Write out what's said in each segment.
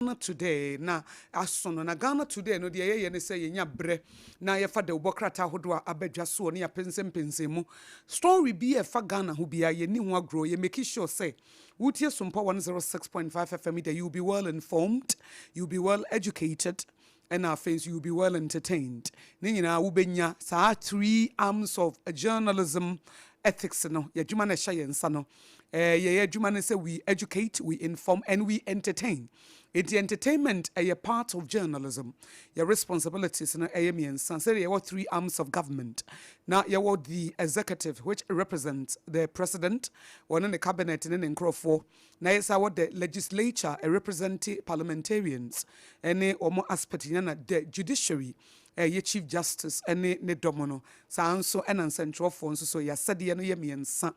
Ghana Today na aso no. Na Ghana Today no, deɛ yɛyɛ ne sɛ yɛnya berɛ na yɛfa dawubɔ krataa ahodoɔ a aba dwa soɔ ne yɛapɛnsɛmpɛnsɛn mu. Story bi a ɛfa Ghana ho biara, yɛnni ho agorɔ. Yɛ make sure sɛ wotie Sompa 106.5 FM yi deɛ, you will be well informed, you will be well educated, ɛna afei nso you will be well entertained. Ne nyinaa wobɛnya saa three arms of journalism ethics no. Yɛadwuma no ɛhyɛ yɛn nsa no, yɛyɛ adwuma no sɛ we educate, we inform and we entertain. Nti entertainment ɛyɛ part of journalism. Yɛ responsibilities no ɛyɛ mmiɛnsa. Sɛdeɛ yɛwɔ three arms of government na yɛwɔ the executive, which represents the president, wɔne ne cabinet ne ne nkurɔfoɔ, na yɛ sɛ wɔ the legislature, represent parliamentarians ɛne wɔn aspect nyina, na the judiciary, ɛyɛ Chief Justice ɛne ne dɔm no. Saa nso ɛna nsɛntwerɛfoɔ nso so, yɛasɛdeɛ no yɛ mmiɛnsa: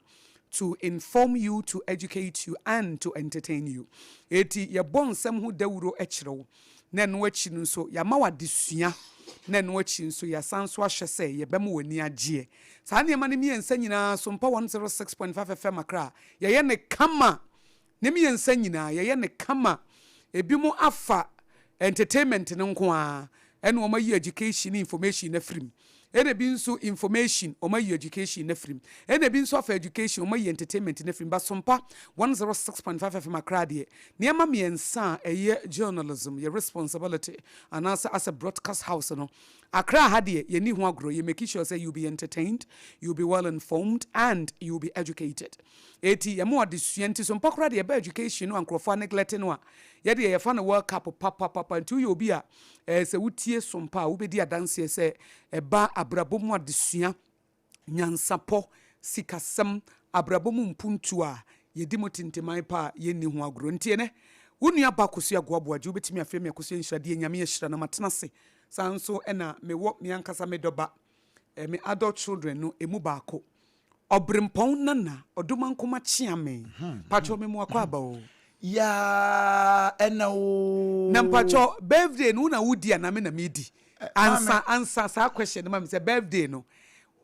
to inform you, to educate you and to entertain you. Eti yɛbɔ nsɛm ho dawuro kyerɛ wo, na ɛno akyi no nso yɛama wo adesua, na ɛno akyi nso yɛasan so ahyɛ sɛ yɛbɛma w'ani agyeɛ. Saa nneɛma no mmiɛnsa nyinaa so, Mpa 106.5 FM Accra, yɛyɛ ne kama. Ne mmiɛnsa nyinaa yɛyɛ ne kama. Ebi mo afa entertainment no nko ara, ɛna wɔn ayi education ne information no afiri mu, ɛna ebi nso information, wɔn ayi education no afiri mu, ɛna ebi nso afa education, wɔn ayi entertainment no afiri mu. Basompa 106.5 FM Accra deɛ, nneɛma mmiɛnsa a ɛyɛ journalism yɛ responsibility anaasɛ as a broadcast house no, Accra ha deɛ, yɛni ho agorɔ. Yɛ make sure sɛ you be entertained, you be well informed and you be educated. Eti yɛmo adesua nti so mpa koraa deɛ, ɛbɛ education no a nkurɔfoɔ neglect no a, yɛde yɛfa no World Cup papapapa. Nti woyɛ obi a sɛ wotie Sompa a, wobɛdi adanseɛ sɛ ɛba abrabɔ mu adesua, nyansapɔ, sikasɛm, abrabɔ mu mpuntu a, yɛdi mu tintiman pa a yɛnni ho agorɔ. Nti ɛnɛ wo nua ba Kosua Agoaboagye, wobɛtumi afrɛ me Akosua Nhyira deɛ, Nyame ahyira no matena ase. Saa nso ɛna mewɔ me ankasa me dɔba, me adult children no emu baako, Ɔberempɔn Nana Ɔdomankoma Kyeame. Patwɔ, me mu akɔ aba o. Yaa, ɛna o. Na mpatwɔ, birthday no, wo na wodi anaa me na medi? Ansa ansa saa question no ma me sɛ birthday no,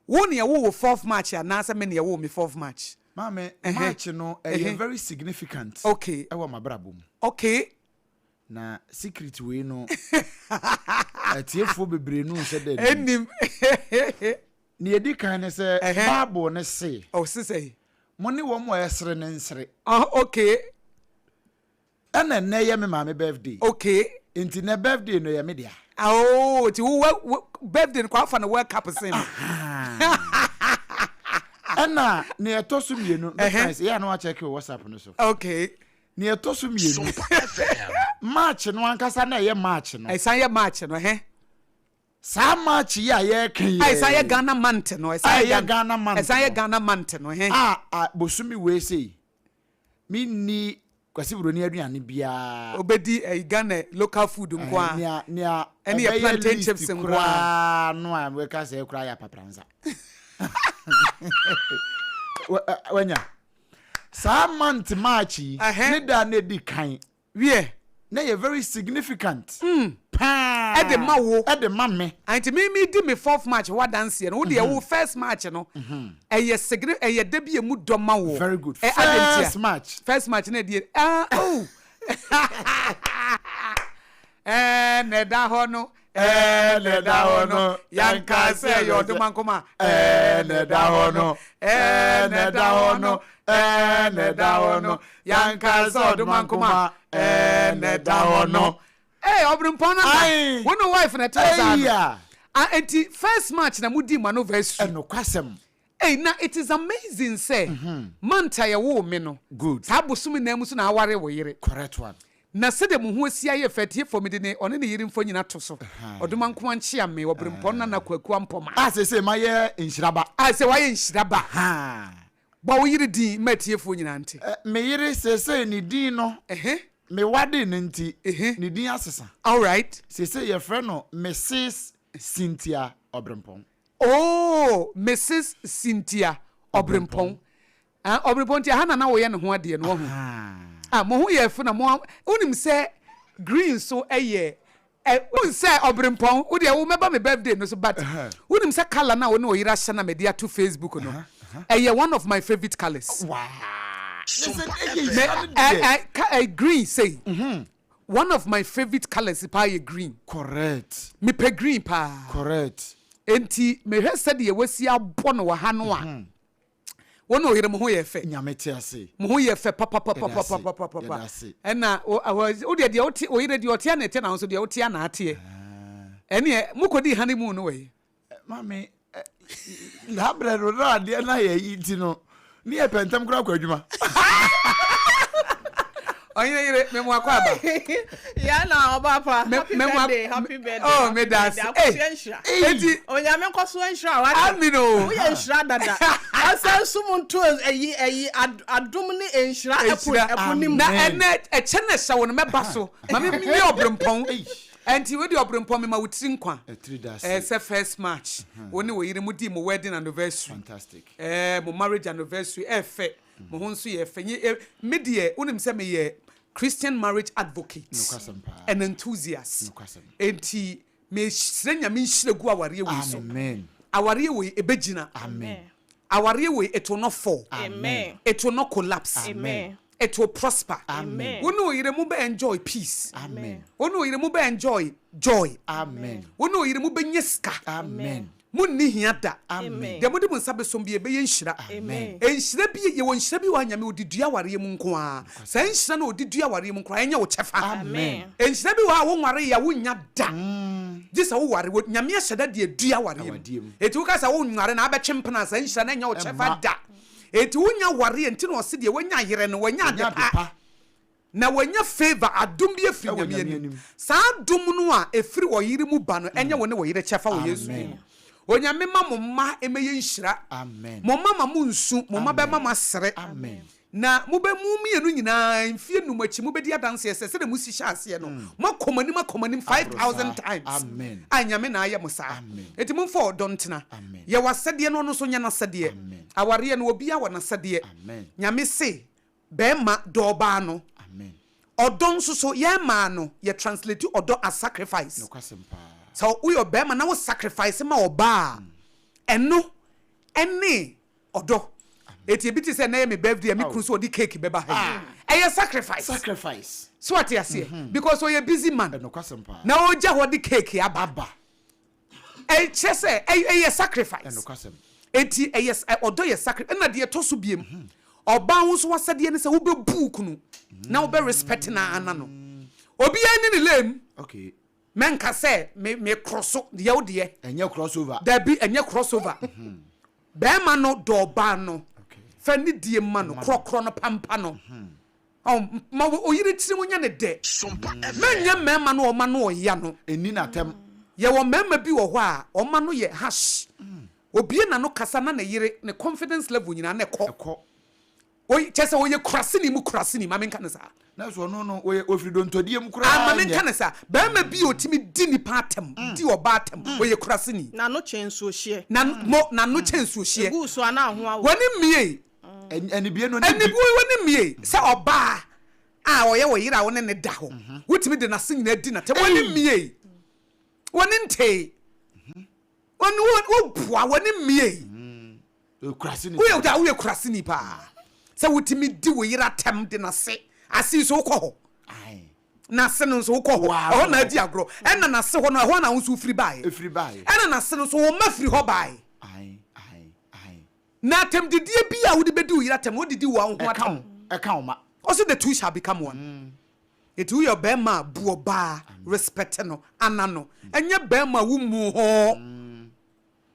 wo ne ɛwo wo 4th March anaasɛ me ne ɛwo me 4th March? Maame, March no ɛyɛ very significant ɛwɔ m'abrabɔ mu. Na secret wei no, atiefoɔ bebree no nhyɛ dɛ. Ɛnim. Nea edi kan ne sɛ, Bible ne se, ɔse sɛ, mo ne wɔn a ɛsere ne nsere. Ɛna nnɛ yɛ me maame birthday. Nti nɛ birthday no yɛ me dea. Oh, ti wo birthday no kɔ afa no World Cup sen. Ɛna nea ɛtɔ so mmienu, mɛka sɛ yɛ a na wakyɛke wɔ WhatsApp no so. Nea ɛtɔ so mmienu, March no ankasa na ɛyɛ March no. Ɛsan yɛ March no hɛ. Saa March yi a yɛreka yi. A ɛsan yɛ Ghana month no. A ɛyɛ Ghana month. Ɛsan yɛ Ghana month no hɛ. A bosomi wei sei, menni Kwasi Buroni aduane biara. Obedi ɛyi, Ghana local food nko a. Nea ɛne yɛ ɛbɛyɛ plantain least chips nko a. Koraa no a wɔka sɛ koraa yɛ apapransa. Wanya saa month March yi ne da na edi kan. Wiɛ. Na yɛ very significant paa. Ɛde ma wo. Ɛde ma me. Nti mi di mi 4th March ho adanseɛ no, wo deɛ, wo 1st March no ɛyɛ signi, ɛyɛ da bi emu dɔ ma wo. Very good. Ɛ adantia. 1st March. 1st March na ɛdeɛ, ah, oh, ɛɛ na ɛda hɔ no, ɛɛ na ɛda hɔ no, yanka sɛ ɛyɛ Ɔdomankoma, ɛɛ na ɛda hɔ no, ɛɛ na ɛda hɔ no, ɛɛ na ɛda hɔ no, yanka sɛ Ɔdomankoma, ɛɛ na ɛda hɔ no. Ee, Ɔberempɔn no na wo ne wife na ɛtena saa no. Ah, nti 1st March na mo di mo anniversary? Ɛnokwasɛm. Hey, na it is amazing sɛ month a yɛwoo me no, saa bosom nan mu so na aware wo yere. Correct one. Na sɛdeɛ mo ho asi ayɛ fɛ, atiefoɔ, mede ne ɔne ne yere mfo nyina to so. Ɔdomankoma nkyea me, Ɔberempɔn Nana Kwaku Ampɔma. A sese mayɛ nhyiraba. A sɛ wayɛ nhyiraba. Bɔ wo yere din ma atiefoɔ nyinaa nte. Me yere sese ne din no, me wade no nti, ne din asesa. All right. Sese yɛfrɛ no Mrs Cynthia Ɔberempɔn. Oh, Mrs Cynthia Ɔberempɔn. Ah, Ɔberempɔn, nti aha na na woyɛ ne ho adeɛ no, wahu. Ah, mo ho yɛ fo na mo wonim sɛ green so ɛyɛ ɛ, wonim sɛ Ɔberempɔn, wo deɛ wo mɛba me birthday no so, but wonim sɛ colour na wo ne ɔyere ahyɛ na mede ato Facebook no, ɛyɛ one of my favourite colours. Waa. Me ɛ ɛ green sei. One of my favourite colours paa yɛ green. Correct. Mepɛ green paa. Correct. Enti mehwɛ sɛdeɛ wasi abɔ no wɔ ha no a, wo ne oyere mo ho yɛ fɛ. Nyame te ase. Mo ho yɛ fɛ papapapapapapa. Ɛna wo deɛ deɛ wote oyere deɛ ɔte a na ɛte na wo nso deɛ wote a na ateɛ. Ɛneɛ mokɔdii honeymoon no wɔ he? Maame, saa berɛ no na adeɛ no ayɛ yi nti no ne yɛ pɛ ntɛm koraa kɔ adwuma. Ɔhene yere, memu akɔ aba. Ya na ɔba pa. Happy birthday, happy birthday. Oh, me da ase. Akosua nhyira. Eti. Onyame nkɔ so nhyira wa. Amen o. Woyɛ nhyira dada. Ɔsɛ nso mu nto ɛyi ɛyi adom ne nhyira ɛpo ɛpo ne mu. Na ɛnɛ ɛkyɛ na ɛhyɛ wo no mɛba so. Maame mi yɛ ɔbrempɔn. Ɛnti wei deɛ ɔbrempɔn mema wo tiri nkwa. Ɛɛ sɛ first March wo ne wo yere mo dii mo wedding anniversary. Ɛɛ mo marriage anniversary ɛɛfɛ mo ho nso yɛ fɛ nye ɛ me deɛ wonim sɛ meyɛ Christian marriage advocate and enthusiast. Ɛnti mesrɛ Nyame nhyira gu awareɛ wei so. Awareɛ wei ɛbɛgyina. Awareɛ wei it will not fall. It will not collapse. It will prosper. Wo ne wo yere mo bɛ enjoy peace. Wo ne wo yere mo bɛ enjoy joy. Wo ne wo yere mo bɛ nya sika. Mo nni hia da. Deɛ mo de mo nsa bɛsɔm biara ɛbɛyɛ nhyira. Nhyira bi, yɛwɔ nhyira bi wɔ ha Nyame ɔde dua awareɛ mu nko ara. Saa nhyira no a ɔde dua awareɛ mu nko ara ɛnyɛ wo kyɛfa. Nhyira bi wɔ hɔ a wo nwareeɛ a wonnya da. Gye sɛ wo ware. Nyame ahyɛ da de adua awareɛ mu. Enti woka sɛ wo nware na abɛtwe mpena a, saa nhyira no ɛnyɛ wo kyɛfa da. Enti wonya wareɛ nti na ɔse deɛ wanya yerɛ no wanya ade pa na wanya favour, adom bi afiri Nyame anim. Saa adom no a ɛfiri ɔyere mu ba no ɛnyɛ wo ne wo yere kyɛfa wɔ Yesu din mu. Onyame ma mo mma mmɛyɛ nhyira. Mo mma ma mo nsu, mo mma bɛma mo asere. Na mobɛ, mo mmienu nyinaa, mfeɛ nnum akyi, mobɛdi adanseɛ sɛ, sɛdeɛ mosi hyɛɛ aseɛ no, moakɔ mo anim akɔ mo anim 5,000 times, a Nyame na ayɛ mo saa. Enti momfa ɔdɔ ntena. Yɛ w'asɛdeɛ na ɔno nso nyɛ n'asɛdeɛ. Awareɛ no, obiara wɔ n'asɛdeɛ. Nyame se, bɛɛma dɔ ɔbaa no. Ɔdɔ nso so, yɛn mmaa no, yɛ translate ɔdɔ as sacrifice. Sɛ woyɛ ɔbɛɛma na wo sacrifice ma ɔbaa a, ɛno ne Ɔdɔ. Eti ebi te sɛ ɛnɛ yɛ me birthday a me kunu sɛ ɔde cake bɛba ha yi. Ɛyɛ sacrifice. Sacrifice. So wate aseɛ? Because ɔyɛ busy man. Ɛnokwasɛm paa. Na ɔgya hɔ de cake aba. Aba. Ɛkyerɛ sɛ ɛyɛ sacrifice. Ɛnokwasɛm. Eti ɛyɛ ɔdɔ yɛ sacrifice. Ɛna deɛ ɛtɔ so biem, ɔbaa wo nso w'asɛdeɛ ne sɛ wobɛbu wo kunu na wobɛ respect no ana no. Obiara nni ne lane. Okay. Mɛnka sɛ me me krɔso deɛ wo deɛ. Ɛnyɛ cross over. Dabi ɛnyɛ cross over. Bɛɛma no dɔ ɔbaa no. Fa ne die ma no korɔkorɔ no pampa no. Ɔn ma oyere tirim nyɛ ne dɛ. Mɛnyɛ mɛɛma no ɔma no ɔya no. Ɛnni n'atɛm. Yɛwɔ mɛɛma bi wɔ hɔ a ɔma no yɛ harsh. Obie n'ano kasa na ne yere ne confidence level nyinaa na ɛkɔ. Ɛkɔ. Oy, kyerɛ sɛ ɔyɛ kuraseni mu kuraseni, ma menka no saa. Nanso ɔno no, ɔyɛ, ɔfiri dontɔdeɛ mu koraa Ah, ma nyɛ. menka no saa. Barima bi a ɔtumi di nnipa atɛm, di ɔbaa atɛm, ɔyɛ kuraseni. N'ano kyɛn nsuohyeɛ. Na, mo, n'ano kyɛn nsuohyeɛ. Ɛgu wo so a, na aho awo. W'ani mmiei. Ɛn, anibue no, ne bi. Anibue, w'ani mmiei. Sɛ ɔbaa a ɔyɛ wo yere a wo ne no da hɔ, wotumi de n'ase nyinaa di n'atɛm, w'ani mmiei. W'ani ntee. W'ani, wo, woboa, w'ani mmiei. Woyɛ da woyɛ kuraseni paa sɛ wotumi di wo yere atɛm de n'ase ase nso wokɔ hɔ n'ase no nso wokɔ hɔ ɛhɔ na adi agorɔ ɛna n'ase hɔ no ɛhɔ na wo nso wofiri baeɛ ɛna n'ase no nso wo mma firi hɔ baeɛ na atɛmdidie bi a wode bɛdi wo yere atɛm no wodidi wo ho atɛm ɛka wo ma ɔse the two shall become one Enti woyɛ ɔbarima a, bu ɔbaa, respect no, ana no. Ɛnyɛ barima a wommu ho.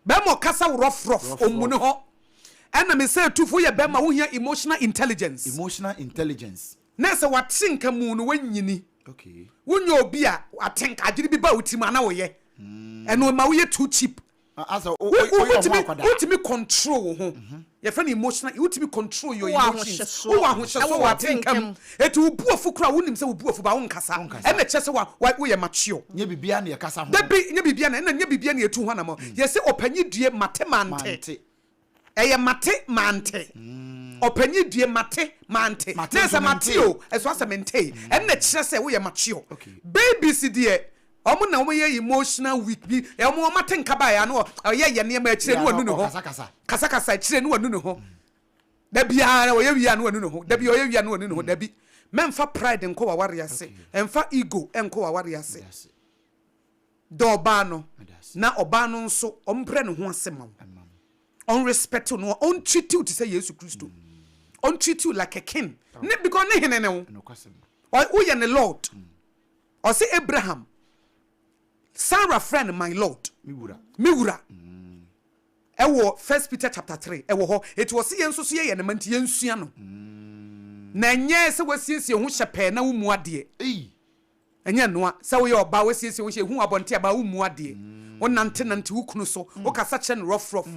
Barima a ɔkasa rough rough, ɔmmu ne ho. Ɛna me sɛ Tufo woyɛ barima a wohia emotional intelligence. Emotional intelligence. Na sɛ wate nka mu no wanyini. Okay. Wonyɛ obi a atenka adwene bi ba wo tirim a na woyɛ. Ɛno ɛma woyɛ too cheap. Asɛ wo wo woyɛ ɔmo akwadaa. Wotumi control wo ho. Yɛfrɛ no emotional, wotumi control your Wowɔ emotions. ahohyɛsoɔ Wowɔ ahohyɛsoɔ wɔ wɔ atenka mu. w'atenka mu. Eti wo bo afu koraa a wonim sɛ wo bo afu but wonkasa. Wonkasa. Ɛna ɛkyerɛ sɛ wa wa woyɛ mature. Nyɛ biribiara na yɛkasa ho. Dabi, nyɛ biribiara na ɛna nyɛ biribiara na yɛtu ho anamɔ. Yɛse ɔpanyin due mate mante. Mante. Ɛyɛ mate mante. Ɔpanyin due mate mante. Mate Na nso ɛsɛ mate mentee. o, ɛso asɛ mentee. Ɛna ɛkyerɛ sɛ woyɛ mature. Okay. Babies deɛ, wɔn na wɔn yɛ emotional weak bi. Wɔn wɔn ate nka baeɛ a na ɔyɛ yɛ nneɛma akyire na wanu ne ho. Ɔkasakasa. Kasakasa akyire na wanu ne ho. Da biara ɔyɛ wie a na wanu ne ho. Da biara ɔyɛ wie a na wanu ne ho. Dabi. Mɛmfa pride nkɔ w'awareɛ ase. Mfa ego nkɔ w'awareɛ ase. Dɔ ɔbaa no na ɔbaa no nso ɔmbrɛ ne ho ase ma wo. Ɔnrespect wo na ɔntreat wo te sɛ Yesu Kristo. Ɔntreat you like a king. Ne because ne hene ne wo. Woyɛ ne Lord. Ɔse Abraham, Sarah frɛ no my Lord. Me wura. Ɛwɔ First Peter chapter 3 ɛwɔ hɔ. Eti ɔse yɛn nso so yɛyɛ ne ma nti yɛnsua no. Na ɛnyɛ sɛ wasiesie ho hyɛ pɛɛ na wommu adeɛ. Ɛnyɛ ɛnoa sɛ woyɛ ɔbaa wasiesie wo hyɛ ehu wɔ abɔnten abaa wommu adeɛ. Wonante nante wo kunu so, wokasa kyerɛ no rough rough.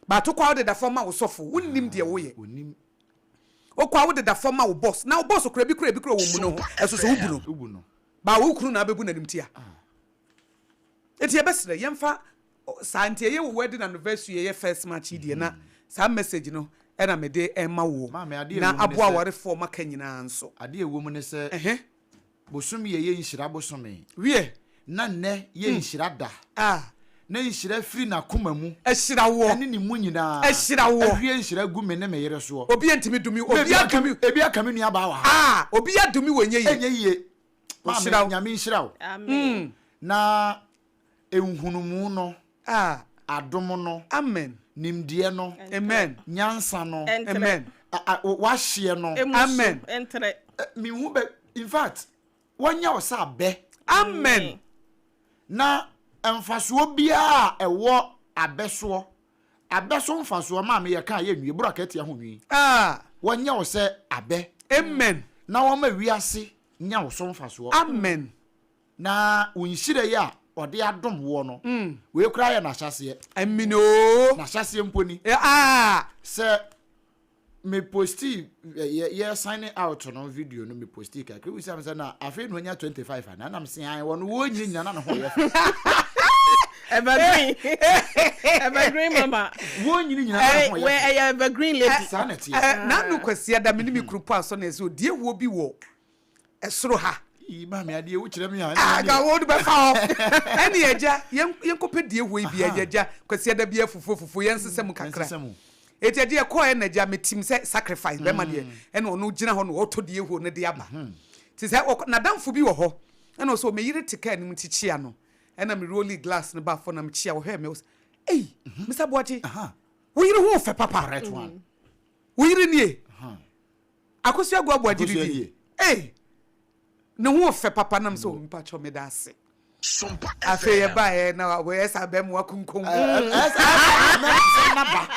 Bato kɔ a wodeda fam ma wo sɔfo, wonnim deɛ woyɛ. Wokɔ a wodeda fam ma wo boss, na wo boss kora bi kora ebi kora wɔmmu no ho, ɛso so wobu no. Baa wo kunu na abɛbu n'animtia. Enti yɛbɛsrɛ yɛmfa saa nti ɛyɛ wo wedding anniversary ɛyɛ first March yi deɛ na saa message no ɛna mede ɛma woɔ na aboa awarefoɔ maka nyinaa nso. Adeɛ ɛwɔ mu ne sɛ bosome yɛ yɛ nhyira bosome. Wiɛ. Na nnɛ yɛ nhyira da. Na nhyira firi n'akoma mu. Ahyira woɔ. Ɛne ne mu nyinaa. Ahyira woɔ. Ahwie nhyira gu me ne me yere soɔ. Obi ntumi dumi obi adumi. Ebi aka me nua baa wɔ ha. Obi adumi wɔ nyɛ yie. Ɛnyɛ yie. Maame, Nyame nhyira wo. Amen. Na nhunumu no. Ah. Adom no. Amen. Nimdeɛ no. Amen. Nyansa no. Amen. Wahyeɛ no. Amen. Entre. Mehu bɛ, in fact, wɔnyɛ wo sɛ abɛ. Amen. Na mfasoɔ biara a ɛwɔ abɛ soɔ, abɛ so mfasoɔ, maame yɛka a yɛnwie, boro akatia ho nwi. Ah. Wɔnyɛ wo sɛ abɛ. Amen. Na wɔma wiase nya wo so mfasoɔ. Amen. Na wo nhyira yi a ɔde adom woɔ no, wei koraa yɛ n'ahyɛaseɛ. Amen oo. N'ahyɛaseɛ mpo ni. Ah. Sɛ me postii yɛ yɛ signing out no video no me postii kakra wisa me sɛ na afei na onya 25 ana na me se an wɔn wɔn nyina nyina na ne ho yɛ fɛ. Evergreen. Evergreen mama. Wɔn nyina nyina na ne ho yɛ fɛ. Ɛyɛ evergreen lady. Saa na ɛteɛ. N'ano Kwasiada me ne me kunu pɔ asɔ na ɛsɛ odiehoɔ bi wɔ ɛsoro ha. Ii maame adeɛ wo kyerɛ me a. Ah ka wo de bɛfa hɔ. Ɛne agya yɛn yɛnkɔpɛ die hɔ yi bi agya agya Kwasiada bi afufuo fufuo yɛn sesa mu kakra. Eti agya yɛkɔɔ ɛna agya me tim sɛ sacrifice bɛma deɛ ɛna ɔno gyina hɔ na ɔtɔ die hɔ no de aba. Ti sɛ ɔkɔ n'adamfo bi wɔ hɔ ɛna ɔsɛ ɔmɛ yere te kaa anim nti kyia no ɛna me rolli glass no ba fɔ na me kyia ɔhwɛ me ɔsɛ ei Mr. Boakye wo yere ho fɛ papa wo yere nie. Akosua Agu Aboagye Akosua didi. nie. Ei! Ne ho ɔfɛ papa nam sɛ oh mpakyɛw meda ase. Sompa Afei FM. yɛbaeɛ na wɔyɛ saa bɛrima wakunkum. Ɛsa mɛsɛ naba.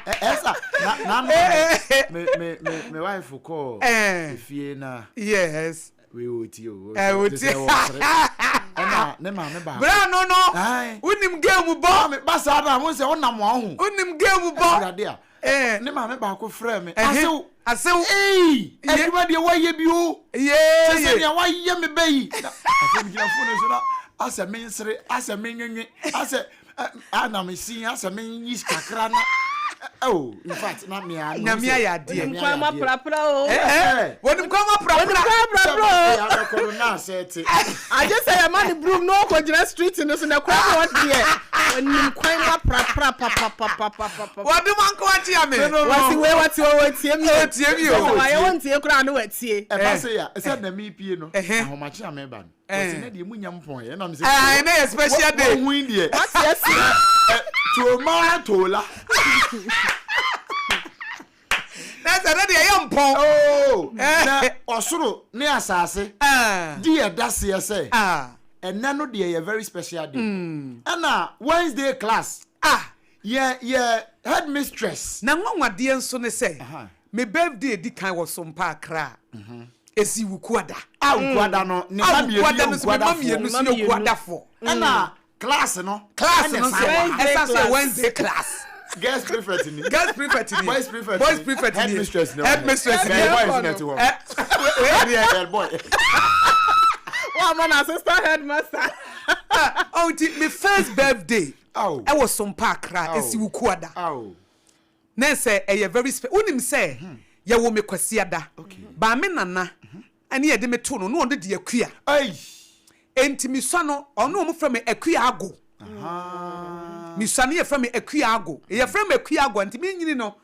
Ɛsa na na me me me me wife kɔɔ Eh. efie na Yes. wei wɔ tie o. Eh, wɔ Te tie. sɛ wɔ sere. Ɛna ne maame baako. Bra no no. Ae. Wonim game bɔ. Maame ba saa na mo sɛ wonam wɔn ho. Wonim game bɔ. Awurade a. Eh. Ne maame baako frɛɛ me. Ɛhe? Asew. Asew. Ei! Ye. Adwuma deɛ woayɛ bi o. Yee. Kyɛ sɛ nea woayɛ me bɛ yi. Na afei megyina fon no so na asɛ mensere, asɛ menwenwe, asɛ ɛ, a na mesin, asɛ menyi kakra na oh, in fact na me a Nyame ayɛ adeɛ. Onim kwan ma prapra o. Eh, eh. Wɔnim kwan ma prapra. Onim kwan ma prapra o. Sɛ abɛkɔ no na asɛ te. Agye sɛ yɛma ne broom na ɔkɔgyina street no so na kwan mu ɔdeɛ. Onim kwan ma prapra papapapapapa. Wɔde ma nko akyea me. Wɔsi wei wɔte wɔ wɔtie mi o. Wɔtie mi o. Sɛ wɔayɛ wɔntie koraa no wɔatie. Ɛba sɛ ya sɛ na mepie no ahomakye a meba no. Wɔsi ne deɛ mu nya mpɔn yɛ ɛnam sɛ. Ɛɛ ne yɛ special day. Wɔn hui deɛ. Wɔte ase. Tomaa tola. Na sɛ ne deɛ yɛ mpɔn. Oo na ɔsoro ne asase di yɛ daseɛ sɛ ɛnɛ no deɛ yɛ very special day. Ɛna Wednesday class. Ah. Yɛ yɛ headmistress. Na nwanwadeɛ nso ne sɛ, me birthday edi kan wɔ Sompa Accra a, esi Wukuada. A Wukuada no, ne mma mmienu yɛ Wukuadafoɔ. Ne mma mmienu nso yɛ Wukuadafoɔ. Ɛna class no. Class no nso ɛsan so yɛ Wednesday class. Girls prefect ni. Girls prefect ni. Boys prefect ni. Boys prefect ni. Headmistress ni. Headmistress ni. Head boy na ti hɔ. Head boy. Wɔn ama na assistant headmaster. Oh, nti me first birthday. Ɛwɔ Sompa Accra ɛsi Wukuada na sɛ ɛyɛ very spe wonim sɛ yɛwoo me Kwasiada baa me nana ɛne yɛde me too no na ɔno de Akua enti mesua no ɔno ɔmo frɛ me Akua Ago mesua no yɛfrɛ me Akua Ago yɛfrɛ me Akua Ago nti menyini no.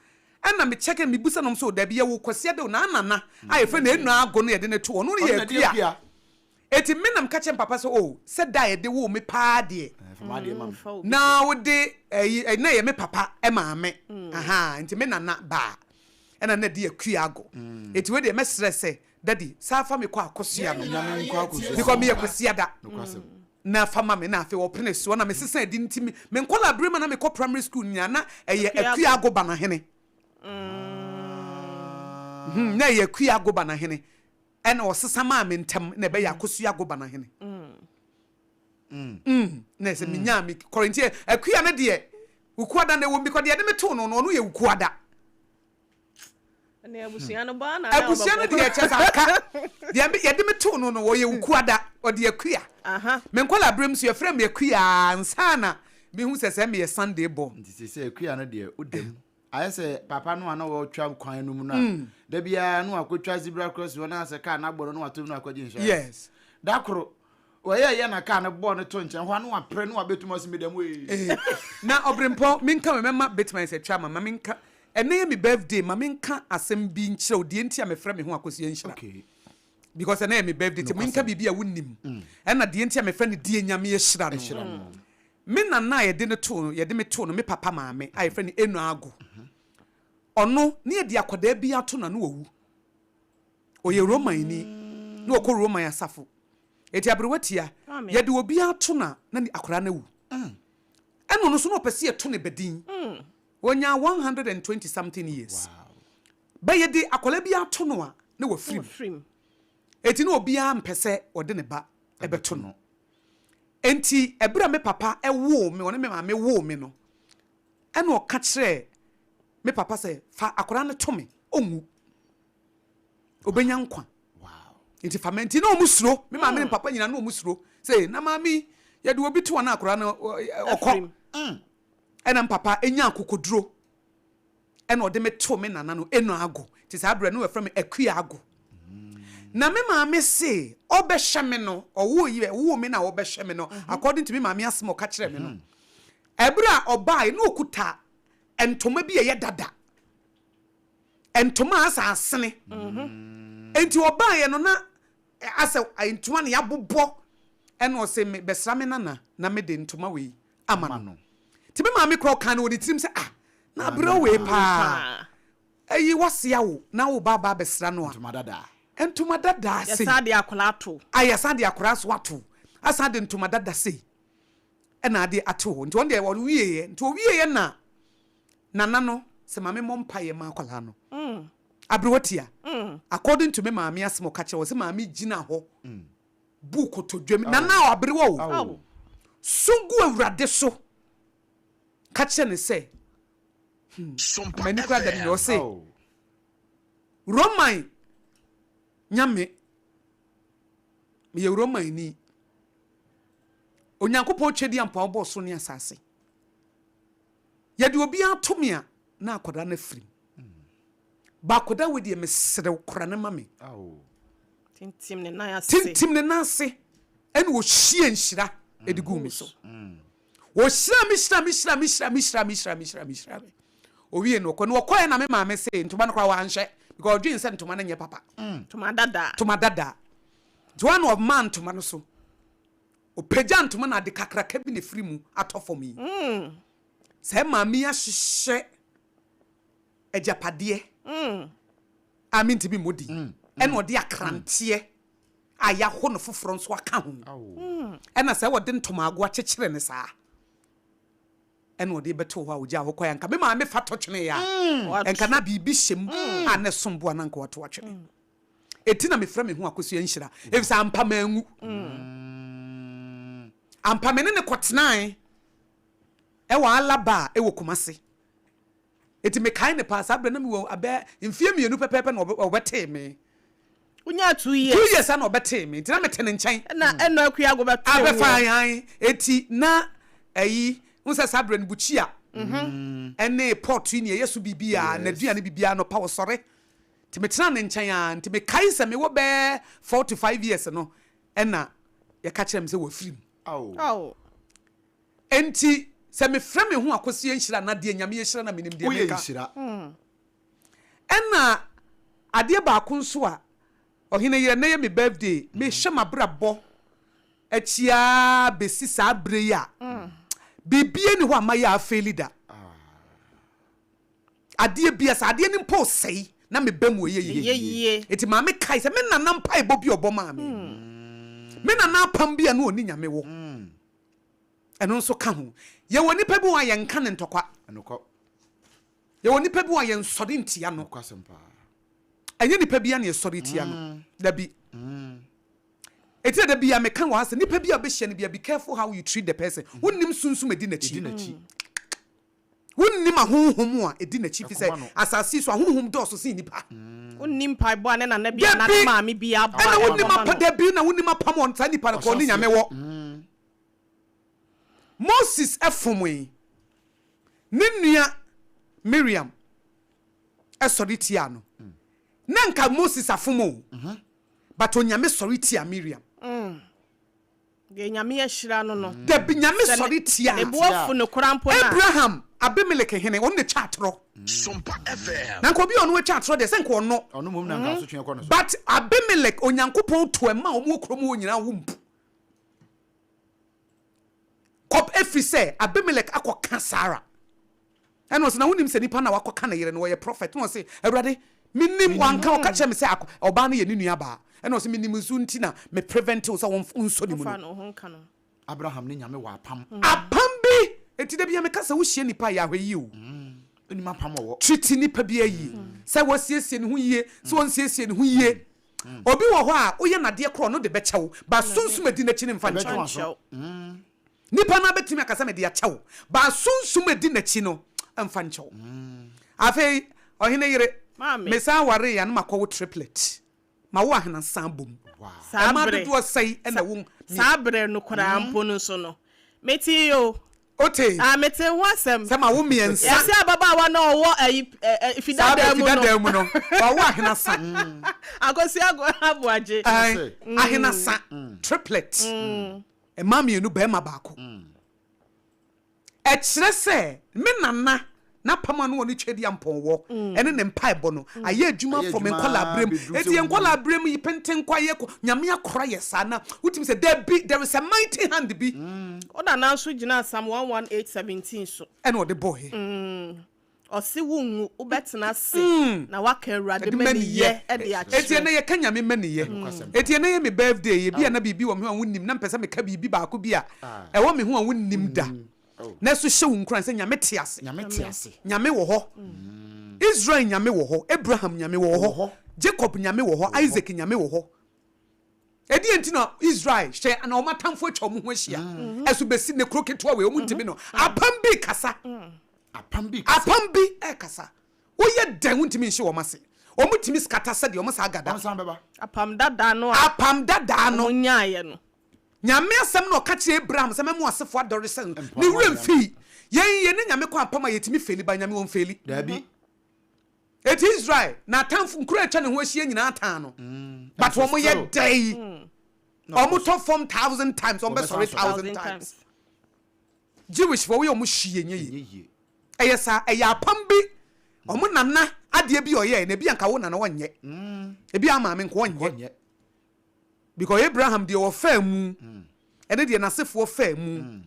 Ɛna me check me busa nom sɛ o dabi yɛwoo Kwasiada o na Nana a yɛfrɛ no Eno Ago no yɛde no too hɔ no ɔno yɛ Akua. Eti me na meka kyerɛ me papa sɛ o sɛ da a yɛde woo me paa deɛ na wode ɛyi na ɛyɛ me papa maame ahaa nti me nana baa ɛna na ɛde Akua Ago. Eti wei deɛ mɛsrɛ sɛ Daddy saa fa me kɔ Akosua no because meyɛ Kwasiada. Na fa ma me na afei ɔpene soɔ na mesesa edin nti me me nkwadaa bere mu a na mekɔ primary school nyinaa na ɛyɛ Akua Ago Banahene hmm, na ɛyɛ Akua Ago Banahene ɛna ɔsesa maa me ntɛm na ɛbɛyɛ Akosua Ago Banahene mm. Na ɛsɛ menyaa me kɔrɔ nti Akua no deɛ Wukuada na ɛwɔ mu because deɛ ɛde me too no no ɔno yɛ Wukuada. Abusua no abusua no deɛ kyɛ sɛ aka deɛ yɛde me too no no wɔyɛ wukuada ɔde akua me nkɔla berɛ mu so yɛfrɛ me akua ansa na mehu sɛ sɛ meyɛ Sunday born. Nti sɛ sɛ akua no deɛ wodam ayɛ sɛ papa no a na wɔtwa kwan no mu no a mm. Da biara no akɔtwa zebra crossing hɔ na sɛ kaa no abɔ no na watɔ mu no akɔgye insurance. Yes. Da koro wɔyɛ yɛ na kaa no bɔɔ no to nkyɛn hɔ a na wapere na wabɛtum ɔse medam wei. Eh, na ɔberempɔn menka me mɛma bɛtumi ayɛ sɛ twa ma ma menka Ɛnɛ yɛ me birthday ma menka asɛm bi nkyerɛ wo deɛ nti a mefrɛ me ho Akosua Nhyira. Okay. Because ɛnɛ yɛ me birthday nti menka biribi a wonnim. Ɛna deɛ nti a mefrɛ no deɛ Nyame ahyira no. Ahyira no. Me nana a yɛde no too no, yɛde me too no, me papa maame a yɛfrɛ no Eno Ago. Ɔno, ne yɛde akwadaa bi ato no a na wawu. Ɔyɛ Romanni, na ɔkɔ Roman asafo. Enti aberewa tia, yɛde obi ato no a na akwadaa no awu. Ɛna ɔno nso na ɔpɛ sɛ yɛto no badin. Ɔnyaa 120 something years. Bɛ yɛde akwadaa bi ato no a, na wafiri mu. Enti na obiara mpɛ sɛ ɔde ne ba bɛto no. Enti ɛberɛ a me papa woo me, ɔne me maame woo me no, ɛna ɔka kyerɛɛ me papa sɛ, fa akwadaa no to me, ɔnwu. Ɔbɛnya nkwa. Nti fa me. Nti na wɔn suro, me maame ne me papa nyinaa na wɔn suro sɛ, na maame yi, yɛde obi to a na akwadaa no ɔkɔ. Ɛna me papa nyaa akokoduro ɛna ɔde me too me nana no Eno Ago nti saa berɛ no wɔfrɛ me Akua Ago. Na me maame se ɔbɛhwɛ me no, ɔwoo yi ɔwoo me na ɔbɛhwɛ me no according to me maame asɛm a ɔka kyerɛɛ me no, ɛberɛ a ɔbaeɛ na ɔkuta ntoma bi a ɛyɛ dada, ntoma a asɛ asene. Nti ɔbaeɛ no na Asɛ ntoma na yɛabobɔ ɛna ɔse me bɛsra me nana na me de ntoma wei ama no. Nti me maame koraa ɔkaa no wɔ ne tirim sɛ ah na aberewa wei paa ayi wase awo na wo ba aba abɛsra no a Ntoma dadaa. Ntoma dadaa sei. Yɛsan de akwadaa ato. Ah yɛsan de akwadaa nso ato asan de ntoma dada sei ɛna ade ato hɔ nti ɔno deɛ ɔwieɛ nti ɔwieɛ na Nana no sɛ ma me mmɔ mpaeɛ ma akwadaa no. Aberewa tia. According to me maame asɛm ɔka kyerɛ wɔ sɛ maame gyina hɔ bu kotodwam. Nana o aberewa o. So gu awurade so. Ka kyerɛ ne sɛ hmm m'ani kura da ne nyɛ ɔse Roman nyame meyɛ Roman ni. Onyankopɔn twɛdi ampa ɔbɔɔ soro ne asase. Yɛde obiara to me a na akwadaa no afiri mu. Ba akwadaa wei deɛ mesrɛ wo kora no ma me. Tintim ne nan ase. Tintim ne nan ase ɛna ɔhyia nhyira ɛde guu me so. Ɔhyira me hyira me hyira me hyira me hyira me hyira me hyira me hyira me. Owie no ɔkɔ no ɔkɔɛ na me maame se ntoma no koraa wanhyɛ because ɔdwen sɛ ntoma no nyɛ papa. Ntoma dada. Ntoma dada. Nti wɔn na ɔmaa ntoma no so. Ɔpagya ntoma na ade kakraka bi na ɛfiri mu atɔ fam yi. Saa maame yi ahyehyɛ agyapadeɛ a mentumi mmɔ din, ɛna ɔde akranteɛ a yɛaho no foforɔ nso aka ho, ɛna sɛ wɔde ntomago akyekyere no saa, ɛna ɔde bɛto hɔ a ɔgyaa hɔ kɔe. Anka me maame fa to tweneeɛ a, ɛnka na biribi hyɛ mu a na ɛsom bo a na anka wato atwene. Eti na mefrɛ me ho Akosua Nhyira, efisɛ ampa manwu. Ampa me ne no kɔtenae wɔ Alaba a ɛwɔ Kumasi. Eti mekae no paa, saa berɛ na mewɔ abɛ mfeɛ mmienu pɛpɛɛpɛ na ɔbɛtee me. Wonyaa 2 years? 2 years na ɔbɛtee me, nti na mete ne nkyɛn. Ɛna ɛna Akua Ago bɛtoo woɔ? Abɛfa ae, eti na ɛyi, wohu sɛ saa berɛ no bukyia ɛne pɔt yi nea ɛyɛ so biribiara, n'aduane biribiara, anɔpa ɔsɔre Nti metenaa ne nkyɛn ara. Nti mekae sɛ mewɔ bɛyɛ 4 to 5 years no ɛna yɛka kyerɛɛ me sɛ wafiri mu. Enti sɛ mefrɛ me ho Akosua Nhyira anaa deɛ Nyame ahyira na menim deɛ Woyɛ meka. nhyira. Ɛna adeɛ baako nso a, ɔhene yerɛ, nnɛ yɛ me birthday, mehwɛ m'abrabɔ akyi ara bɛsi saa berɛ yi a, biribiara nni hɔ a mayɛ a afeeli da. Adeɛ bia, sɛ adeɛ no mpo resɛe na meba mu ɛyɛ yie. Enti maame kae sɛ me nana mpaebɔ bi a ɔbɔ maa me, me nana apam bi a na ɔne Nyame wɔ, ɛno nso ka ho. Yɛwɔ nipa bi wɔ hɔ a yɛnka no ntɔkwa. Yɛwɔ nipa bi wɔ hɔ a yɛnsɔre ntia no. Ɛnyɛ nipa biara na yɛsɔre tia no. Dabi. Eti na da biara meka wɔ ha sɛ nipa bi a wobɛhyia no biara, be careful how you treat the person. Wonnim sunsum a ɛdi n'akyi. Wonnim ahonhom a ɛdi n'akyi fi sɛ asase yi so ahonhom dɔɔso sen nnipa. Wonnim mpaebɔ a ne nana bi anaa ne maame bi abɔ a Ɛna wonnim ɛbɛma apa no. dabi na wonnim apam a saa nipa no kɔ ɔne Nyame wɔ. Moses fomee ne nua Miriam sɔre tiaa no. Na nka Moses afom o, but Onyame sɔre tiaa Miriam. Deɛ Nyame ahyira no no. Dabi, Nyame Sɛ sɔre tiaa. Ne bo afu no koraa mpo no a. Abraham, Abimelek hene, ɔno na ɛtwa atorɔ. Na nka obi a ɔno atwa atorɔ deɛ, sɛ nka ɔno. Ɔno mmom na nka asotwe kɔ ne so. But Abimelek, Onyankopɔn to ɛma wɔn wɔ kurom hɔ nyinaa wo mpu. Kɔ, ɛfiri sɛ Abimelek akɔka Sara. Ɛna ɔse, na wonim sɛ nipa no a wakɔka ne yere no, ɔyɛ prophet? Ɛna ɔse, Awurade, menim, wanka, ɔka kyerɛɛ me sɛ ɔbaa no yɛ ne nua baa. Ɛna ɔse, menim nso nti na me prevent wo sɛ wonsɔ ne mu no. Abraham ne Nyame wɔ apam. Apam bi! Enti da biara meka sɛ wohyia nipa a yɛ ahwɛyie o. Wonim apam ɔwɔ. Treat nipa biara yie. Sɛ wasiesie ne ho yie, sɛ ɔnsiesie ne ho yie. Obi wɔ hɔ a woyɛ no adeɛ korɔ ɔno de bɛkyɛ wo, but sunsum a ɛdi n'akyi no mfa nkyɛ wo. Nipa no ara bɛtumi aka sɛ mede akyɛ wo, but sunsum a ɛdi n'akyi no mfa nkyɛ wo. Afei ɔhene yere, mesan wareeɛ a na makɔwo triplet, mawo ahenasan abom. Mmaa dodoɔ sɛn na ɛwo? Saa berɛ no koraa mpo no nso no, metee o. Wote? Ah, mete ho asɛm. Sɛ ma wo mmiɛnsa. Yɛse ababaawa no a ɔwɔ ayi ɛ ɛ Saa fidadan mu no. fidadan mu no, wawo ahenasa. Akosi Aboagye. Ae, ahenasa, triplet. Mmaa mmienu, barima baako. Ɛkyerɛ sɛ me nana n'apam a na ɔne Twedeampɔn wɔ ɛne ne mpaebɔ no ayɛ adwuma Ayɛ from adwuma nkwadaa berɛ mu. bɛduru Enti sɛ yɛn wonyin. nkwadaa berɛ mu yi pentenkwa yɛ kɔ Nyame akora yɛ saa na wotumi sɛ dabi there is a mighty hand bi. Wo nana nso gyinaa Psalm 118 17 so. Ɛna ɔde bɔeɛ. Ɔse wonwu, wobɛtena ase na woaka Awurade Ɛde mmaniyɛ mmaniyɛ. de Enti akyerɛ. ɛnɛ yɛka Nyame mmaniyɛ. Enti ɛnɛ yɛ me birthday yi, ebia na biribi wɔ me ho a wonnim, na mepɛ sɛ meka biribi baako bi a ɛwɔ me ho a wonnim da. Na ɛso hyɛ wo nkuran sɛ Nyame te ase. Nyame te ase. Nyame wɔ hɔ. Israel Nyame wɔ hɔ. Abraham Nyame wɔ hɔ. Jacob Nyame wɔ hɔ. Isaac Nyame wɔ hɔ. Ɛdeɛn nti na Israel hwɛ na wɔn atamfo atwa wɔn ho ahyia? Ɛso bɛsi nnɛ kuro ketewa wei wɔn ntumi no. Apam bi rekasa. Apam bi rekasa. Apam bi rekasa. Woyɛ dɛn wontumi nhye wɔn ase. Wɔn tumi skata sɛdeɛ wɔn saa gada. Wɔn san bɛba. Apam dadaa no a. Apam dadaa no. Wɔn nyaeɛ no. Nyame asɛm na ɔka kyerɛɛ Abraham sɛ mɛma w'asefoɔ adɔre sɛ ne werɛ mfii. Yɛn yɛne Nyame kɔ apam a yɛtumi feli but Nyame ɔnfeli. Daabi. Enti Israel na atamfo nkuro a atwa ne ho ahyia nyinaa taa no but wɔn yɛ dɛn? Wɔn tɔ fam thousand times wɔn bɛsɔre thousand times. Jewish foɔ woyɛ wɔn hwie nyɛ yie. Ɛyɛ saa ɛyɛ apam bi wɔn nana adeɛ bi ɔyɛɛ na ebi anka wo nana ɔnyɛ ebi a maame nka ɔnyɛ. Because Abraham deɛ ɔfaa mu ɛne deɛ n'asefoɔ faa mu.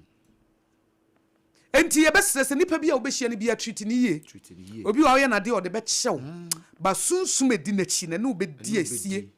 Enti yɛbɛsrɛ sɛ nipa bi a wobɛhyia no biara treat no yie. Obi wɔ hɔ a woyɛ no adeɛ a ɔde bɛkyɛ wo but sunsum a ɛdi n'akyi no ɛne wo bɛdi asie.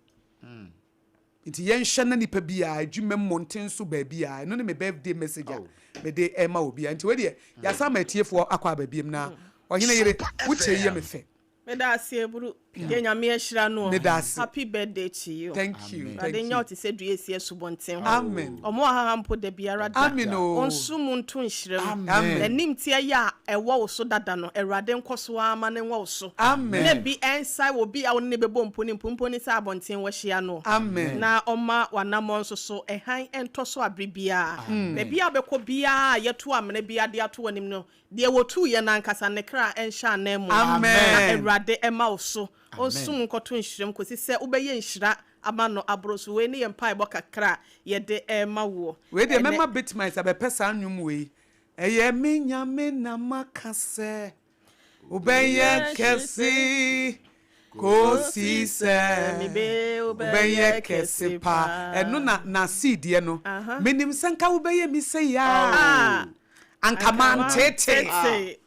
Nti yɛnhwɛ na nipa biara adwuma mu mmɔnten so baabiara ɛno ne me birthday message a mede ɛma obiara. Nti wei deɛ yɛasan ma atiefoɔ akɔ aba biom na ɔhene yere wo kyɛ yi yɛ me fɛ. Meda ase Eburu deɛ Nyame ahyira noɔ. Meda ase. Happy birthday to you. Thank you, Awurade thank nyɛ you. wo te sɛ dua esi asubɔnten ho. Amen. Ɔmo ahaha mpo da biara da. Amen oo. Ɔnso mu nto nhyira mu. Amen. N'animteɛ yɛ a ɛwɔ wo so dada no, Awurade nkɔ so ara ma no nwɔ wo so. Amen. Na bi ɛnsae wɔ bi a wo ne no bɛbɔ mpo ne mpo mpo ne sɛ abɔnten wahyia noɔ. Amen. Na ɔmma w'anammɔn nso so hann ntɔ so abere biara. Baabi a wobɛkɔ biara a yɛto amena biara de ato w'anim no, Deɛ wɔtuiɛ no ankasa ne kra nhyɛ ananmu. Amen. Na Awurade mma wo so. Ɔnsum nkɔto nhyira mu kɔsi sɛ wobɛyɛ nhyira ama no aboro so. Wei ne yɛn mpaebɔ kakra a yɛde rema woɔ Wei deɛ ɛnnɛ. mɛma Bitmice abɛpɛ saa nnwom wei. Ɛyɛ me Nyame na maka sɛ wobɛyɛ kɛse. Kosi sɛ wobɛyɛ kɛse paa. Ɛno na Nasi deɛ no. Menim sɛ nka wobɛyɛ me sei a, anka manteetee.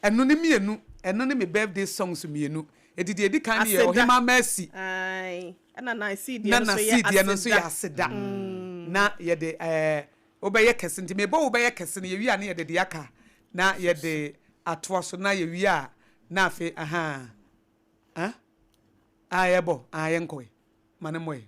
Ɛno ne mmienu, ɛno ne me birthday songs mmienu. Enti deɛ ɛdi kan no yɛ Ɔhemaa Mercy. Na Nasi deɛ no nso yɛ Aseda. Na yɛde ɛɛ Wobɛyɛ kɛse. Nti mebɔ wobɛyɛ kɛse no, yɛwie a na yɛde deɛ aka na yɛde atoa so na yɛwie a na afei ahaa ah ah yɛbɔ ah yɛnkɔ ɛ ma no mmɔ ɛ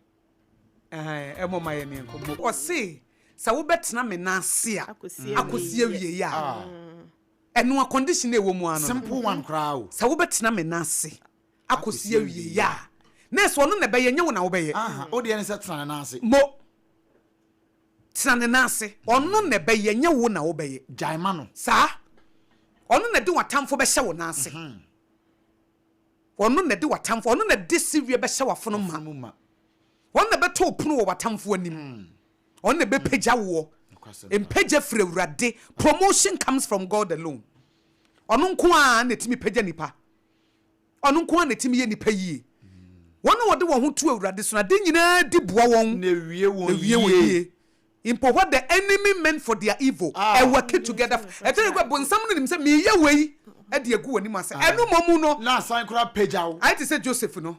ahaa ɛmmɔ ma yɛn yɛnkɔ mmɔ. Ɔse sɛ wobɛtena me nan ase a akɔsi awieɛ a ɛno a condition a ɛwɔ mu ara no no. Simple one koraa o. Sɛ wobɛtena me nan ase akɔsi awieɛ a na ɛsɛ ɔno na ɛbɛyɛ nyɛ wo na wobɛyɛ. Aha wo deɛ ne sɛ tena ne nan ase. Mo. Tena ne nan ase. Ɔno na ɛbɛyɛ, ɛnyɛ wo na wobɛyɛ. Gyae ma no. Saa. Ɔno na ɛde w'atamfo bɛhyɛ wo nan ase. Ɔno na ɛde w'atamfo, ɔno na ɛde sereɛ bɛhyɛ w'afono ma. Ɔno na ɛbɛto wo pono wɔ w'atamfo anim. Ɔno na ɛbɛpagya woɔ. Mpagya firi Awurade. Promotion comes from God alone. Ɔno nko ara na ɛtumi pagya nipa. Ɔno nko ara na ɛtumi yɛ nnipa yie. Wɔn a wɔde wɔn ho to Awurade so no, ade nyinaa di boa wɔn. Na ɛwie wɔn Na ɛwie wɔn yie. yie. Mpo what the enemy meant for their evil, ɛwork together for. Ɛtɔ da bi a bonsam no nim sɛ mereyɛ wei de agu w'anim ase. Ɛno mmom no. Na asan koraa pagya wo. Ayɛ te sɛ Joseph no.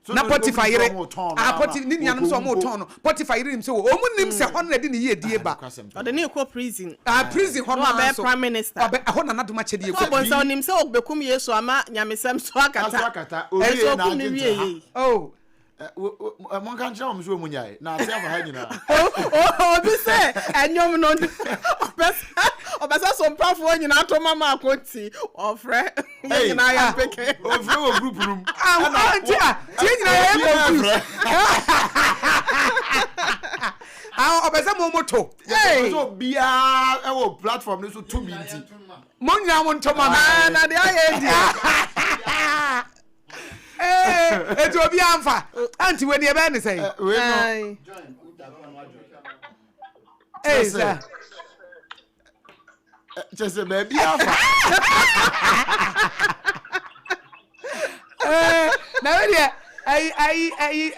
So Na na ɔde Potiphar wɔn yere, nim sɛ wɔretɔn no ah, ama Poti, ne nuanom sɛ wɔkɔwu mpo. wɔretɔn no. Potiphar yere nim sɛ wɔ, wɔn nim sɛ hɔ no na ɛde ne yiedie Ah, ba. nokwasɛm paa. Ɔde no rekɔ prison. Ah, prison hɔ Na no ara wabɛyɛ nso, prime minister. wabɛ, ɛhɔ na n'adom akyɛdeɛ Sɛ kɔ. ɔbonsam nim sɛ ɔbɛkum Yesu ama nyamesɛm so akata. Aso akata. Ɛnso Owie na ɔkum no agye wie ntra ha. yei. Oh. Ɛ, wo- wo- ɛ, Monka nkyerɛ wɔn sɛ wɔn nyae na ase afa ha nyinaa. Obi sɛ ɛnwom no ɔpɛ sɛ ɔpɛ sɛ sompafoɔ nyinaa to ma maako nti ɔfrɛ yɛn nyinaa yɛ mpeke. Ɔfrɛ wɔ group no mu. Ah, nti a tie nyinaa yɛ confused. Ah, ɔpɛ sɛ mo mo to. Yɛ sɛ obiara ɛwɔ platform no so to bi nti. Mo nyinaa mo nto ma me. Ah, na deɛ ayɛ deɛ. Ee, eti obiara nfa. Anti wei ni ɛbɛyɛ ne sɛn? Wei no. Ee sɛ. Kyɛ sɛ baabi afa. Ee, na wei deɛ ayi ayi ayi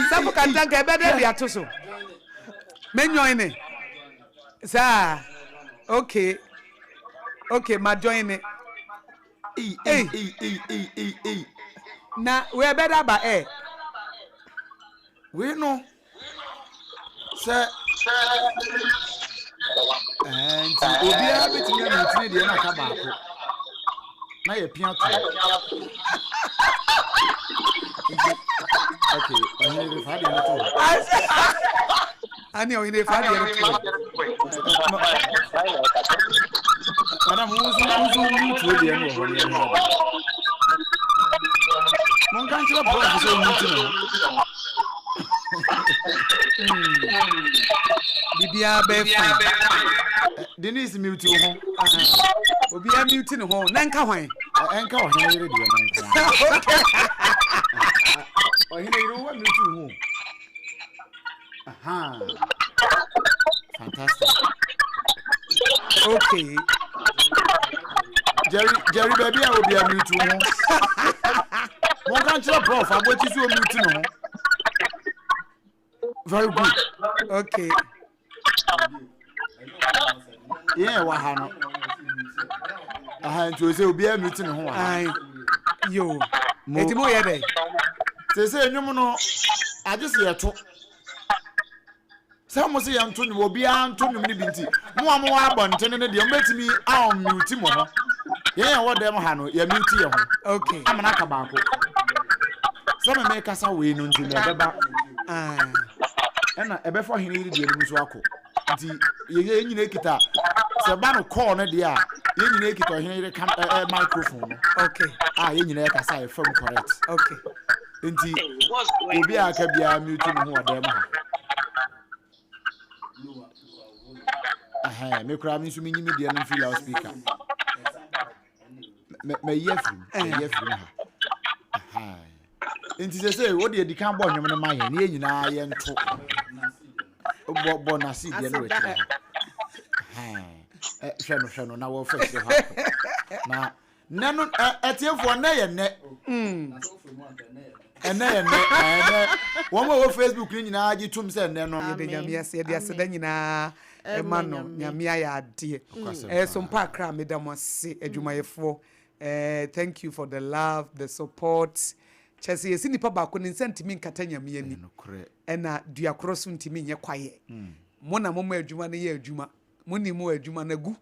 safo kantanka ɛbɛ dɛ de ato so. Me join ne. Saa. Okay. Okay, ma join ne. Ei ei ei ei ei ei ei. Na wei ɛbɛda aba ɛ. Wei no sɛ ɛɛ nti obiara bɛtumi ama tiri deɛ na aka baako na yɛ pia to nti okay ɔhene de fa deɛ no to hɔ. Ani ɔhene fa deɛ no to hɔ. Madam, wo nso wo nso wo tuo deɛ no wɔ hɔ no yɛn ho ade. Monka nkyerɛ prɔf sɛ ɔmu ti ne ho. Biribiara bɛyɛ fine. Denise mute wo ho. Obiara mute ne ho na nka hwan? Ɛnka ɔhene yere deɛ no nko. Ɔhene yere wo mute wo ho. Aha. Fantastic. Okay. Jerry, Jerry, baby, I will be a mute. Mo kan kyerɛ prof abɔkyi so mute ne ho. Very good. Okay. Yɛn ɛwɔ ha no. Aha nti o sɛ obiara mute ne ho wɔ ha. Yo. Eti mo yɛ dɛ. Sɛ sɛ nnwom no agye sɛ yɛto. Sɛ mo sɛ yɛnto nnwom obiara nto nnwom no bi nti mo a mowɔ abɔntene no deɛ mobɛtumi a unmute mo ho. Yɛn a ɛwɔ dɛm ha no yɛ mute yɛ ho. Okay. Ama no aka baako. Sɛ me mekasa wei no nti na ɛbɛba. Ɛna ɛbɛfa ɔhene yere deɛ no mu nso akɔ. Nti yɛyɛ yɛn nyinaa kita sɛ ba no kɔɔ no deɛ a yɛn nyinaa kita ɔhene yere kam ɛ ɛ microphone no. Okay. A yɛn nyinaa kasa yɛ fam correct. Okay. Nti obi a aka biara mute ne ho wɔ dɛm ha. Ɛhɛn me koraa me nso menyi me deɛ no mfiri loudspeaker. Mayi afiri mu mayi afiri mu ha. Ɛhɛn. Nti sɛ sɛ wode adi kan bɔ nnwom no ma yɛn ne yɛn nyinaa yɛnto bɔ bɔ n'ase deɛ no wɔ akyire hɔ. Ɛhɛn. Hwɛ no hwɛ no na wɔfa akyire hɔ akɔ. Na nnɛ no atiefoɔ nnɛ yɛ nnɛ. Ɛnɛ yɛ nnɛ, ɛnɛ wɔn a wɔ Facebook no nyinaa gye tom sɛ ɛnɛ no. Yɛde Nyame ase, yɛde aseda nyinaa ɛma no. Nyame ayɛ adeɛ. Ɛyɛ so mpa akra, meda mo ase adwumayɛfoɔ. Thank you for the love, the support. Kyerɛ sɛ yɛsi nipa baako ne nsa ntumi nkata Nyame ani. Ɛna dua korɔ so ntumi nyɛ kwaeɛ. Mo na moma adwuma no yɛ adwuma. Mo ni mo adwuma no agu.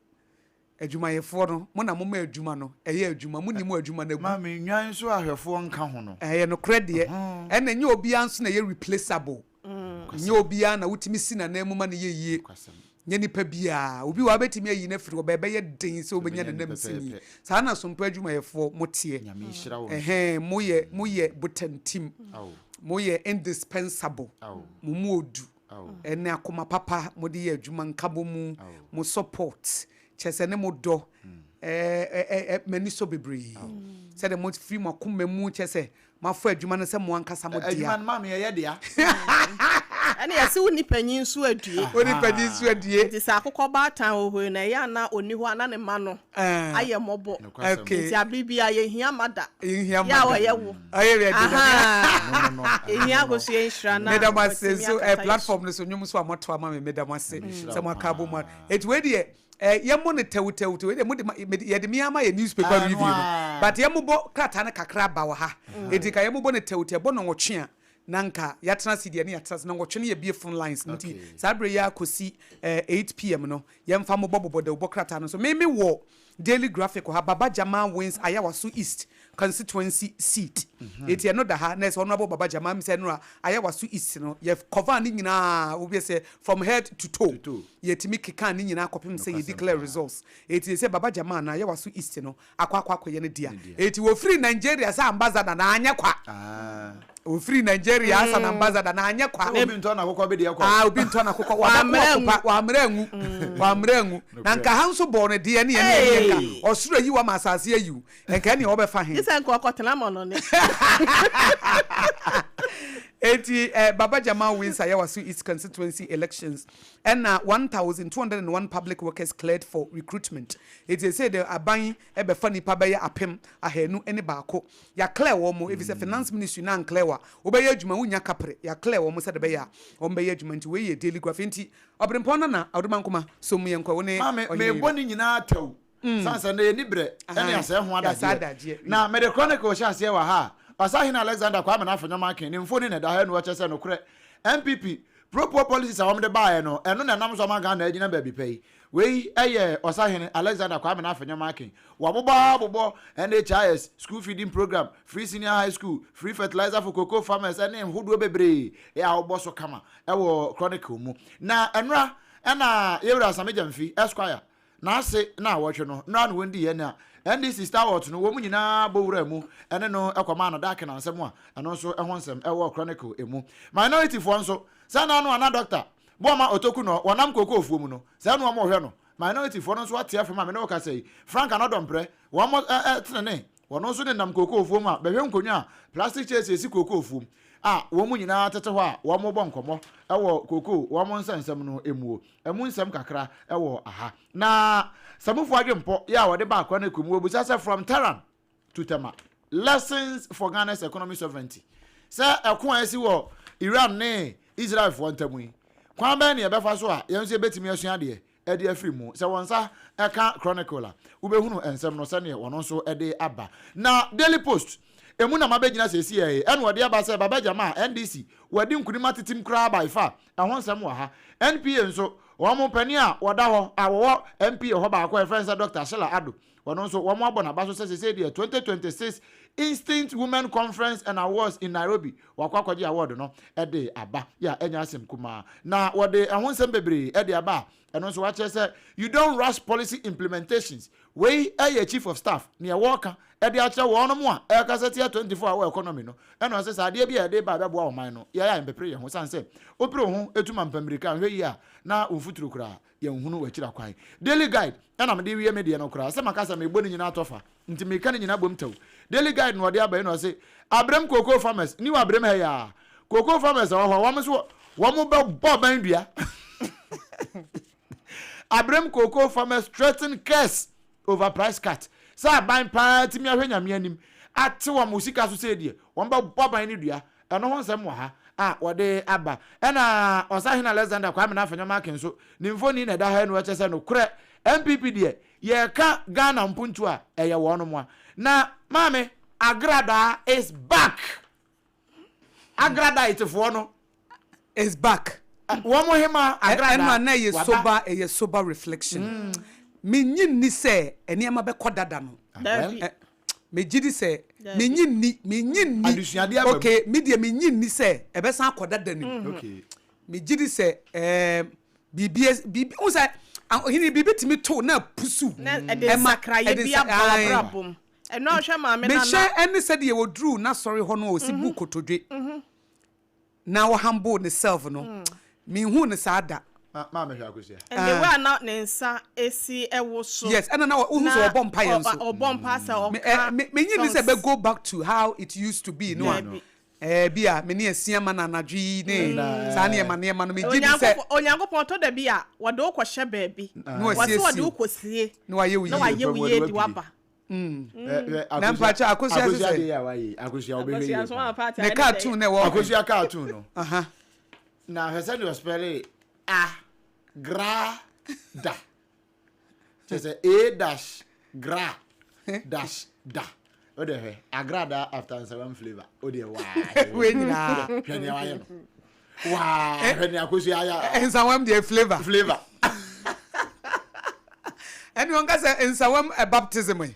Adwumayɛfoɔ no, mo na moma adwuma no ɛyɛ adwuma. Mo ni mo adwuma no agu. Maame, nnwan nso ahwɛfoɔ nka ho no. Ɛyɛ nokorɛ deɛ. Ɛna ɛnyɛ obiara nso na ɛyɛ replaceable. Nyɛ obiara na wotumi si n'anan mu ma no yɛ yie. Nyɛ nipa biara. Obi wɔ hɔ a wobɛtumi ayi no afiri hɔ, but ɛbɛyɛ den sɛ wobɛnya ne nam sini. Saa na sompa adwumayɛfoɔ moteɛ. Ɛhɛn, moyɛ, moyɛ botantim. Moyɛ indispensable. Mo mu odu. Ɛne akoma papa mode yɛ adwuma, nkabɔmu, mo support, kyerɛ sɛ ne mo dɔ, ɛɛ, ɛ, m'ani sɔ bebree. Sɛdeɛ mofiri mo akoma mu, kyerɛ sɛ moafa adwuma no sɛ mo ankasa mo dea. Adwuma no maame ɛyɛ dea. Ɛne yɛse wo nipa nyi nso adue. Wo nipa nyi nso adue. Nti sɛ akokɔ baatan wɔ hɔ yi na ɛyɛ a na ɔnni hɔ a na ne mma no ayɛ mmɔbɔ. Nti abere biara yɛhia mada. Yɛhia mada. Yɛ a ɔyɛ wo. Ɔyɛ wia di na. Yɛhia akosua nhyira na. Meda mo ase nso platform no so nnwom nso a moato ama me, meda mo ase sɛ moaka abɔ mu a. Eti wei deɛ yɛmmɔ no tɛwtɛwtɛw, wei deɛ mode ma, mede, yɛde me ara ma yɛ newspaper review no, but yɛmmobɔ krataa no kakra aba wɔ ha, enti nka yɛmmobɔ no tɛwtɛw, ɛbɔ nnɔnwɔtwe a, na nka yɛatena ase deɛ ne yɛatena ase, nnɔnwɔtwe no yɛbue phone lines no, nti saa berɛ yi ara kɔsi 8 PM no, yɛmfa mmobɔbobɔ dawubɔ krataa no nso. Me mewɔ Daily Graphic wɔ ha, Baba Jamal wins Ayawaso East constituency seat, enti ɛno da ha, na ɛsɛ Honourable Baba Jamal, mesɛ ɛno a Ayawaso East no, yɛ cover ne nyinaa, wobɛ sɛ from head to toe, yɛtumi kekaa ne nyinaa kɔpem sɛ yɛ declare results. Enti sɛ Baba Jamal na Ayawaso East no akɔ akɔ akɔyɛ no dea. Enti wɔfiri Nigeria sɛ ambassador na anyɛ kwa. Wɔfiri Nigeria as an ambassador na anyɛ kwa. Obi ntɔ n'akokɔ bi deɛ kɔ. Ah, obi ntɔ n'akokɔ. Wabɛko ɔkopa, wammerɛ angu. Wammerɛ angu. Na nka ha nso bɔɔ no deɛ ne ɛne ɛne nka ɔsoro ayi wa ma asase ayi wo. Nka ɛne ɔbɛfa he. Gye sɛ nka ɔkɔtena ma no ne. Enti Baba Jamal wins Ayawaso East constituency elections ɛna 1,201 public workers cleared for recruitment. Enti ɛsei de aban ɛbɛfa nipa bɛyɛ 2,101. Yɛaclear wɔn mo, efisɛ Finance Ministry no anclear wo a, wobɛyɛ adwuma wonnya kapre. Yɛaclear wɔn sɛde bɛyɛ a wɔn bɛyɛ adwuma. Nti wei yɛ Daily Graphic. Enti Ɔberempɔn Nana Adomankoma, som yɛn kɔ, wo ne Maame, Ɔhene Yere. Mebɔ ne nyinaa tɛw, sane sɛ nnɛ yɛnni berɛ ne asɛe ho Yɛasɛe adagyeɛ. Adagyeɛ. Na mede Chronicle hyɛ aseɛ wɔ ha a, Ɔsahene Alexander Kwame Nafenyɔma Aken ne mfoni na ɛda ha, ɛna ɔkyerɛ sɛ nokorɛ NPP pro-poor policies a wɔde baeɛ no, ɛno na ɛnam so ama Ghana agyina baabi pa yi. Wei yɛ Ɔsahene Alexander Kwame Nafenyɔma Aken. Wɔabobɔ ara bobɔ NHIS, School Feeding Programme, Free Senior High School, Free Fertilizer for Cocoa Farmers ne nhodoɔ bebree a wɔbɔ so kama wɔ Chronicle mu. Na ɛnora na Yɛwura Sami Gyamfi, Esquire, n'ase naawɔtwe no, nnora na wɔn diiɛ na NDC stalwarts no wɔn nyinaa bɔ wuraa mu ne no kɔmaa no dark na nsɛm a ɛno nso ho nsɛm wɔ Chronicle mu. Minority foɔ nso, sɛ na ano a na Doctor Boamah Otoku no wɔnam kookoofuo mu no, sɛ na wɔn rehwɛ no. Minority foɔ no nso ate afam a me ne wo kasa yi, Frank Anɔdɔmprɛ, wɔn tenene, wɔn nso nenam kookoofuo mu a bɛhwɛ nkonnwa a plastic chairs esi kookoofuo mu a wɔn nyinaa tete hɔ a wɔn rebɔ nkɔmmɔ wɔ kookoo wɔn nsɛnsɛm no muo. Ɛmu nsɛm kakra wɔ aha. Na Samufo adwempɔ yɛ a wɔde ba akora no kurom, wɔbisa sɛ from Tehran to Tema, lessons for Ghana's economic sovereignty. Sɛ ɛko a asi wɔ Iran ne Israelfoɔ ntam yi, kwan bɛn na yɛbɛfa so a yɛn nso yɛbɛtumi asua adeɛ de afiri mu? Sɛ wɔn nsa ka Chronicle a, wobɛhunu nsɛm no sɛdeɛ wɔn nso de aba. Na Daily Post, emu na mabɛgyina seesei yi, ɛna wɔde aba sɛ Baba Jamal, NDC, wɔadi nkunim atetem koraa by far. Ɛho nsɛm wɔ ha. NPA nso, wɔn panin a wɔda hɔ a wɔwɔ NPA hɔ baako a yɛfrɛ no sɛ Dɔkta Sheila Addo, ɔno nso wɔabɔ n'aba so sɛ seesei deɛ 2026 Instinct Women Conference and Awards in Nairobi, wakɔ akɔgye award no de aba. Yɛ a ɛnyɛ asɛm kumaa. Na wɔde ɛho nsɛm bebree de aba a ɛno nso wɔakyerɛ sɛ you don't rush policy implementations. Wei yɛ Chief of Staff nea wɔreka de akyerɛ wɔnom a ɛrekasa tia 24 hour economy no. Ɛna ɔse sɛ adeɛ bi a yɛde ba a ɛbɛboa ɔman no, yɛayɛ a yɛmpepere yɛn ho sane sɛ wopere wo ho tu ma mpamirika nhwɛ yie a na wo mfuturo koraa yɛnhunu w'akyiri akwan. Daily Guide ɛna mede wie me deɛ no koraa sɛ maka sɛ mebɔ ne nyinaa tɔfa nti meka ne nyinaa bom tɛw. Daily Guide na ɔde aba yi na ɔse Abrem cocoa farmers ni wɔ Abrem ha yi aa cocoa farmers a wɔ hɔ wɔn nso wɔn bɛbɔ ban dua. Abrem cocoa farmers threaten curse over price cut. Sɛ aban paa tumi ahwɛ Nyame anim. ate wɔn sika so sei deɛ, wɔbɛbɔ aban no dua. Ɛno ho nsɛm wɔ ha a wɔde aba. Ɛna Ɔsahene Alexander Kwame Nafanyama Akin nso, ne mfoni na ɛda ha yi na ɔkyerɛ sɛ nokorɛ NPP deɛ, yɛreka Ghana mpuntuo a, ɛyɛ wɔnom a. Na maame, Agradaa is back! Agradaitefoɔ no. Is back. Wɔn hema Agradaa, Ɛno a na ɛyɛ waba. sober, ɛyɛ sober reflection. Mennye nni sɛ nneɛma bɛkɔ dada no. Dabi. Megye di sɛ Dabi. menye nni, menye nni. Adesuadeɛ aba mu. Okay, me deɛ menye nni sɛ ɛbɛsan akɔ dada no mu. Megye di sɛ ɛɛm biribi biribi n sɛ ɔhene biribi tumi to na pusu. Na ɛde nsakraeɛ ɛde bi nsa- aba ae. w'abrabɔ mu. Ɛno a wohwɛ maame no Mehyɛ ana. ɛne sɛdeɛ wɔduruu n'asɔre hɔ no a ɔsi bu kotodwe na ɔhumble ne self no, menhuu no saa da. Maame hwɛ Akosua. And the way a na ne nsa esi ɛwo so. Yes, ɛna na wohu sɛ ɔbɔ mpaeɛ nso. Ɔbɔ mpa sɛ Me ɔka eh, me menye ni sɛ tongues. bɛ go back to how it used to be no a. Dabi. Eh, bi a me ne asia ma na anadwo yi ne saa nneɛma nneɛma no megye di sɛ Onyankopɔn Onyankopɔn tɔ da bi a wɔde wo kɔhyɛ baabi. na Wɔse wɔde wasiesie wo kɔsie na wayɛ wo na yie. wayɛ wo yie de waba. Na mpakyɛ Akosua Akosua sɛ de yɛ a wayɛ Akosua wobɛhwɛ Akosua yie nso paa. wɔn party ne ayɛ ne dɛ. cartoon na ɛwɔ Akosua cartoon no. Na hwɛ sɛdeɛ ɔspɛle a gra da. Kyerɛ sɛ A dash gra dash da. O deɛ hwɛ agrada after nsawam flavour. O deɛ waa. Wei nyinaa. Hwɛ nea wayɛ no. Waa hwɛ nea Akosua ayɛ. Nsawam deɛ flavour. Flavour. Ɛne ɔnka sɛ nsawam baptism yi.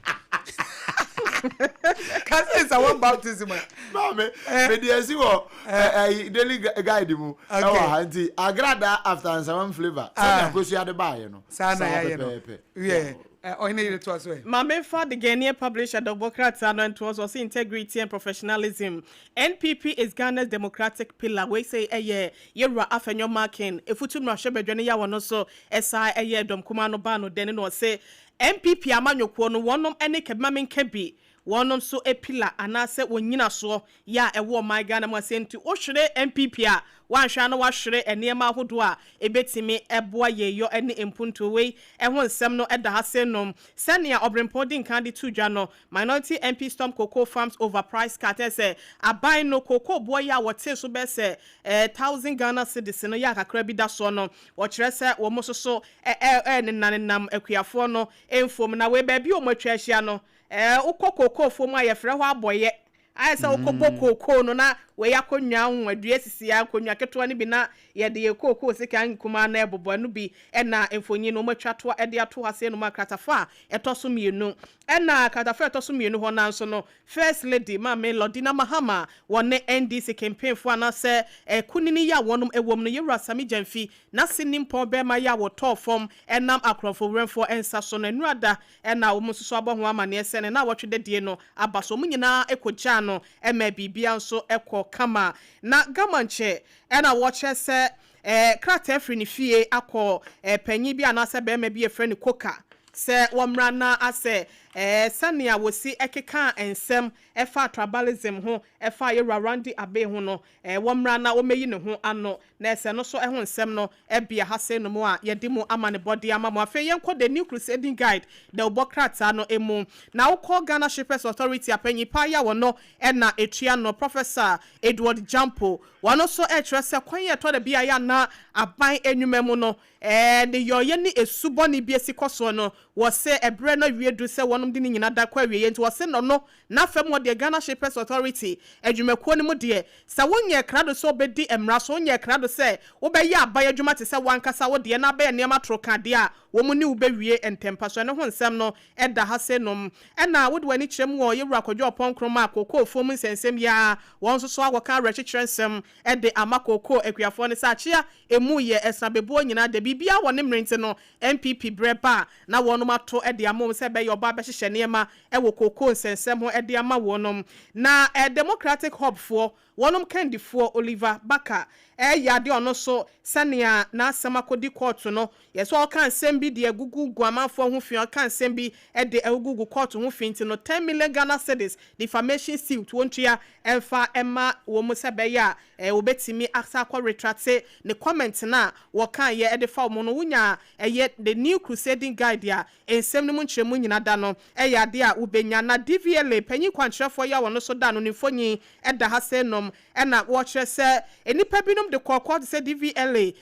Ka sɛ nsawam baptism yi. Maame, mede asi wɔ ɛyi daily guide mu ɛwɔ ha nti agrada after nsawam flavour sɛdeɛ Akosua de baayɛ no. Saa na yɛayɛ no. Pɛpɛɛpɛ. Wiɛ, ɔhene yere toa so ɛ. Maame fa the Ghanaian publisher dɔbɔ krataa no ntoɔ so, ɔse integrity and professionalism. NPP is Ghana's democratic pillar. Wei sɛ ɛyɛ Yɛwura Afenyo Markin efutu mmarahyɛbadwa no yɛ a wɔno nso ɛsa ɛyɛ dɔm kumaa no baa no dɛn na ɔse NPP amanyɔkuo no wɔnom ne kabima menka bi wɔnom nso pillar anaasɛ wɔn nyinasoɔ yɛ a ɛwɔ ɔman Ghana mu ase nti wohwere NPP a woanhwɛ a na woahwere nneɛma ahodoɔ a ɛbɛtumi ɛboa yɛyɔ ne mpuntuo. Wei ɛho nsɛm no ɛda ha se nom sɛnea ɔbrempɔn di nkan de to dwa no, minority MP storm cocoa farms over price cut, sɛ aban no cocoa boɔ yi a wɔte so bɛ sɛ 1,000 Ghana cedis no yɛ akakra bi da soɔ no, wɔkyerɛ sɛ wɔn nso so ɛ ɛ nenanenam akuafoɔ no mfom na wei baabi a wɔn atwa ahyia no, wokɔ cocoa fom a yɛfrɛ hɔ abɔyɛ ayɛ sɛ wokɔbɔ kookoo no na wei akonnwa ho adua sisi akonnwa ketewa no bi na yɛde yɛ kookoo sika nkumaa na ɛbobɔ no bi. Ɛna mfonyin no wɔatwa to ɛde ato ha sɛ no mu akratafa a ɛtɔ so mmienu. Ɛna akratafa a ɛtɔ so mmienu hɔ nanso no, First Lady Maame Lordina Mahama wɔne NDC campaignfoɔ anaasɛ ɛkunini yi a wɔnom ɛwɔ mu no, Yɛwura Sami Gyamfi n'ase nimpɔn bɛrima yi a wɔtɔɔ fam ɛnam akorɔmfo werɛmfoɔ nsa so no, nnurada ɛna wɔn nso so abɔ ho amanneɛ sɛ ne na wɔtwe dadie no aba so. Wɔn nyinaa kɔgyaa no ɛma biribia nso ɛkɔ kama. Na Gamankyɛ ɛna wɔkyerɛ sɛ krataa firi ne fie akɔ panyin bi anaasɛ bɛrima bi yɛfrɛ no Koka sɛ wɔmmra na asɛ sɛnea wɔsi ɛkeka nsɛm ɛfa tribalism ho ɛfa Yɛwura Randy Abbey ho no, wɔmmra na wɔmmɛyi ne ho ano na ɛsɛ no so ɛho nsɛm no ɛbea ha sɛ no mu a yɛde mu ama ne bɔde ama mo. Afei yɛnkɔ The New Crusading Guide da wobɔ krataa no emu na wokɔ Ghana Shippers Authority apanyin paa yi a wɔno ɛna etua no, Professor Edward Gyampo, wɔno nso ɛkyerɛ sɛ kwan yɛ ɛtɔ da bi a yɛ ana aban enwuma mu no ne yɔyɛ ne esu bɔne bi esi kɔ soɔ no, wɔsɛ ɛbrɛ no awie du sɛ wɔnom de ne nyina da kɔ awie. Nti wɔsɛ no no n'afɛm wɔ deɛ Ghana Shippers Authority adwumakuo no mu deɛ, sɛ wonyɛ krado sɛ wobɛdi mmara so, wonyɛ krado sɛ wobɛyɛ aban adwuma te sɛ wankasa wo deɛ na abɛyɛ nneɛma toro ka deɛ a wɔn ne wo bɛwie ntɛmpa so. Ɛno ho nsɛm no ɛda ha sɛ nom. Ɛna wode w'ani kyerɛ mu wɔ Yɛwura Kwadwo Ɔpɔn Nkrumah a kookoo fom nsɛnsɛm yi a wɔn nso so akɔka awerɛkyekyerɛ nsɛm ɛde ama kookoo akuafoɔ no sɛ akyea emu yɛ ɛsrabeboɔ nyinaa de biribiara wɔ ne mmerɛ nti no NPP berɛ ba a na wɔnom ato de ama wɔn sɛ ɛbɛyɛ ɔbaa bɛhyehyɛ nneɛma ɛwɔ kookoo nsɛnsɛm ho de ama wɔnom. Na Democratic Hub foɔ wɔnom kandifoɔ Oliver Barker ɛyɛ adeɛ ɔno so sɛnea n'asɛm akɔdi kɔɔto no, yɛsɛ ɔka nsɛm bi de agugu gu amanfoɔ ho fi, ɔka nsɛm bi de agugu kɔɔto ho fi nti no 10 million Ghana cedis defamation suit wɔntua ɛmfa ɛma wɔn mu sɛ bɛyɛ a wɔbɛtumi asa akɔ retract ne comment na wɔka yɛ ɛde fa wɔn no. Wonya ɛyɛ The New Crusading Guide a nsɛm no mu nkyerɛmu nyina da no. yɛ adeɛ a wobɛnya. Na DVLA panyin kwankyerɛfoɔ yi a wɔno nso da ano ne mfonyin da ha sei nom na wɔkyerɛ sɛ nnipa binom de kɔɔkɔɔ te sɛ DVLA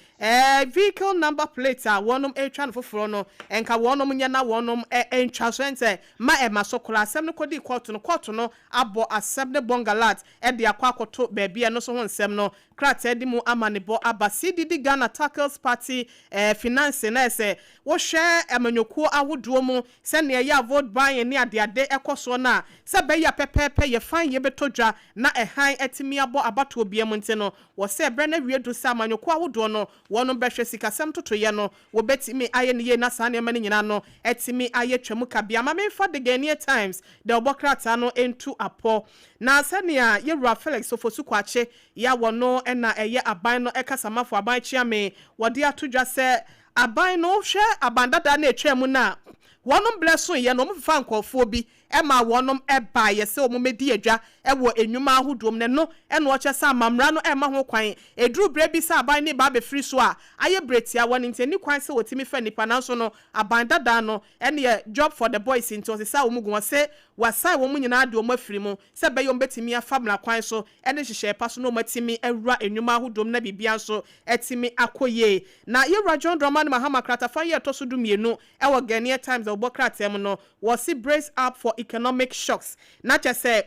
vehicle number plate a wɔnom retwa no foforɔ no nka wɔnom nyɛ na wɔnom ntwa so ɛnsɛ ma ɛma so koraa. Asɛm no kɔdii kɔɔto no, kɔɔto no abɔ asɛm no bɔngalat de akɔ akɔto baabi a ɛno nso ho nsɛm no krataa di mu amanebɔ aba. CDD Ghana tackles party financing na ɛsɛ wohwɛ amanyɔkuo ahodoɔ mu sɛnea ɛyɛ a vote buying ne adeade kɔ soɔ no a, sɛ ɛbɛyɛ a pɛpɛɛpɛ yɛ fann yɛbɛtɔ dwa na ɛhan atumi abɔ abatoɔ biara mu nti no, wɔ sɛ berɛ no awie duru sɛ amanyɔkuo ahodoɔ no wɔnom bɛhwɛ sikasɛm ntotoeɛ no wɔbɛtumi ayɛ no yie na saa nneɛma no nyinaa no atumi ayɛ twam kabea. Ma memfa The Ghanaian Times dawubɔ krataa no ntu apɔ. Na sɛnea Yɛwura Felix Ofosu Kwakye yi a wɔno na ɛyɛ aban no kasamafo, aban kyeame, wɔde ato dwa sɛ aban no wohwɛ aban dada no a ɛtwaa mu no a, wɔnom berɛ soeɛ no wɔfefaa nkorɔfoɔ bi maa wɔnom baeɛ sɛ wɔn mmɛdi adwa wɔ nnwuma ahodoɔ mu na ɛno na ɔkyerɛ sɛ amammra no mma ho kwan. Ɛduru berɛ bi sɛ aban no reba abɛfiri so a, ayɛ berɛ tiawa no nti ɛnni kwan sɛ wɔtumi fa nnipa nanso no aban dada no ɛneɛ job for the boys nti ɔsesaa wɔn gu hɔ se wasan wɔn nyinaa de wɔn afiri mu sɛ ɛbɛyɛ wɔn bɛtumi afa mmara kwan so ne nhyehyɛɛ pa so na wɔatumi awura nnwuma ahodoɔ mu na biribiara nso atumi akɔ yie. Na Yɛwura John Dramani Mahama kratafa yi a ɛtɔ so dumienu wɔ Ghanaian Times a wɔbɔ krataa mu no, wɔse Brace up for economic shocks na kyerɛ sɛ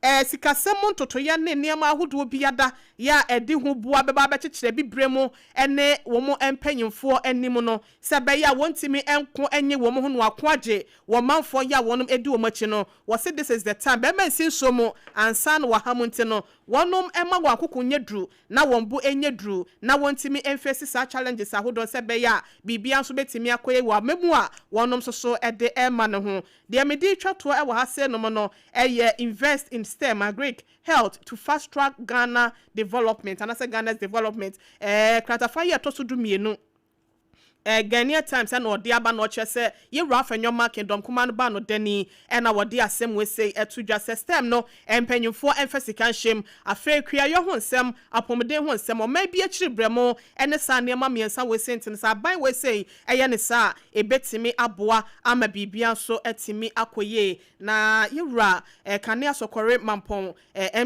ɛɛ sikasɛm mu ntotoeɛ ne nneɛma ahodoɔ biada yɛ a ɛde ho boa bɛba abɛkyekyere abibire mu ne wɔn mpanyinfoɔ anim no sɛ ɛbɛyɛ a wɔntumi nko nye wɔn ho na wɔako agye wɔn manfoɔ yɛ a wɔnom di wɔn akyi no, wɔse this is the time, bɛrima nsi nsuo mu ansa na waha mu nti no, wɔnom mma wɔn akoko nyɛ duru na wɔn bo nyɛ duru na wɔntumi mfesi saa challenges ahodoɔ sɛ ɛbɛyɛ a biribiara nso bɛtumi akɔ yie wɔ amamu a wɔnom nso so de rema no ho. Deɛ mede retwa toɔ wɔ ha sei nom no yɛ invest in STEM, agric, health to fast track Ghana development anaasɛ Ghana's development, ɛɛ kratafa yi a ɛtɔ so dumienu. Ghanaian Times na ɔde aba na ɔkyerɛ sɛ Yewura Afenyo Kingdom Kumaa no baa no dani na wɔde asɛm wei sei to dwa sɛ STEM no mpanyimfoɔ mfa sika nhyɛ mu, afei kuayɔ ho nsɛm, apɔmuden ho nsɛm, ɔman bi akyiri brɛmo ne saa nneɛma mmiɛnsa wei sei nti no sɛ aban wei sei yɛ no saa a ɛbɛtumi aboa ama biribiara nso atumi akɔ yie. Na Yewura Kanea Sɔkɔre Mampɔn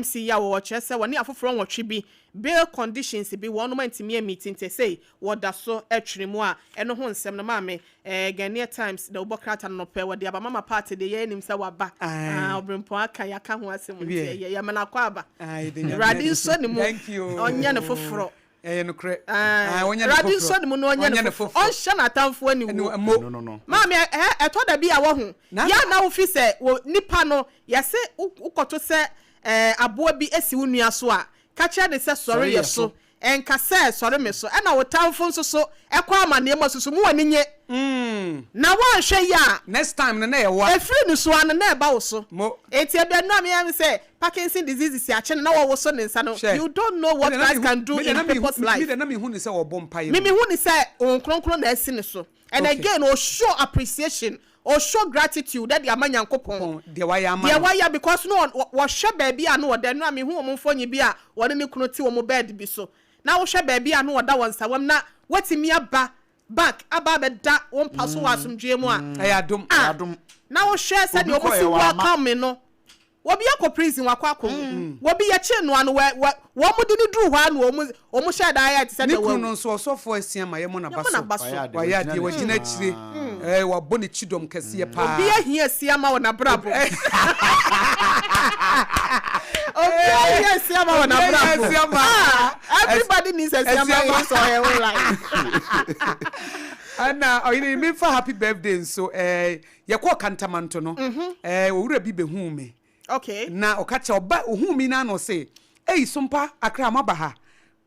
MC yi a wɔwɔ kyerɛ sɛ wɔne afoforɔ nwɔtwe bi bail conditions bi wɔnom antumi ammeeti nti sei wɔda so twere mu a ɛno ho nsɛm no maame eh, Ghanaian Times na wobɔ krataa no nɔpɛ wɔde aba mama party deɛ yɛn nim sɛ waba ah, ɔbrempɔn aka yɛaka ho asɛm nti ɛyɛ yɛma no akɔ aba Awurade nsɔ ne mu ɔnyɛ no foforɔ ɛyɛ nokorɛ Awurade nsɔ ne mu na ɔnyɛ no foforɔ ɔnhyɛ n'atamfoɔ aniwuo maame ɛtɔ da bi a wɔho yɛ na wofi sɛ wɔ nipa no yɛse wokɔto sɛ aboa bi asi wo nua so a ka kyerɛ ne sɛ sɔre yɛ so Ɛnka sɛ, Sɔre me so. Ɛna wo tamfo nso so kɔ amaneɛ mu a, susu mu w'ani nye. Na woanhwɛ yie a. Next time no na ɛyɛ wo a. Ɛfiri ne so ara no, na ɛba wo so. Mo. Enti ɛbɛ no a meyɛ me sɛ Parkinson disease si akye no na wɔwoso ne nsa no, Hwɛ. you don't know what Me deɛ na Christ mehu, can do me deɛ in na mehu, people's me life. deɛ na mehu no sɛ ɔbɔ mpaeɛ Me mu. mehu no sɛ Honhom Kronkron na asi ne so. And Okay. again, ɔshow appreciation, ɔshow gratitude de ama Nyankopɔn. Pɔn, deɛ wayɛ ama Deɛ no. wayɛ because no wɔhwɛ baabi a no ɔda no a mehu wɔn mfonyin bi a wɔne ne kunu te wɔn bed bi so na wohwɛ baabi a no ɔda wɔ nsawam na watumi aba back aba abɛda wo mpa so wɔ asomdwoeɛ mu a Ɛyɛ adom. ah Adom. na wohwɛ Obi sɛdeɛ wɔn kɔɛ si wamma. welcome me no Obi akɔ prison wakɔ akɔ wu. Obi yɛkyee no ano wɔ wɔ wɔn de no duru hɔ a na wɔn wɔn hyɛɛ da ayɛ te sɛ Ne deɛ kunu wawu. no nso ɔsɔfoɔ asia ma yɛmmɔ n'aba Yɛmmɔ so. n'aba so. Wayɛ adeɛ, Wayɛ wagyina adeɛ, wagyina n'akyi akyire. paa. Ɛɛ wabɔ ne kyidɔm kɛseɛ paa. Obi ahia asia ma wɔ n'abrabɔ. Obi ahia asia ma wɔ Obi ahia n'abrabɔ. asia ma. Ah, everybody needs asia ma in his or her own life. Ɛna ɔyere memfa happy birthday nso ɛɛ Yɛkɔɔ Kantamanto no, eh, owura bi behuu me. Okay. Na ɔka kyerɛ, ɔba, ohuu me na na ɔse, Ei, Sompa, Accra, moaba ha?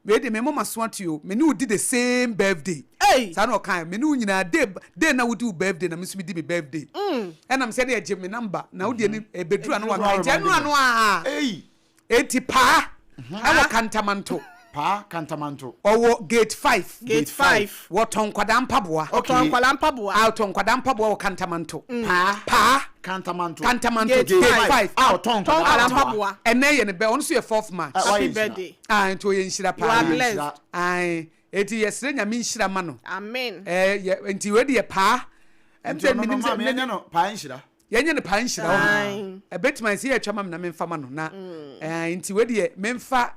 Wei de, me mɔ m'aso ate o, me ne wo di the same birthday. Ei! Saa na ɔkae, me ne wo nyinaa, day, day na wodi wo birthday na me nso medi me birthday. Ɛna me sɛ, ɛneɛ gye me number, na wo deɛ no, ɛbɛduru a na wakae. Nti ɛno ano a, Ei! Enti paa ɛwɔ Kantamanto. Paa Kantamanto. Ɔwɔ gate five. Gate five. Wɔtɔn nkwadaa mpaboa. Okay. Ɔtɔn nkwadaa mpaboa. A ɔtɔn nkwadaa mpaboa wɔ Kantamanto. Paa. Paa. Kantamanto. Kantamanto Gate gate five. five. A ɔtɔn Tɔn nkwadaa nkwadaa mpaboa. Ɛnɛ yɛ ne bɛ ɔno nso yɛ fourth March. Ɛ, wayɛ Happy nhyira. birthday. Ah nti ɔyɛ nhyira You are paa. blessed. Nhyira. Ae eti yɛsrɛ Nyame nhyira ma no. Amen. Ɛɛ yɛ nti wei deɛ paa. Nti Ɛm sɛ ɔno no menim sɛ maame ɛnyɛ no paa nhyira. Yɛnyɛ no paa nhyira wo. Ɛbɛtumi ayɛ sɛ yɛatwa ma me na memfa ma no na mm. Nti wei deɛ memfa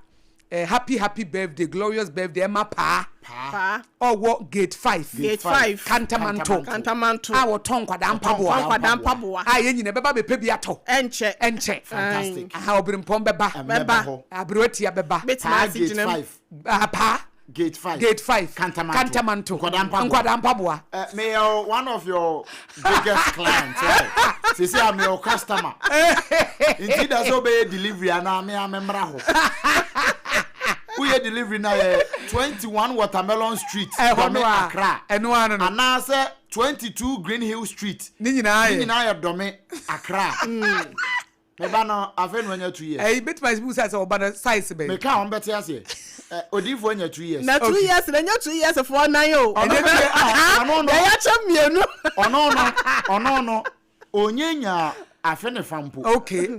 eh, happy happy birthday, glorious birthday ɛma paa. Paa. Ɔwɔ gate 5. Gate 5. Kantamanto. Kantamanto. A wɔtɔn nkwadaa mpaboa. Nkwadaa mpaboa. A yɛn nyina bɛba bɛpɛ bi atɔ. Ɛnkyɛ. Ɛnkyɛ. Fantastic. Aha, Ɔberempɔn bɛba. Bɛba. Aberewatia bɛba. Bɛtumi Paa ase gate gyina mu. 5. Ah, paa. Gate 5. Gate 5. Kantamanto. Kantamanto. Nkwadaa mpaboa. Nkwadaa mpaboa. Meyɛ one of your biggest clients. Sisi a meyɛ customer. Nti da sɛ wobɛyɛ delivery anaa me a memmra hɔ. Woyɛ delivery na yɛ 21 Watermelon Street, Ɛhɔ Dome, no a. Accra. Ɛno ara no. Anaasɛ 22 Green Hill Street. Ne nyinaa Ne yɛ. nyinaa yɛ Dome, Accra. Meba no afei na wanya 2 years. Ɛyi bɛtumi ayɛ sɛ sɛ ɔba no size bɛn. Meka a wɔn bɛte aseɛ. Odiifoɔ anya 2 years. Na 2 years na nyɛ 2 years foɔ nan o. Ɔno deɛ, ah, ɔno no. Yɛyɛ kyɛ mmienu. Ɔno no onye nya afe ne fa mpo.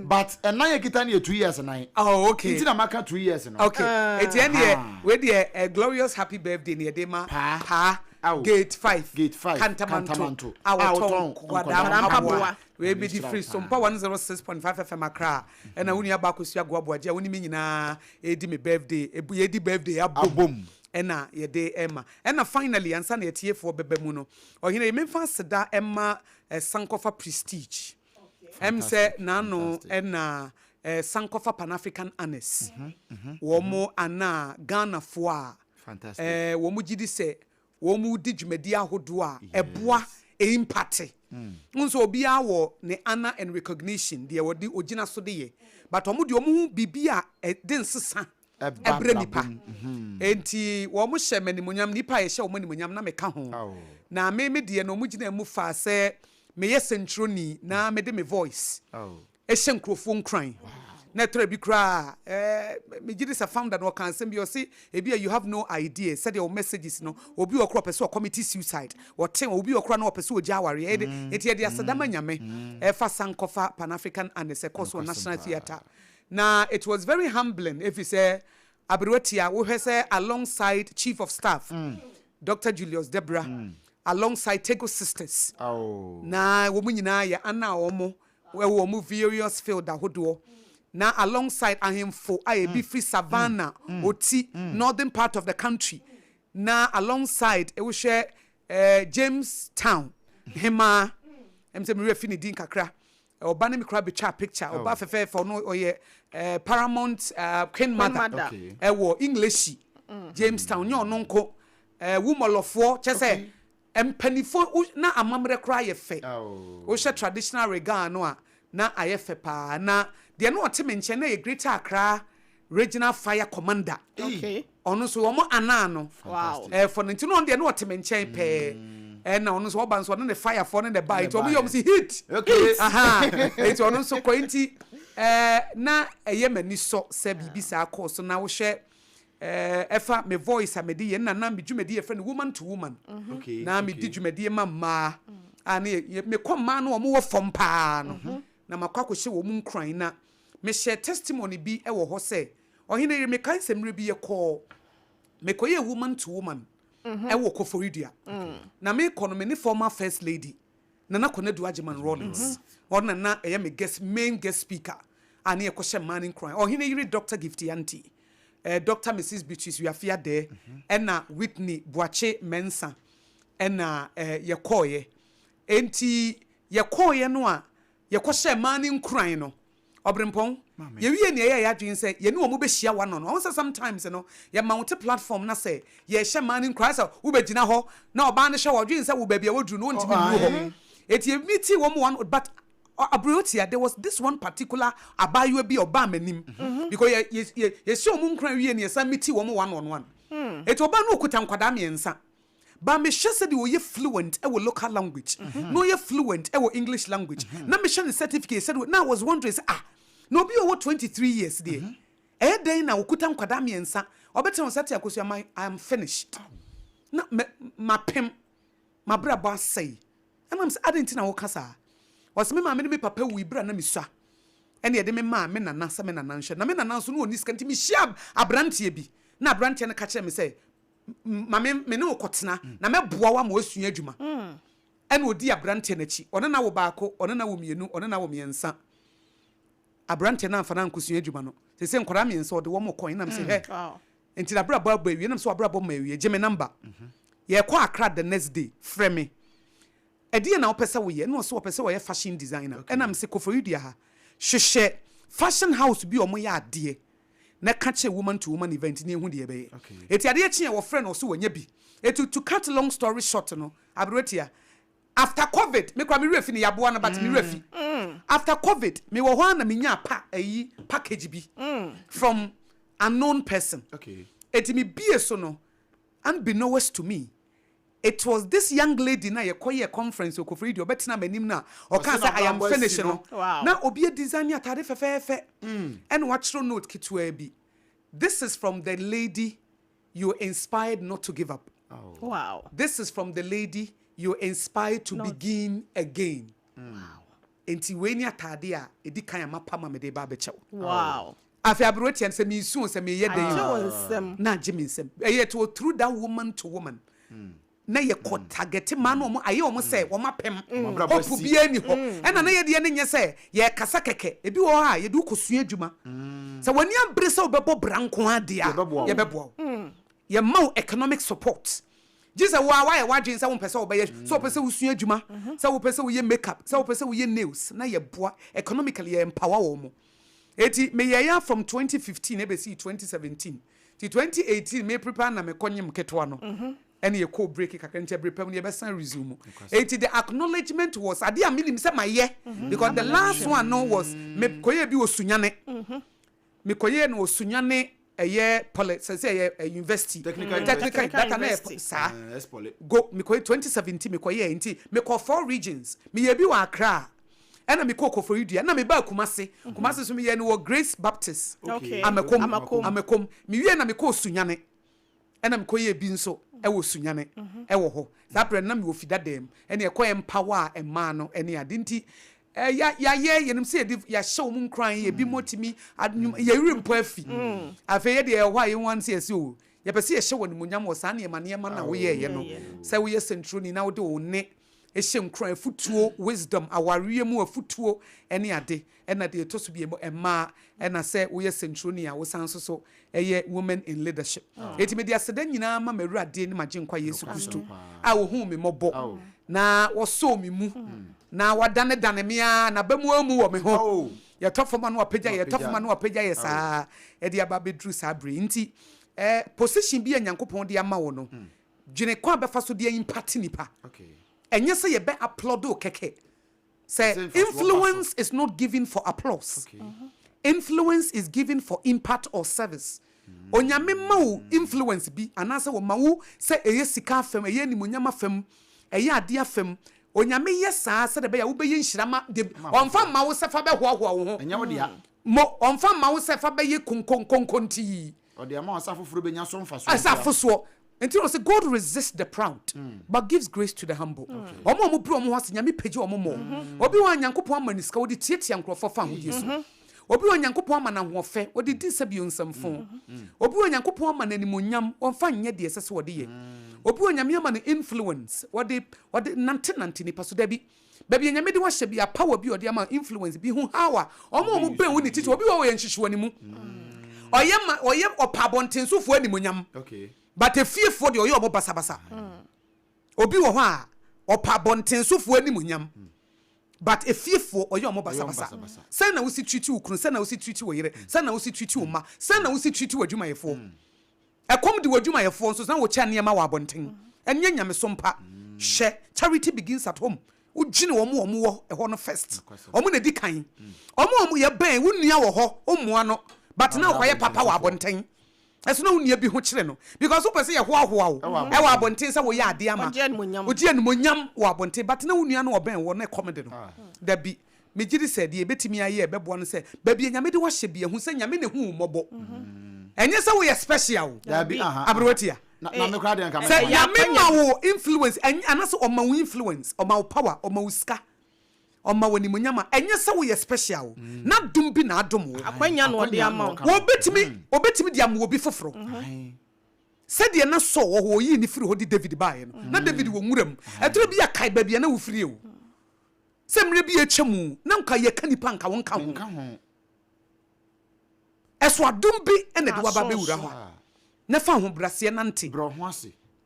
But ɛnan yɛ kita no yɛ 2 years nan. Nti na maka 2 years no. Okay. Eti ɛneɛ wei deɛ glorious happy birthday ne yɛde ma Paa. Paa. Awo. Gate 5. Gate 5. Kantamanto. Kantamanto. A A wɔtɔn wɔtɔn nkwadaa nkwadaa mpaboa. Mpaboa. Wei bi di Nyame firi nhyira wo. Sompa 106.5 FM Accra. Ɛna wo nua baako sua goaboagye a wo ne me nyinaa ɛdi me birthday. Ebu yɛdi birthday abom. Abom. Ɛna yɛde ɛma. Ɛna finally, ansa na yɛtiefoɔ bɛba mu no, ɔhene yi memfa aseda ɛma Sankofa Prestige. Sɛ n'ano ɛna Sankofa Pan African Honours. Wɔn mo ana Ghanafoɔ a wɔn mo gye di sɛ wɔn mo di dwumadi ahodoɔ a ɛboa impact. Nso obiara wɔ ne honour and recognition deɛ wɔde ogyina so de yɛ, but wɔn deɛ, wɔn ho biribi a ɛde nsesa ɛba ɛbrɛ abrabɔ nipa. Mu. Nti wɔn hyɛ me animuonyam, nipa a yɛhyɛ wɔn animuonyam na meka ho. Na me deɛ no, wɔn gyina mu fa sɛ meyɛ sɛntwerɛni na mede me voice ɛhyɛ nkurɔfoɔ nkuran na ɛtɔrɔ bi koraa megye di sɛ founder no ɔka asɛm bi, ɔse ebi a you have no idea sɛdeɛ wo messages no, obi wɔ korɔ ɔpɛ sɛ ɔcommit suicide, ɔte obi wɔ korɔ na ɔpɛ sɛ ɔgya awareɛ. Ɛde nti yɛde aseda ma Nyame ɛfa Sankofa Pan African Honours ɛkɔ so wɔ National Theatre, na it was very humbling ɛfiri sɛ aberewatia wohwɛ sɛ alongside Chief of Staff Dr Julius Debrah, alongside Tego Sisters, na wɔn nyinaa yɛ ana a wɔn ɛwɔ wɔn various field ahodoɔ, na alongside ahemfo a ebi firi Savannah, Oti, northern part of the country, na alongside ɛwohwɛ Jamestown hemaa, sɛ mewura fi ne din kakra, ɔba ne mi kora betwa picture, ɔba fɛfɛɛfɛ, ɔno ɔyɛ paramount queen mother mother. Ɛwɔ English Jamestown. Nyɛ ɔno nko, wumɔlɔfoɔ kyɛ sɛ mpanimfoɔ na amammerɛ koraa yɛ fɛ. Wohyɛ traditional regalia no a na ayɛ fɛ paa, na deɛ no ɔte me nkyɛn na yɛ Greater Accra Regional Fire Commander. Ɔno nso wɔn anan no ɛfɔ no, nti no ɔno deɛ no ɔte me nkyɛn pɛɛ, ɛna ɔno nso ɔba nso ɔno ne firefoɔ ne ne ba, nti ɔmo yɛ ɔmo si hit. Aha, nti ɔno nso kɔ, nti na ɛyɛ m'ani sɔ sɛ biribi saa kɔɔ so, na wohwɛ ɛfa me voice a mede yɛ nna na me dwumadi yɛfrɛ no Woman to Woman, na medi dwumadie ma mmaa a ne mekɔ mmaa no, wɔn wɔ fam paa no, na makɔ akɔhyɛ wɔn nkuran, na mehyɛ testimony bi wɔ hɔ sɛ ɔhene yere mekae sɛ mmerɛ bi yɛkɔɔ, mekɔyɛ Woman to Woman ɛwɔ Koforidua, na mekɔ no me ne former First Lady Nana Konadu Agyeman Rawlings, ɔno na na ɛyɛ me guest, main guest speaker a ne yɛkɔhyɛ mmaa no nkuran. Ɔhene yere Dr Gifty Anti, Dr Mrs Beatrice Wiafe Addai, ɛna Whitney Boakye Mensa, ɛna yɛkɔɔyɛ. Enti yɛkɔɔyɛ no a yɛkɔhyɛ mmaa no nkuran no, ɔberempɔn, yɛwie nea ɛyɛ yɛ adwene sɛ yɛne wɔn bɛhyia one on one. Sɛ sometimes no yɛma wo te platform na sɛ yɛhyɛ mmaa no nkuran sɛ wobɛgyina hɔ na ɔbaa no hyɛ wɔ ɔdwene sɛ wo baabi a waduru no wɔntumi nnuru hɔ, eti yɛmeet wɔn one, but abereotia, there was this one particular abaayewa bi a ɔbaa m'anim because yɛ yɛ yɛ yɛhyɛ wɔn nkuran wie ne yɛsan meet wɔn one on one. Eti ɔbaa no okuta nkwadaa mmiɛnsa ba, mehwɛ sɛ deɛ ɔyɛ fluent ɛwɔ local language na ɔyɛ fluent ɛwɔ English language, na mehwɛ ne certificate sɛdeɛ na I was wondering sɛ, ah, na obi a ɔwɔ 23 years deɛ, ɛyɛ dɛn na okuta nkwadaa mmiɛnsa? Ɔbɛtena wɔn sɛ te akosua ma I am finished na mɛ mapem mabrabɔ asɛe. Ɛnam sɛ adi nti na wɔka saa, ɔsɛ me maame ne me papa wu ibira na mesua, ɛne yɛde me maa me nana sɛ me nana nhwɛ, na me nana nso no ɔni sika, nti mehyia aberanteɛ bi na aberanteɛ no ka kyerɛ me sɛ ma me ne wo kɔtena na mɛboa wo ama wasua adwuma. Ɛna ɔdii aberanteɛ no akyi. Ɔne no awo baako, ɔne no awo mmienu, ɔne no awo mmiɛnsa. Aberanteɛ no amfa no ankɔsua adwuma no. Seesei nkwadaa mmiɛnsa, ɔde wɔn kɔ. Ɛna mese, hɛ, nti n'abrabɔ abɔ awie? Ɛna mese, w'abrabɔ mma awie, gye me number. Yɛrekɔ Accra the next day, frɛ me. Ɛdeɛn na wopɛ sɛ woyɛ? Ɛna ɔse ɔpɛ sɛ ɔyɛ fashion designer. Ɛna mese, Koforidua ha, hwehwɛ fashion house bi a wɔyɛ adeɛ na ka kyerɛ Woman to Woman event na yɛhu deɛ yɛbɛyɛ. Enti adeɛ kyeeɛ wɔfrɛɛ no ɔse wanya bi. Enti to cut long story short no, Aberewatia, after covid, me koraa me werɛ fi no, yɛaboa no but me werɛ fi. After covid, mewɔ hɔ ara na menyaa pa ayi package bi from unknown person. Enti me bie so no, unbeknownst to me, It was this young lady no a yɛkɔyɛɛ conference wɔ Koforidua, ɔbɛtenaa m'anim no a ɔkaa sɛ I am finished no, na obi adesign atade fɛfɛɛfɛ ɛna watwerɛ note ketewaa bi, This is from the lady you inspired not to give up. This is from the lady you inspired to begin again. Enti wei ne atade a ɛdi kan a mapam a mede reba abɛkyɛ wo. Afei aberewa tia no sɛ meresu o, sɛ mereyɛ dɛn o, na agye me nsam. Ɛyɛ it was through that woman to woman na yɛkɔ target mmaa no wɔn ayɛ wɔn sɛ wɔn apem hope biara ni hɔ. Ɛna na yɛdeɛ no nyɛ sɛ yɛrekasa kɛkɛ. Ebi wɔ hɔ a yɛde wo kɔsua adwuma. Sɛ w'ani abere sɛ wobɛbɔ bra nko ara deɛ a, yɛbɛboa wo. Yɛma wo economic support. Gye sɛ wo ara woayɛ w'adwene sɛ wompɛ sɛ wobɛyɛ, sɛ wopɛ sɛ wosua adwuma, sɛ wopɛ sɛ woyɛ makeup, sɛ wopɛ sɛ woyɛ nails, na yɛboa economically, yɛ empower wɔn. Enti meyɛeɛ ara from 2015 ɛbɛsii 2017. Nti 2018 me prepare na mekɔ nyem ketewa no, ɛna yɛkɔɔ break kakra, nti ɛbere pa mu no yɛbɛsan resume. Enti the acknowledgement was adeɛ a menim sɛ mayɛ, because the last one no was mekɔyɛɛ bi wɔ Sunyane. Mekɔyɛɛ no wɔ Sunyani ɛyɛ poly sɛ sɛ ɛyɛ university Technical technical University. that time na ɛyɛ University. saa Eh, S-Poly. go mekɔyɛ 2017 mekɔyɛɛ nti mekɔ four regions meyɛ bi wɔ Accra ɛna mekɔɔ Koforidua ɛna mebaa Kumasi Kumasi nso meyɛɛ no wɔ Grace Baptist Okay. Amakom Amakom. Amakom mewie na mekɔɔ Sunyani Ɛna mekɔyɛɛ bi nso wɔ Sunyani wɔ hɔ. Saa berɛ no na mewɔ Fida dan mu. Ɛna yɛkɔ empower mmaa no ne ade. Nti ya yɛayɛ, yɛnim sɛ yɛde yɛahyɛ wɔn nkuran, ebinom atumi anwom, yɛn werɛ mpo afi. Afei yɛ deɛ yɛwɔ hɔ a yɛhu ara ne sɛ yɛse o, yɛpɛ sɛ yɛhyɛ wo animuonyam wɔ saa nneɛma nneɛma no a woyɛeɛ no. Sɛ woyɛ sɛnkyerɛwni na wode wo nne hyɛ nkuran, afutuo, wisdom, awareɛ mu afutuo ne ade. Ɛna deɛ ɛtɔ so biemu, mmaa, ɛna sɛ woyɛ sɛnkyerɛwni a wosan nso so yɛ Women in Leadership. Enti mede aseda nyinaa ma m'Awurade ne m'Agyenkwa Yesu Kristo a ɔhuu me mmɔbɔ na ɔsɔɔ me mu na wadanedane me ara, n'aba mu ammu wɔ me ho. Yɛtɔ fam a na wapagya yɛ, yɛtɔ fam a na wapagya yɛ saa de aba abɛduru saa berɛ yi. Nti position bi a Nyankopɔn de ama wo no, dwene kwan a bɛfa so de a impact nipa. Ɛnyɛ sɛ yɛbɛ applaud wo kɛkɛ. Sɛ influence is not given for applause, influence is given for impact or service. Onyame ma wo influence bi anaasɛ ɔma wo sɛ ɛyɛ sika afam, ɛyɛ animuonyam afam, ɛyɛ adeɛ afam. Onyame yɛ saa sɛdeɛ ɛbɛyɛ a wobɛyɛ nhyira ma de, ɔmfa mma wo sɛ fa bɛhoahoa wo ho. Ɛnyɛ wo dea. Mo, ɔmfa mma wo sɛ fa bɛyɛ konkonkonkontii. Ɔde ama wo sɛ afoforɔ bɛnya so mfasoɔ Ɛsɛ ntia. afosoɔ. Nti na ɔse God resists the proud but gives grace to the humble. Wɔn a wɔbrɛ wɔn ho ase, Nyame pagya wɔn more. Obi wɔ hɔ a Nyankopɔn ama no sika, ɔde tiatia nkurɔfoɔ fa ahodie so. Obi wɔ hɔ a Nyankopɔn ama no ahoɔfɛ, ɔde di sɛbio nsɛmfoo. Obi wɔ hɔ a Nyankopɔn ama no animuonyam, ɔmfa nyɛ deɛ ɛsɛ sɛ ɔde yɛ. Obi wɔ hɔ a Nyame ama no influence, ɔde ɔde nantenante nnipa so. Dabi. Baabi a Nyame de wo ahyɛ bia, power bi a ɔde ama wo, influence bi, hu how a wɔn a wɔbɛn wo ne titiriw, obi wɔ hɔ ɔyɛ nhwehwɛnimu, ɔyɛ ma ɔyɛ ɔpɛ abɔntensofoɔ animuonyam, but efiefoɔ deɛ ɔyɛ wɔn basabasa. Obi wɔ hɔ a ɔpɛ abɔntensofoɔ animuonyam, but efiefoɔ ɔyɛ wɔn basabasa. Sɛn na wosi treat wo kunu, sɛn na wosi treat wo yere, sɛn na wosi treat wo mma, sɛn na wosi treat w'adwumayɛfoɔ. Ɛkɔm de w'adwumayɛfoɔ nso na wokyɛ nneɛma wɔ abɔnten. Ɛnyɛ nyamesom pa. Hwɛ, charity begins at home. Wodwene wɔn a wɔwɔ hɔ no first. Wɔn na ɛdi kan. Wɔn a wɔyɛ bɛn, wo nua wɔ hɔ, wommoa no, but na wokɔyɛ papa wɔ abɔnten. Ɛso na wo nua bi ho kyere no. Because wopɛ sɛ yɛhoahoa wo wɔ abɔnten sɛ woyɛ adeɛ ama. Wogye animuonyam wɔ abɔnten, but na wo nua no ɔbɛn woɔ na ɛkɔm de no. Dabi. Megye di sɛ deɛ yɛbɛtumi ayɛ a ɛbɛboa no sɛ, baabi a Nyame de wo ahyɛ biara, hu sɛ Nyame na ɛhu wo mmɔbɔ. Ɛnyɛ sɛ woyɛ special o. Daabi, aha, aha. Aberewatia. Na, na me koraa deɛ nka Sɛ mɛka. Nyame ma wo influence, ɛnyɛ, anaasɛ ɔma wo influence, ɔma wo power, ɔma wo sika, ɔma wo animuonyam a, ɛnyɛ sɛ woyɛ special o. N'adom bi na adom wo. Akwanya na ɔde Akwanya ama na wo. ɔka ma wo. Wɔbɛtumi, ɔbɛtumi de ama obi foforɔ. Ahe. Sɛdeɛ na Saul wɔ hɔ, ɔyii no firii hɔ de David baeɛ no, na David wɔ nwura mu. Ɛtɔ bi a kae baabi a na wofiri o. Sɛ mmerɛ bi a atwa mu, na nka yɛka nnipa nka wo nka ho. Ɛso adom bi na ɛde wo aba abɛwura hɔ a, na fa ahobrɛaseɛ nante.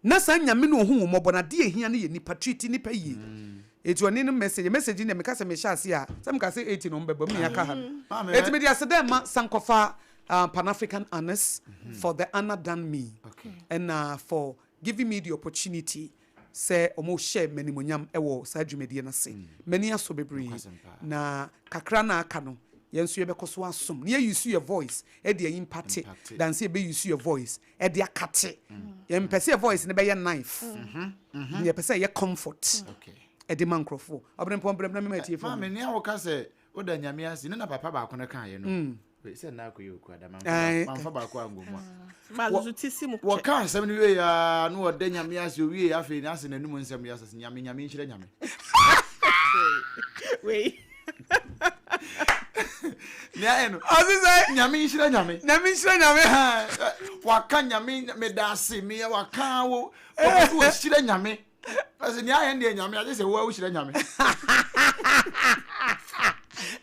Na saa Nyame no ɔhu wo mmɔbɔ no, adeɛ a ɛhia no yɛ nipa, treat nipa yie. Enti ɔne no message, message no deɛ meka sɛ mehyɛ aseɛ a, sɛ meka sɛ 80 na ɔmo bɛba mu na yɛaka ha no. Enti mede aseda rema Sankɔfa Pan African Honours for the honour done me, ɛna for giving me the opportunity sɛ ɔmo hyɛ me animuonyam wɔ saa dwumadie no ase. M'ani asɔ bebree, na kakra no a aka no, yɛn nso yɛbɛkɔ so asom, na yɛ use yɛ voice de a impacte than sɛ yɛbɛ use yɛ voice de akate. Yɛmpɛ sɛ yɛ voice no bɛyɛ knife, yɛpɛ sɛ ɛyɛ comfort de ma nkorɔfoɔ. Ɔbenempɔn brɛ me na mema atiefoɔ. Maame, nea woka sɛ woda Nyame ase ne na papa baako no kaeɛ no, Wei sɛ nna akɔyɛ oku ada mamfa baako angɔ mu a. Wɔka asɛm no wie a na wɔda Nyame ase owie afei na ase n'anum nsɛm yɛ asase Nyame Nyame nhyira Nyame. Wei. Nea ayɛ no. Ɔse sɛ. Nyame nhyira Nyame. Nyame nhyira Nyame. Waka Nyame meda ase meyɛ waka wo. Ɔpɛ sɛ wɔhyira Nyame. Ɔsɛ nea ayɛ deɛ Nyame agye sɛ wo a wohyira Nyame.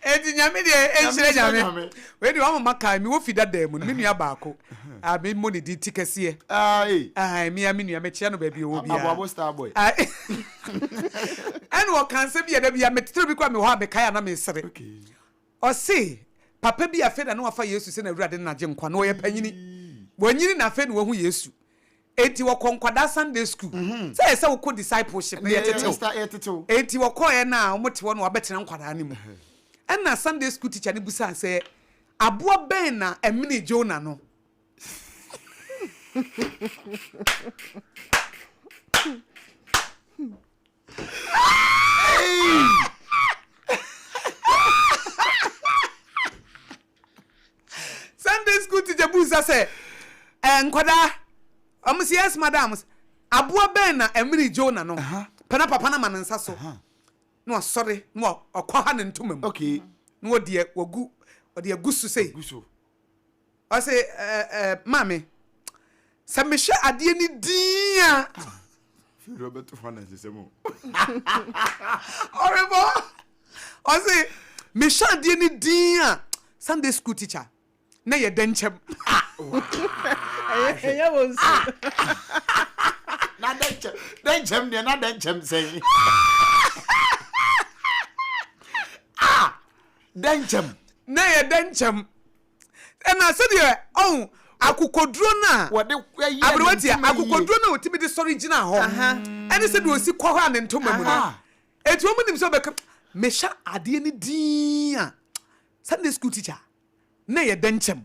Enti Nyame deɛ ɛnhyira Nyame. Wei deɛ wama makae mewɔ fi dadaa mu no me nua baako a memmɔ ne din ti kɛseɛ. Ae me a me nua mekyea no baabi ɔwɔ biara. Aboabo star boy. Ɛna ɔka nsɛm bi a da bi a metetero bi koraa mewɔ hɔ a mekae a na mesere. Ɔse papa bi afei na na wafa Yesu sɛ n'awurade ne n'agyenkwa na ɔyɛ panyini. Wanyini na afei na wahu Yesu. Enti wɔkɔ nkwadaa Sunday school. Sɛ ɛyɛ sɛ wokɔ discipleship na yɛtetew. Enti wɔkɔeɛ no a wɔte hɔ na wɔabɛtena nkwadaa no mu. Ɛna Sunday school teacher no bisaa sɛ, Aboa bɛn na ɛmenee Jonah no? Sunday school teacher busa sɛ, eh, nkwadaa, ɔmo sɛ yes madam, aboa bɛn na ɛmene Jonah no? Pɛ na papa no ama ne nsa so na wasɔre na wakɔ ha ne ntoma mu na wɔde wagu ɔde agu so sei. Ɔse eh eh maame, sɛ mehwɛ adeɛ no din a. Firi ɔbɛto hɔ na nsesɛm o. Ɔrebɔ. Ɔse mehwɛ adeɛ no din a Sunday school teacher na yɛ dɛnkyɛm. Ɛyɛ wɔ nsu. Na dɛnkyɛm dɛnkyɛm deɛ na dɛnkyɛm sɛn. Ah dɛnkyɛm. Na yɛ dɛnkyɛm. Ɛna sɛdeɛ ɔho akokoduro no a Wɔde yɛ ne aberewa tia ntoma yie. akokoduro no a ɔtumi de sɔre gyina hɔ ɛne sɛdeɛ ɔsi kɔ hɔ a ne ntoma mu no eti wɔn nim sɛ ɔbɛka mehyɛ adeɛ no din a Sunday school teacher na yɛ dɛnkyɛm.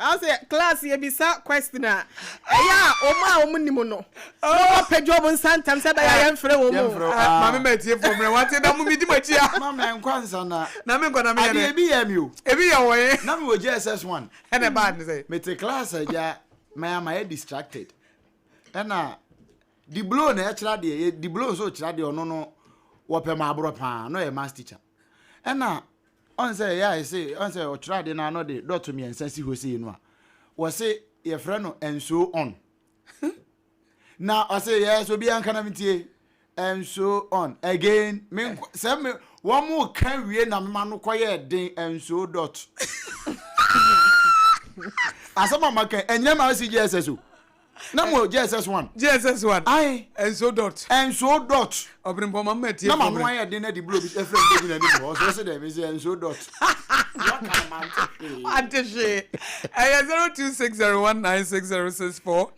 Ɔsɛ class yɛ bisa question a ɛyɛ a wɔn a wɔn nim no na wɔn apagya wɔn nsa ntɛm sɛ ɛbɛyɛ a yɛnfrɛ wɔn o. Maame ma atiefoɔ mmerɛ wate na mo medi mo akyi a. Maame nkɔ ansa na. Na me nkɔ na meyɛ dɛ. Adeɛ ebi yɛ mi o. Ebi yɛ wɔ ye. Na mi wɔ JSS one. Ɛna ɛbaa ne sɛ. Mete class agya mɛ ama yɛ distracted ɛna diblo na ɛkyerɛ adeɛ diblo nso kyerɛ adeɛ ɔno no wɔpɛ ma aborɔ paa na ɔyɛ maths teacher ɛna ɔn sɛ ɛyɛ a ɛsɛ ɔn sɛ ɔtwerɛ adeɛ no ano de dɔto mmiɛnsa si hɔ sei no a wɔse yɛfrɛ no and so on na ɔse yes obi anka na metie and so on again me sɛ me wɔn mo ka wie na mema no kɔyɛ den and so dot asɛm a maka ɛnyɛ ma si JSS o na mo JSS one. JSS one. Ayi. Nso dot. Nso dot. Ɔbɛnpɔn ma mma tie fɔmrɛ. Na ma no ayɛ den na di blow bi efra mi gyina anim hɔ ɔsɛ ɔsɛ dɛ mi sɛ nso dot. Waka no ma nte hwee. Ante hwee. Ɛyɛ 0260196064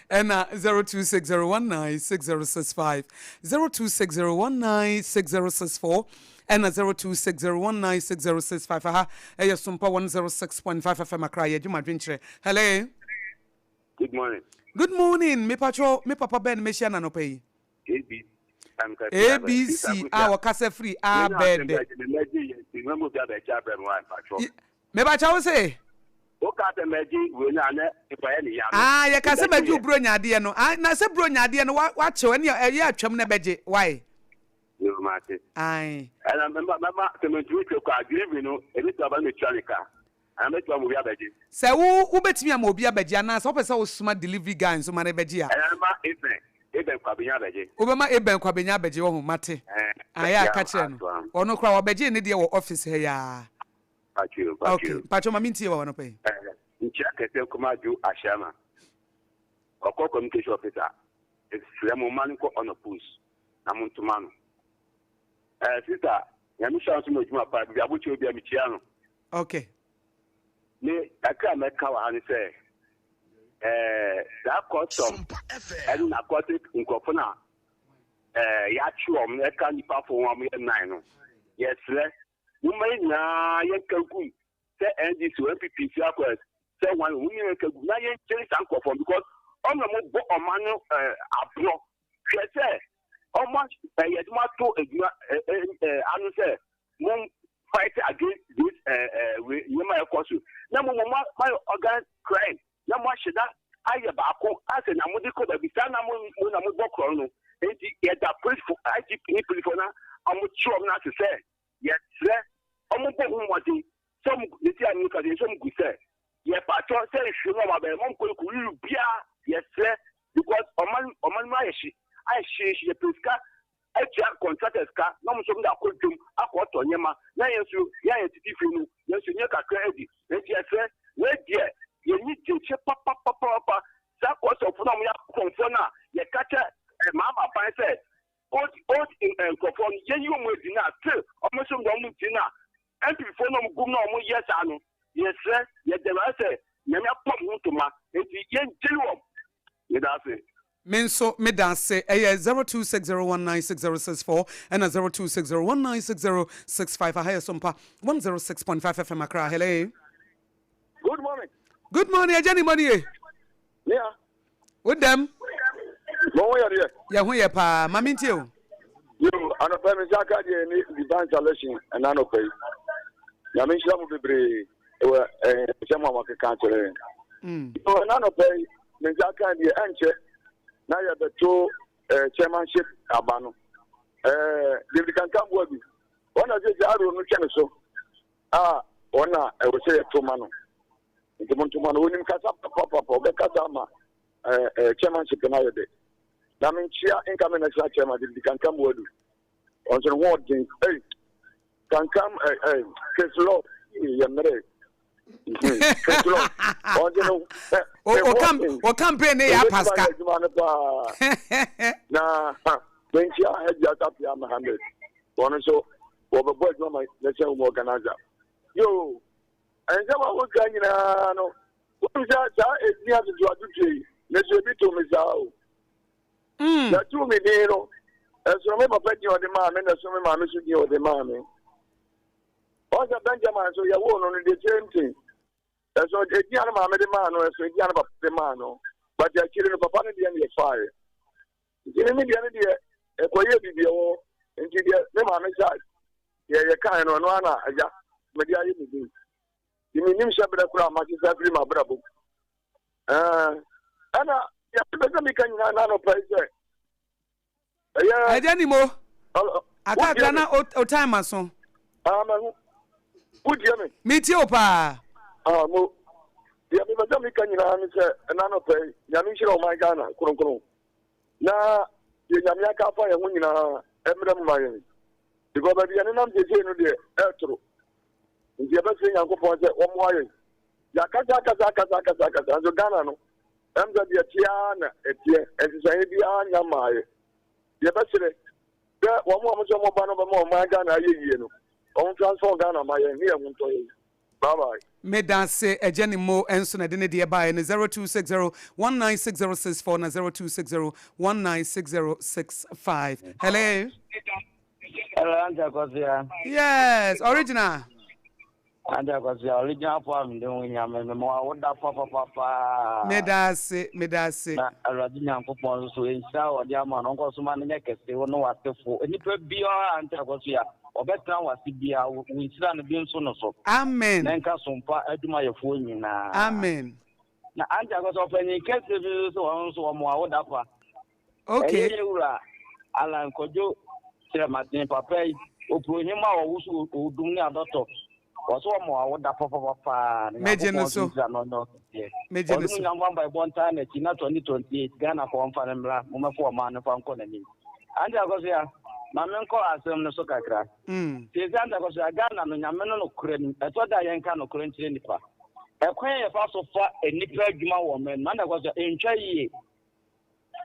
ɛna 0260196065 0260196064 ɛna 0260196065 aha ɛyɛ Sompa 106.5 FM Accra yɛ adwuma adwenkyerɛ. Hello. Good morning. Good morning, me patrɔ, me papa bɛn mehyia no anɔpa yi? ABC. ABC a wɔkasa firi A bɛɛ dɛ. Me pakyɛ wo se? Ah, yɛka sɛ mɛgye wo buronya adeɛ no. Ah, na sɛ buronya adeɛ no wakyew ɛne ɛyɛ atwam na ɛbɛgye. Why? Aye. Aye. Ɛna mɛma sɛ mɛntumi twɛ kɔ a delivery no ebi sɛ ɔba no metua ne ka. Anaa mɛtumi ama obi abɛgye? Sɛ wo wobɛtumi ama obi abɛgye anaa sɛ wopɛ sɛ wosoma delivery guy nso ma no bɛgye a. Ɛna mɛma Eben, Eben Kwabenya abɛgye. Wobɛma Eben Kwabenya abɛgye wahu, mate. Ɛɛ, Ayɛ a ka kyerɛ no. Ɔno koraa wabɛgyee ne deɛ wɔ office ha yi ara. Mpakyɛw, Ok, mpakyɛw. mpakyɛw ma mentie wɔ anɔpa yi. Ɛɛ, nkyia kɛseɛ nkɔma Joe Asiamah, ɔkɔ communication officer, mesrɛ mo mma no nkɔ Ɔnɔpus na montoma no. Ɛɛ, sister, Nyame nhyira wo nso ma adwuma pa, baabi a abokyɛ obiara mekyia no. Ok. Me kakra a mɛka wɔ ha ne sɛ, ɛɛ, saa custom ɛne narcotic nkurɔfo no a ɛɛ yɛakye wɔn no ɛka nnipa fo ho a wɔyɛ nnan no, yɛsrɛ momma yɛn nyinaa yɛnka nkum sɛ NDC o, NPP si akɔ sɛ wɔn o, momma yɛnka nkum na yɛnkyere saa nkurɔfoɔ no because wɔn na wɔbɔ ɔman no ɛɛ aborɔ. Hwɛ sɛ wɔn ɛɛ yɛde mo ato adwuma ɛɛ ɛɛ ano sɛ mo fight against this ɛɛ ɛɛ wei nneɛma a ɛkɔ so na mo mo mo ayɛ organ crime na mo ahyɛ da ayɛ baako asɛ na mo de kɔ baabi saa na mo mo na mo bɔ korɔ no nti yɛda polisifo IGP ne polisifo na wɔn kye wɔn ase sɛ yɛsrɛ wɔn bɔ ho mmɔden sɛ wɔn yɛsi a mo ka sɛ wɔn gu sɛ yɛpatɔ sɛ nhwɛ mu a wɔn abɛn mo nkɔ nkɔ wiwi biara yɛsrɛ because ɔman ɔman mu ayɛ hye ayɛ hye hye yɛpɛ sika atua contractors ka na wɔn nso wɔde akɔ dwam akɔtɔ nneɛma na yɛn nso yɛn a yɛtete fie no yɛn nso nyɛ kakra adi nti yɛsrɛ wei deɛ yɛnyi gyekye papapapapa saa kɔsɔfo no a wɔyɛ akɔmfoɔ no a yɛka kyɛ eh, maama ban sɛ old old eh, nkurɔfoɔ no yɛyi wɔn adi no a still wɔn nso de wɔn nti no a NPP foɔ no a wɔn gum na wɔn yɛ saa no yɛsrɛ yɛda Awurade sɛ Nyame apam ho ntoma nti yɛngyeli wɔn yɛda ase. Me nso meda ase. Ɛyɛ 0260196064 ɛna 0260196065. Aha yɛ Sompa 106.5 FM Accra. Hello. Good morning. Good morning, Agya ni mɔni ye. Nia. Wo dɛm. Mo ho yɛ deɛ. Yɛ ho yɛ paa. Ma mi ntie o. Yo, anɔpɛ mi nsa aka deɛ ne divine salvation ɛna anɔpɛ yi. Nyame nhyira mo bebree wɔ nsɛm a wɔakeka akyerɛ yɛn. Yo, ɛna anɔpɛ yi me nsa aka deɛ ɛnkyɛ na yɛbɛto chairmanship aba no. David Kankan Boadu, wɔn na sɛ aro no twɛ ne so a wɔn na ɛwɔ sɛ yɛto ma no. Nti mo ntoma no, wɔnim kasa papapapa, wɔbɛkasa ama chairmanship no ayɛ dɛ. Na menkyia incoming national chairman David Kankan Boadu. Ɔno nso ne ho ɔden. Ei, Kankam ɛ ɛ Chris Love yɛ mmerɛ. Chris Love ɔno nso ne ho O o o campaign ne yɛ apaska. Adwuma no paa. Na menkyia Hajia Tapia Mohammed. Ɔno nso wɔbɛbɔ adwuma ma national women organizer. Yo, nsɛm a woka nyinaa no, wonim sɛ saa ɛdin atoto atotwe yi, me so ebi to me saa o. Yɛtoo me din no, ɛsono me papa din a ɔde maa me na ɛsono me maame so din a ɔde maa me. Wɔn sɛ Benjamin nso yɛwoo no no the same thing. Ɛso edin a ne maame de maa no, ɛso edin a ne papa de maa no. But akyire no papa no deɛ no yɛfaeɛ. Nti me me deɛ no deɛ ɛkɔyɛ biribi ɛwɔ hɔ. Nti deɛ me maame sa deɛ yɛkaeɛ no ɛno ara na agya mede ayɛ me din. Nti mennim hyɛ berɛ koraa a masesa afiri m'abrabɔ mu. Ɛɛ ɛna deɛ mepɛ sɛ meka nyinaa na anɔpa yi sɛ ɛyɛ. Agya ni mo. Akakra na o time aso. Ah, mahu. Wotie me? Metie wo paa. Ah, mo. Deɛ mepɛ sɛ meka nyinaa ne sɛ ɛna anɔpa yi Nyame nhyira ɔman Ghana kronkron na deɛ Nyame aka afa yɛn ho nyinaa ɛmmerɛ mu ma yɛn because baabi yɛnenam seesei no deɛ ɛɛtoro nti yɛbɛsrɛ Nyankopɔn sɛ wɔmmoa yɛn. Yɛakasa akasa akasa akasa akasa nso Ghana no ɛm sɛ deɛ ɛteɛ ara na ɛteɛ nsesaeɛ biara nnya mmaeɛ. Yɛbɛsrɛ sɛ wɔn a wɔn sɛ wɔn ba no bɛma ɔman Ghana ayɛ yie no wɔn transform Ghana ma yɛn ne yɛn ho ntɔ yɛn. Bye bye. Medase Agya Nimmo nso na ɛde ne deɛ baeɛ no 0260 196064 na 0260 196065. Hello. Hello, Auntie Akosia. Yes, original. Auntie Akosia, original poem de ho hia me me ma wo da papapapa. Medase, medase. Na Awurade Nyankopɔn nso so nhyira a ɔde ama no nkɔ so ma no nyɛ kɛse wo ne w'asefo. Nnipa biara Auntie Akosia ɔbɛtena w'ase biara wo nhyira no bi nso no so. Amen. Na nka so mpa adwumayɛfoɔ nyinaa. Amen. Na Auntie Akosia ɔpanyin kɛse bi nso sɛ ɔno nso ɔmoa wo da pa. Okay. Ɛyɛ yɛ wura Alan Kwadwo Kyerɛmaten papa yi, Opurohema a ɔwoso Odum ne Adɔtɔ. Ɔsɛ ɔma wawoda papapapaa na Megye no Nyankopɔn nso so. nhyira no ɔnyɛ ɔkɛseɛ. Megye no Ɔde so. mo Nyankopɔn mpaebɔ ntaa n'akyi na 2028 Ghana foɔ mfa no mmra, mommɛfa ɔman no mfa nkɔ n'anim. Auntie Akosua, ma menkɔ asɛm no so kakra. Seesei Auntie Akosua, Ghana no Nyame no nokorɛ nim, ɛtɔ da a yɛnka nokorɛ nkyerɛ nnipa. Ɛkwan a yɛfa so fa nnipa adwuma wɔ ɔman no mu, Auntie Akosua, ɛntwa yie.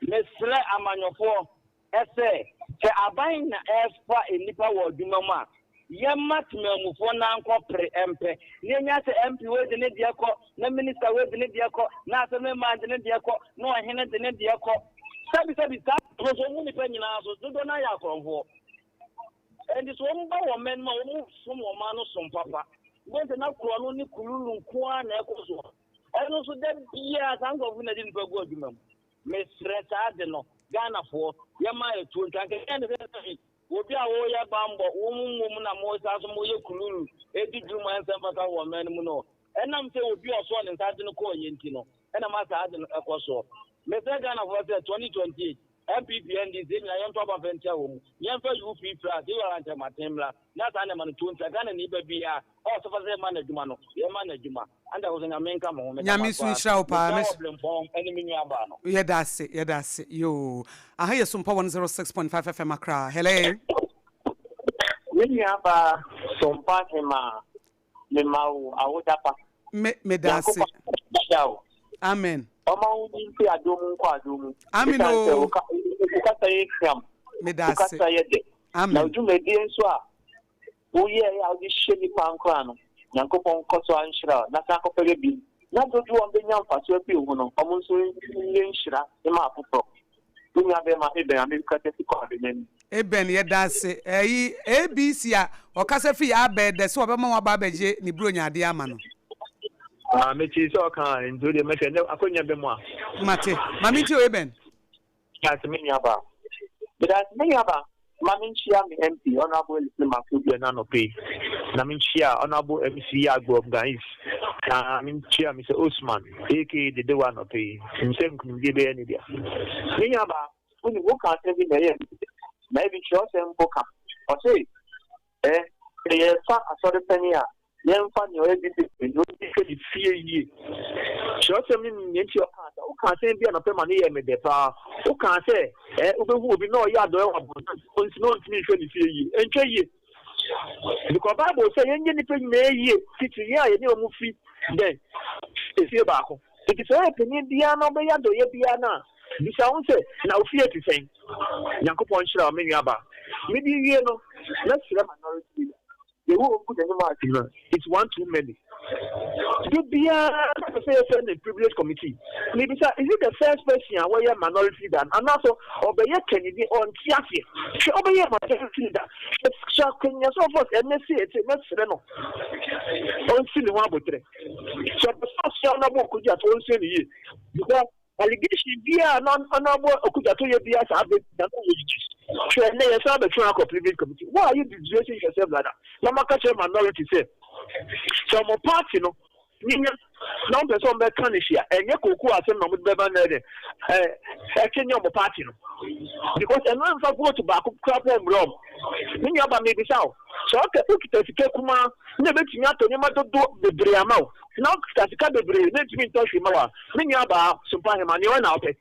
Mesrɛ amanyɔfoɔ sɛ, sɛ aban na ɛrefa nnipa wɔ adwuma mu a, yɛmma temanmufoɔ no ara nkɔpere mpɛ, na yɛnya sɛ MP wei de ne deɛ kɔ, na minister wei de ne deɛ kɔ, na assemblyman de ne deɛ kɔ, na ɔhene de ne deɛ kɔ. Sɛbisɛbi, saa no nso wɔn nnipa nyinaa nso, dodoɔ no ara yɛ akorɔmfoɔ. Enti sɛ wɔba wɔn man mu a, wɔsom wɔn man no som papa. Wobɛhu sɛ na korɔno ne kululu nko ara na ɛkɔ soɔ. Ɛno nso da biara saa nkurɔfo na ɛde nnipa gu adwuma mu. Mesrɛ saa ade no Ghanafoɔ yɛma ɛtuo ntwa nka ɛnyɛ ne sɛ sɛbi obi a woyɛ banbɔ wo mo mmom na mo san so moyɛ kululu ɛdi dwuma ɛnsɛ mfata wɔ ɔman no mu no ɛnam sɛ obi a ɔsɔɔ ne nsa ade no kɔɔ yɛ nti no ɛna ma saa ade no ɛkɔ soɔ. Mesrɛ Ghanafoɔ sɛ 2028 NPP NDC yɛn nyinaa yɛnto aba mfa ntia wɔn mu yɛmfa UP plus yɛwura Nkyerɛmaten mmra na saa nneɛma no tuo ntwa Ghanani ba biara a ɔsɛ fata sɛ yɛma no adwuma no yɛma no adwuma. Anta koso Nyame nka mo ho meda Nyame mo nso ase nhyira wo paa mekyia mes. Ɔbrempɔn ɛne me nua baa no. Yɛda ase yɛda ase yoo aha yɛ Sompa 106.5 FM Accra hello. Me nua baa Sompa hemaa me ma wo awoda pa. Me meda ase. Nyankopɔn nhyira wo. Amen. Ɔma wo nyi mfiri adom mu nkɔ adom mu. Amen Esiane sɛ oo. wo ka wo kasa yɛ hwam. Meda Wo ase. kasa yɛ dɛ. Na Amen. wo dwumadie nso a woyɛe a wode hyɛ nnipa nkuran no, Nyankopɔn nkɔ so ara nhyira wo na san kɔpɛ bɛ bio, na dodoɔ a wɔbɛnya mfasoɔ afiri wo ho no, wɔn nso nyɛ nhyira mma afoforɔ. Wo nua bɛɛma Eben a mekasa fi kɔ Abena ni. Eben, yɛda ase. Ɛyi, ABC a ɔkasa firi Abɛ dɛ sɛ ɔbɛma waba abɛgye ne Buronya adeɛ ama no. Ah, mete sɛ ɔka a, nti wodeɛ mɛhwɛ, nɛ akɔnya bɛ mu a. Mate. Ma mentie o, Eben. Medase me nua baa. Medase me nua baa. Ma me nkyia me MP Honourable Elsie Makodu ɛna anɔpa yi. Na me nkyia Honourable MC Agbo of Ga East. Na me nkyia Mister Osman aka Dedewa anɔpa yi. Nim sɛ nkunimdie bɛyɛ ne dea. Me nua baa, wonim wo ka asɛm bi na ɛyɛ me dɛ. Na ebi kyerɛwsɛm mpo ka. Ɔse, Ɛ, sɛ yɛrefa asɔre panin a, yɛmfa nea ɔyɛ discipline na ɔdi hwɛ ne fie yie. Kyerɛwsɛm no nim nea enti a ɔkaa saa. Wokaa asɛm bi anɔpa ma no yɛɛ me dɛ paa. Wokaa sɛ, Ɛ, wobɛhu obi na ɔyɛ adɔeɛ wɔ abɔnten so nti na ɔntumi nhwɛ ne fie yie. Ɛntwa yie. Because Bible sɛ yɛnyɛ nnipa nyinaa yie, titiri yɛn a yɛne wɔn fi dɛn? Efie baako. Enti sɛ woyɛ panyin biara na wobɛyɛ adɔeɛ biara no a, bisa wo ho sɛ, 'Na wo fie te sɛn? Nyankopɔn nhyira wo, me nuabaa. Mede rewie no, mɛsrɛ minority leader. Yehowa ngu n'anim ase. No, it's one too many. Da biara na pɛ sɛ yɛfrɛ no privilege committee. Mebisa, is it the first person a wɔyɛ minority leader no anaasɛ ɔbɛyɛ kannidi ɔnte aseɛ? Hwɛ ɔbɛyɛ majority leader. Hwɛ hwɛ akonnwa sɛ ɔfɔ ɛnɛ sei ɛte mɛsrɛ no ɔnsi ne ho aboterɛ. Sɛ ɔpɛ sɛ ɔsua na ɔbɔ Okudzeto ɔnsua no yie because allegation biara na ɔno abɔ Okudzeto yɛ biara saa bɛ na no yɛ gyigyi. Hwɛ ɛnɛ yɛsan abɛtwe akɔ privilege committee. Why are you disgracing yourself like that? Na maka kyerɛ minority sɛ sɛ ɔmo party no nyinya na ɔmo pɛ sɛ ɔmo bɛka ne hyia ɛnyɛ kookoo asɛm na ɔmo de bɛba na ɛdɛ ɛ ɛtwe nye ɔmo party no because ɛno ɛnfa vote baako kura pɔ mmerɛ ɔmo. Me nua ba mebisa wo sɛ ɔkɛ wokita sika kumaa na ebetumi atɔ nneɛma dodoɔ bebree ama wo na wokita sika bebree na entumi ntɔ hwee ma wo a me nua baa Sompa Hema nea ɔyɛ na wopɛ.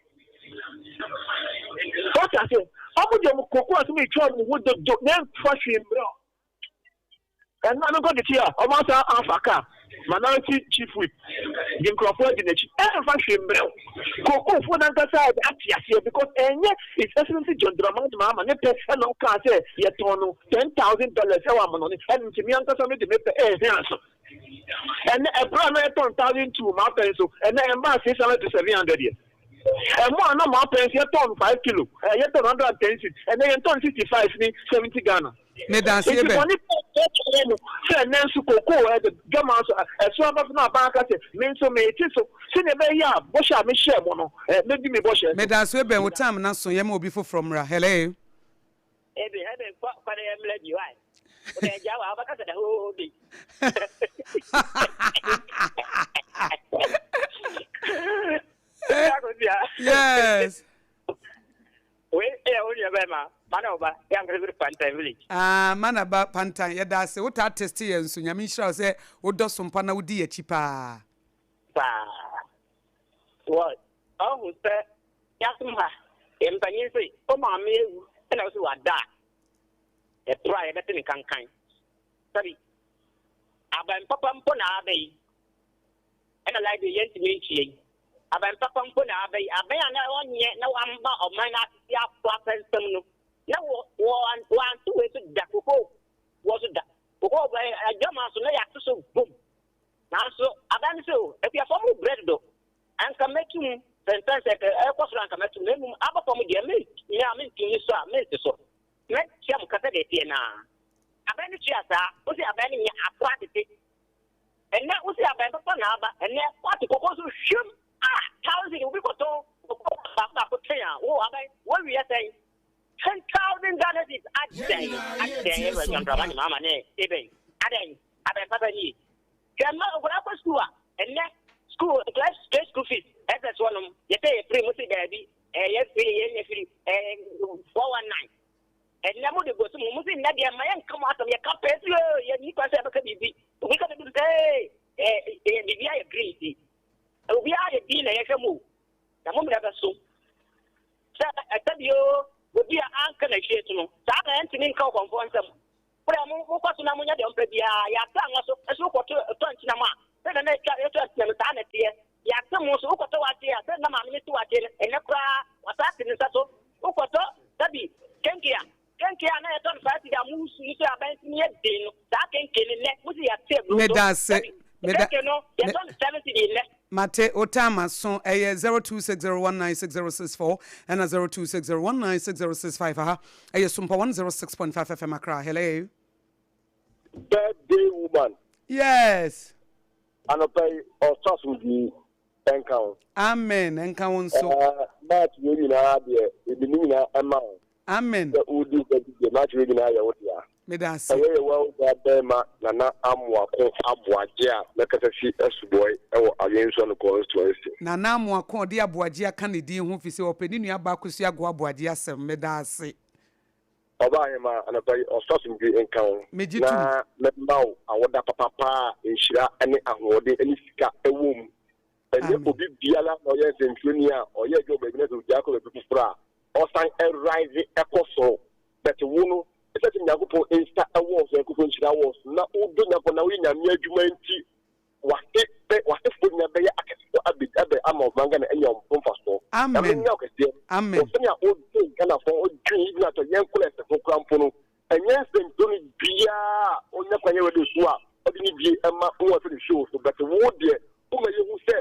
Wate ase? Ɔmo de ɔmo kookoo asɛm etwa ɔmo ho dodo na ɛnfa hwee mmerɛ ɔmo. Ɛno ano nkɔ tete a ɔmo asan afa kaa minority chief whip de nkorɔfoɔ adi n'akyi ɛnfa hwee mbrɛ wo. Kookoofoɔ no ankasa ate aseɛ because ɛnyɛ His Excellency John Dramani Mahama ne pɛ ɛna ɔkaa sɛ yɛtɔn no $10,000 ɛwɔ amanɔne ɛno nti me ankasa me de me pɛ ɛɛhwɛ aso. Ɛnɛ ɛberɛ a na yɛtɔn 1,200 m'apɛn so ɛnɛ ɛmmaa 600 to 700 yɛ. Ɛmo a na m'apɛn so yɛtɔn 5 kilo ɛɛ yɛtɔn 110 cedis ɛnɛ yɛntɔn 65 ne 70 Ghana. Medanseɛ Enti bɛn? bɔne bɛn na ɛkyerɛ no sɛ ɛnnɛ nso kokoo ɛde dwama nso ɛso aba so na aban aka sɛ, Me nso mete so, sɛnea ɛbɛyɛ a bɔhyɛ a mehyɛɛ mo no, mɛdi me bɔhyɛ so? Medanseɛ bɛn? Wo time no aso, yɛma obi foforɔ mmra. Hello. Eben, eben, kɔ, kɔ na yɛmmra bi, why? Wode agya wa, wobɛkasa da hoo bi. Yes. Wei, Ɛyɛ wo nua bɛrima, Mana Oba, yɛ ankasa firi Pantan village. Ah Mana ba Pantan, yɛda ase, wo taa teste yɛn nso, Nyame nhyira wo sɛ wo dɔ sompa na wo di yɛn akyi paa. Paa. Wɔ ɔhu sɛ yasom ha, yɛn mpanyin se wo maame awu ɛna wo se wada a, ɛpra a yɛbɛte ne kankan. Sɛbi, aban papa mpo na aba yi, ɛna library yɛntumi ntua yi. Aban papa mpo na aba yi, aban a na ɔnyɛ na wamba ɔman no asese ato apɛnsɛm no, na wɔ wɔ wɔante wei so da, kokoo wɔ so da. Kokoo bɛ adwama so na yɛate so bom. Nanso aban no sɛ o, akuafoɔ mo brɛ dodo, anka mɛtum sɛ nsɛn sɛ ɛkɔ soro anka mɛtum, na mmom aba fam deɛ me a mentumi so a mente so. Mɛtua mo ka sɛdeɛ ɛteɛ no ara. Aban no tua saa, wo se aban no nyɛ akoa tete. Ɛnnɛ wo se aban papa na aba, ɛnnɛ woate kɔkɔɔ so hwam ah, thousand obi kɔtɔn kɔkɔɔ baako baako ten a, wo aban woawia sɛn? 10,000 Ghana cedis adɛn adɛn ɛwɔ John Dramani Mahama ne ebɛn adɛn aban papa nie. Hwɛ mma nkwadaa kɔ sukuu a ɛnnɛ sukuu nkwadaa straight school fees SS hɔ nom yɛsɛ yɛ free mo se daabi ɛyɛ free yɛn nyɛ free ɛɛ 419 ɛnnɛ mo de bɔ so mo mo se nnɛ deɛ mma yɛnka mo asɛm yɛka pɛɛ so yoo yɛ nni kwan sɛ yɛbɛka biribi obi ka biribi sɛ ee ɛɛ biribi ayɛ green ti obi ayɛ din na yɛhwɛ mo na mo mmerɛ bɛso sɛ ɛsɛ bio obi a anka na hwie so no saa na ɛntumi nka ɔkɔmfoɔ nsɛm. Berɛ a mokɔ so na monyɛ deɛ ɔmpɛ biara, yɛate anwa so, nso wokɔto tɔ nkyenam a, sɛdeɛ na ɛtwa yɛtɔ nkyenam no, saa na ɛteɛ. Yɛate mo nso, wokɔtɔ waakye a, sɛdeɛ na maame no te waakye no, ɛnnɛ koraa, wasan ate ne nsa so. Wokɔtɔ dabi kenke a, kenke a na yɛtɔ no 5 cedi a mosu no sɛ aban tumi yɛ den no, saa kenke no nnɛ, mose yɛate aburo so. Meda ase. Dabi, Meda, kenke no, me, yɛtɔ no 7 cedi nnɛ. Mate, wo time aso, ɛyɛ 0260196064 ɛna 0260196065 aha ɛyɛ Sumpa 106.5 FM Accra. Hello. Birthday woman. Yes. Anɔpa yi ɔsɔ asomdwee nka wo. Amen nka wo nso. Ɛɛ March wei nyinaa deɛ ebi ne nyinaa ɛma wo. Amen. Sɛ wodi wo bɛ deɛ March wei nyinaa yɛ wo dea. Meda ase. Ɛyɛ yɛ wawo ba bɛɛma Nana Amoako Aboagye a mɛkasa fi Asubɔe wɔ Awensuano constituency. Nana Amoako a ɔde Aboagye aka ne din ho fisɛ ɔpɛ ne nua baa Akosua Agoa Aboagye asɛm. Meda ase. Ɔbaahemaa, anɔpa yi ɔsoro asomdwoe nka wo, Megye tom. na mɛma wo awoda papa paa a nhyira ne ahoɔden ne sika wɔ mu. Ɛnyɛ Amen. obi biara na ɔyɛ nsɛntwerɛni a ɔyɛ adwuma wɔ baabi na sɛ ɔgyae kɔ baabi foforɔ a, ɔsan rise kɔ soro. But wo no, ɛsiane sɛ Nyankopɔn nsa wɔ wo so, Nyankopɔn nhyira wɔ wo so, na wodɔ Nyankopɔn na woyɛ Nyame adwuma nti, w'ase bɛ w'asefoɔ nyinaa bɛyɛ akɛsefoɔ abɛ abɛ ama ɔman Ghana anya wɔn so mfasoɔ. Nyame Amen. nyɛ wo kɛseɛ wɔ Amen. sɛnea wodwen Ghanafoɔ ho, wodwen even atɔ yɛn kɔlɛs ho koraa mpo no, ɛnyɛ nsɛntwerɛni biara a ɔnya kwan yɛ radio so a ɔde ne bie ma wɔn a wɔhwɛ ne show so, but wo deɛ woma yɛhu sɛ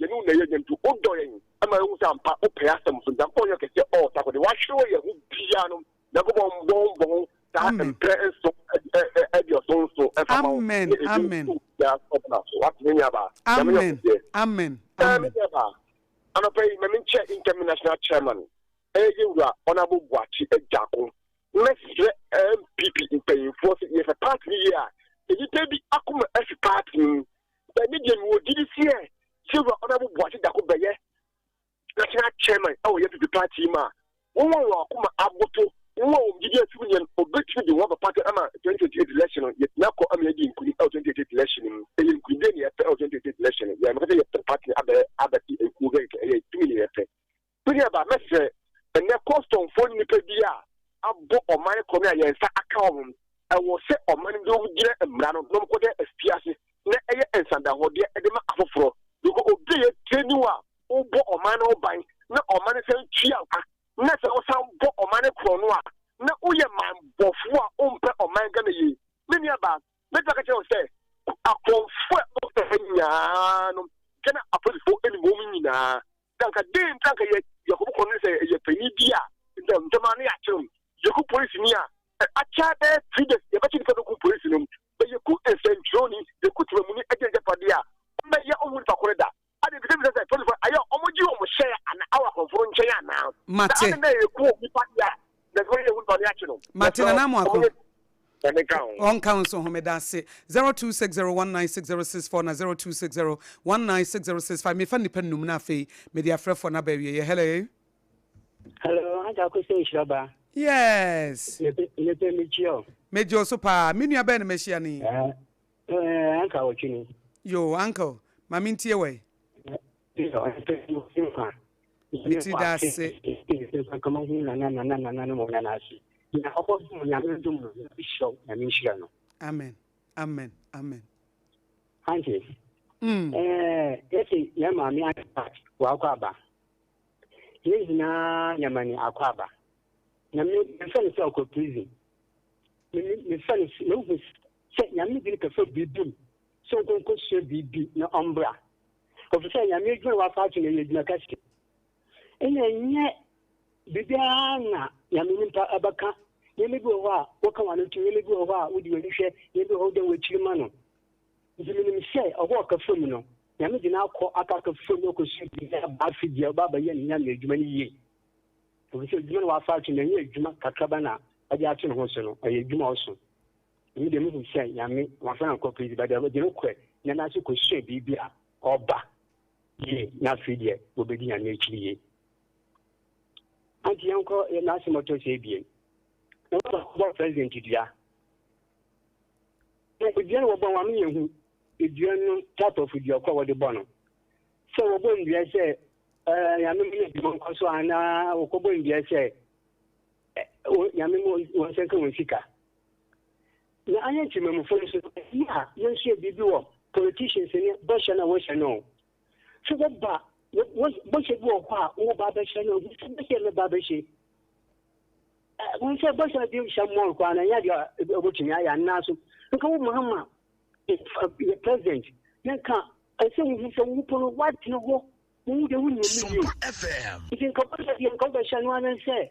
yɛne wo na ɛyɛ adwuma nti wodɔ yɛn ma yɛhu sɛ ampa wopɛ yɛn asɛm so. Nyankopɔn nyɛ kɛseɛ ɔɔ saa kɔde wahwere wɔ yɛn ho biara no Nyankopɔn mbɔ wo mbɔ ho saa Amen. mprɛ nson aduɔson nson ɛmfa ma wo Amen. ne ebi Amen. nso biara so ɔbɛna so wate me nuabaa Nyame nyɛ Amen. kɛseɛ. Amen. Ɛɛ me Amen. nuabaa anɔpa yi ma menkyɛ incoming national chairman ɛyɛ yɛwura Honourable Boakye Agyarko. Mɛsrɛ NPP mpanyinfoɔ sɛ yɛsɛ party no yie a nnipa bi akoma afi party no mu. But me deɛ mewɔ gyidi sɛ Sylvia Honourable Boakye Gyako bɛyɛ national chairman ɛwɔ yɛ NPP party yi mu a wɔn a wɔn akoma aboto, wɔn a wɔn gyidi afi mu deɛ no obetumi de wɔn aba party ama 2028 election no yɛtumi akɔ ama yɛadi nkunim ɛwɔ 2028 election no mu. Ɛyɛ nkunimdie na yɛpɛ ɛwɔ 2028 election no. Yɛn mɛka sɛ yɛpɛ party no abɛyɛ abɛte ekuo kɛkɛ ɛyɛ tumi na yɛpɛ. Me nuabaa, mɛsrɛ ɛnnɛ kɔstɔmfoɔ nnipa bi a abɔ ɔman korɔno a yɛn nsa aka wɔn. Ɛwɔ sɛ ɔman no de wɔn gyina mmara no na wɔkɔda afiase na ɛyɛ nsandahɔdeɛ de ma afoforɔ. Because obi a yɛtraini wo a wobɔ ɔman no ho ban na ɔman no san tua wo ka na sɛ wosan bɔ ɔman no korɔno a na woyɛ manbɔfoɔ a wompɛ ɔman Ghana yie. Me nuabaa, mɛtumi aka kyerɛ wo sɛ akorɔmfoɔ a ɛwɔ ha nyinaa no Ghana apolisifoɔ nim wɔn nyinaa. Na anka dɛn nti anka yɛ Yakobo kɔn no sɛ ɛyɛ panyin bi a ntɛm ara no yɛakyere no. Yɛku polisini a, akyɛ bɛyɛ 3 days yɛbɛkye nipa no kum polisi no. Bɛ yɛku nsɛnkyerɛwni, yɛku temamuni agye n'agyapadeɛ a, ɔmmɛyɛ ɔnhu nipa ko no da. Ade bisabisa sɛ polisifo ayɛ a wɔgye wɔn hyɛn ana awɔ akɔmfo no nkyɛn anaa? Na Mate. adɛn na yɛku onipa deɛ a, nanso yɛhu nipa no yɛakye no. Mate, Yɛsrɛ Nana Amoako. wɔnyɛ Nyame nka ho. Ɔnka wo nso ho, meda ase. 0260196064 na 0260196065. Mefa nnipa nnum na afei mede afrɛfoɔ no aba awieɛ. Hello. Hello, Auntie Akosua Nhyira ba. Yes. Mepɛ mekyia o. Megye wo so paa. Me nua bɛn na mahyia no yi? Eh, eh, uncle awɔtwe ni. Yo, uncle, ma mentie wɔ yi. Me ti da ase. Amen, amen, amen. Auntie, eh, yɛsi yɛn maame Auntie wakɔ aba. Yɛn nyinaa yɛma no akwaaba. Na me mefɛ no sɛ ɔkɔ prison. Me me mefɛ no sɛ mehu sɛ Nyame de no kɛfɛ biribi mu sɛ ɔnkɔ nkɔsua biribi na ɔmbra. Ɔfiri sɛ Nyame adwuma a wafa ato no ɛyɛ adwuma kɛse. Ɛna ɛnyɛ biribiara na Nyame nipa ɛbɛka. Nneɛma bi wɔ hɔ a woka w'ano to, nneɛma bi wɔ hɔ a wode w'ani hwɛ, nneɛma bi wɔ hɔ a wodan w'akyiri ma no. Nti menim sɛ ɔhɔ a ɔka fam no, Nyame de no akɔ aka aka fam akɔsua biribi aba afe deɛ ɔba abɛyɛ ne Nyame adwuma no yie. Ɛfiri sɛ adwuma no wafa ato no ɛnyɛ adwuma kakraba na ɔde ato ne ho so no, ɛyɛ adwuma ɔso. Ɛno deɛ mehu sɛ Nyame wamfa no ankɔ prison but ɔde no kɔ na n'ase kɔsua biribi a ɔba yie na afei deɛ wɔbɛdi Nyame akyiri yie. Anti yɛnkɔ n'asɛm ɔtɔ sɛ ebien. Na wɔbɔ president dua. Na dua no wɔbɔ no wɔama yɛhu dua no type of dua kɔ a wɔde bɔ no. Sɛ wɔbɔ nnua sɛ ɛɛ nyame mu no adwuma nkɔ so anaa wɔkɔbɔ nnua sɛ nyame mu wɔn nsa nka wɔn sika. Na ayɛ nkyerɛmamufo no so ɛyɛ a yɛnsua biribi wɔ politicians ne bɔhyɛ no a wɔhyɛ no. Sɛ wɔba bɔhyɛ bi wɔ hɔ a wɔba abɛhyɛ no, sɛ bɔhyɛ no ba abɛhyɛ. Wɔn sɛ bɔhyɛ bi hyɛ mmɔɔ koraa na ɛnyɛ adeɛ a wɔbɛtumi ayɛ anaa so nka wo Mahama yɛ president na nka ɛsɛ wohu sɛ wo po no woatena hɔ wohu deɛ wonim mu yie nti nka bɔhyɛ deɛ nka wobɛhyɛ no ara sɛ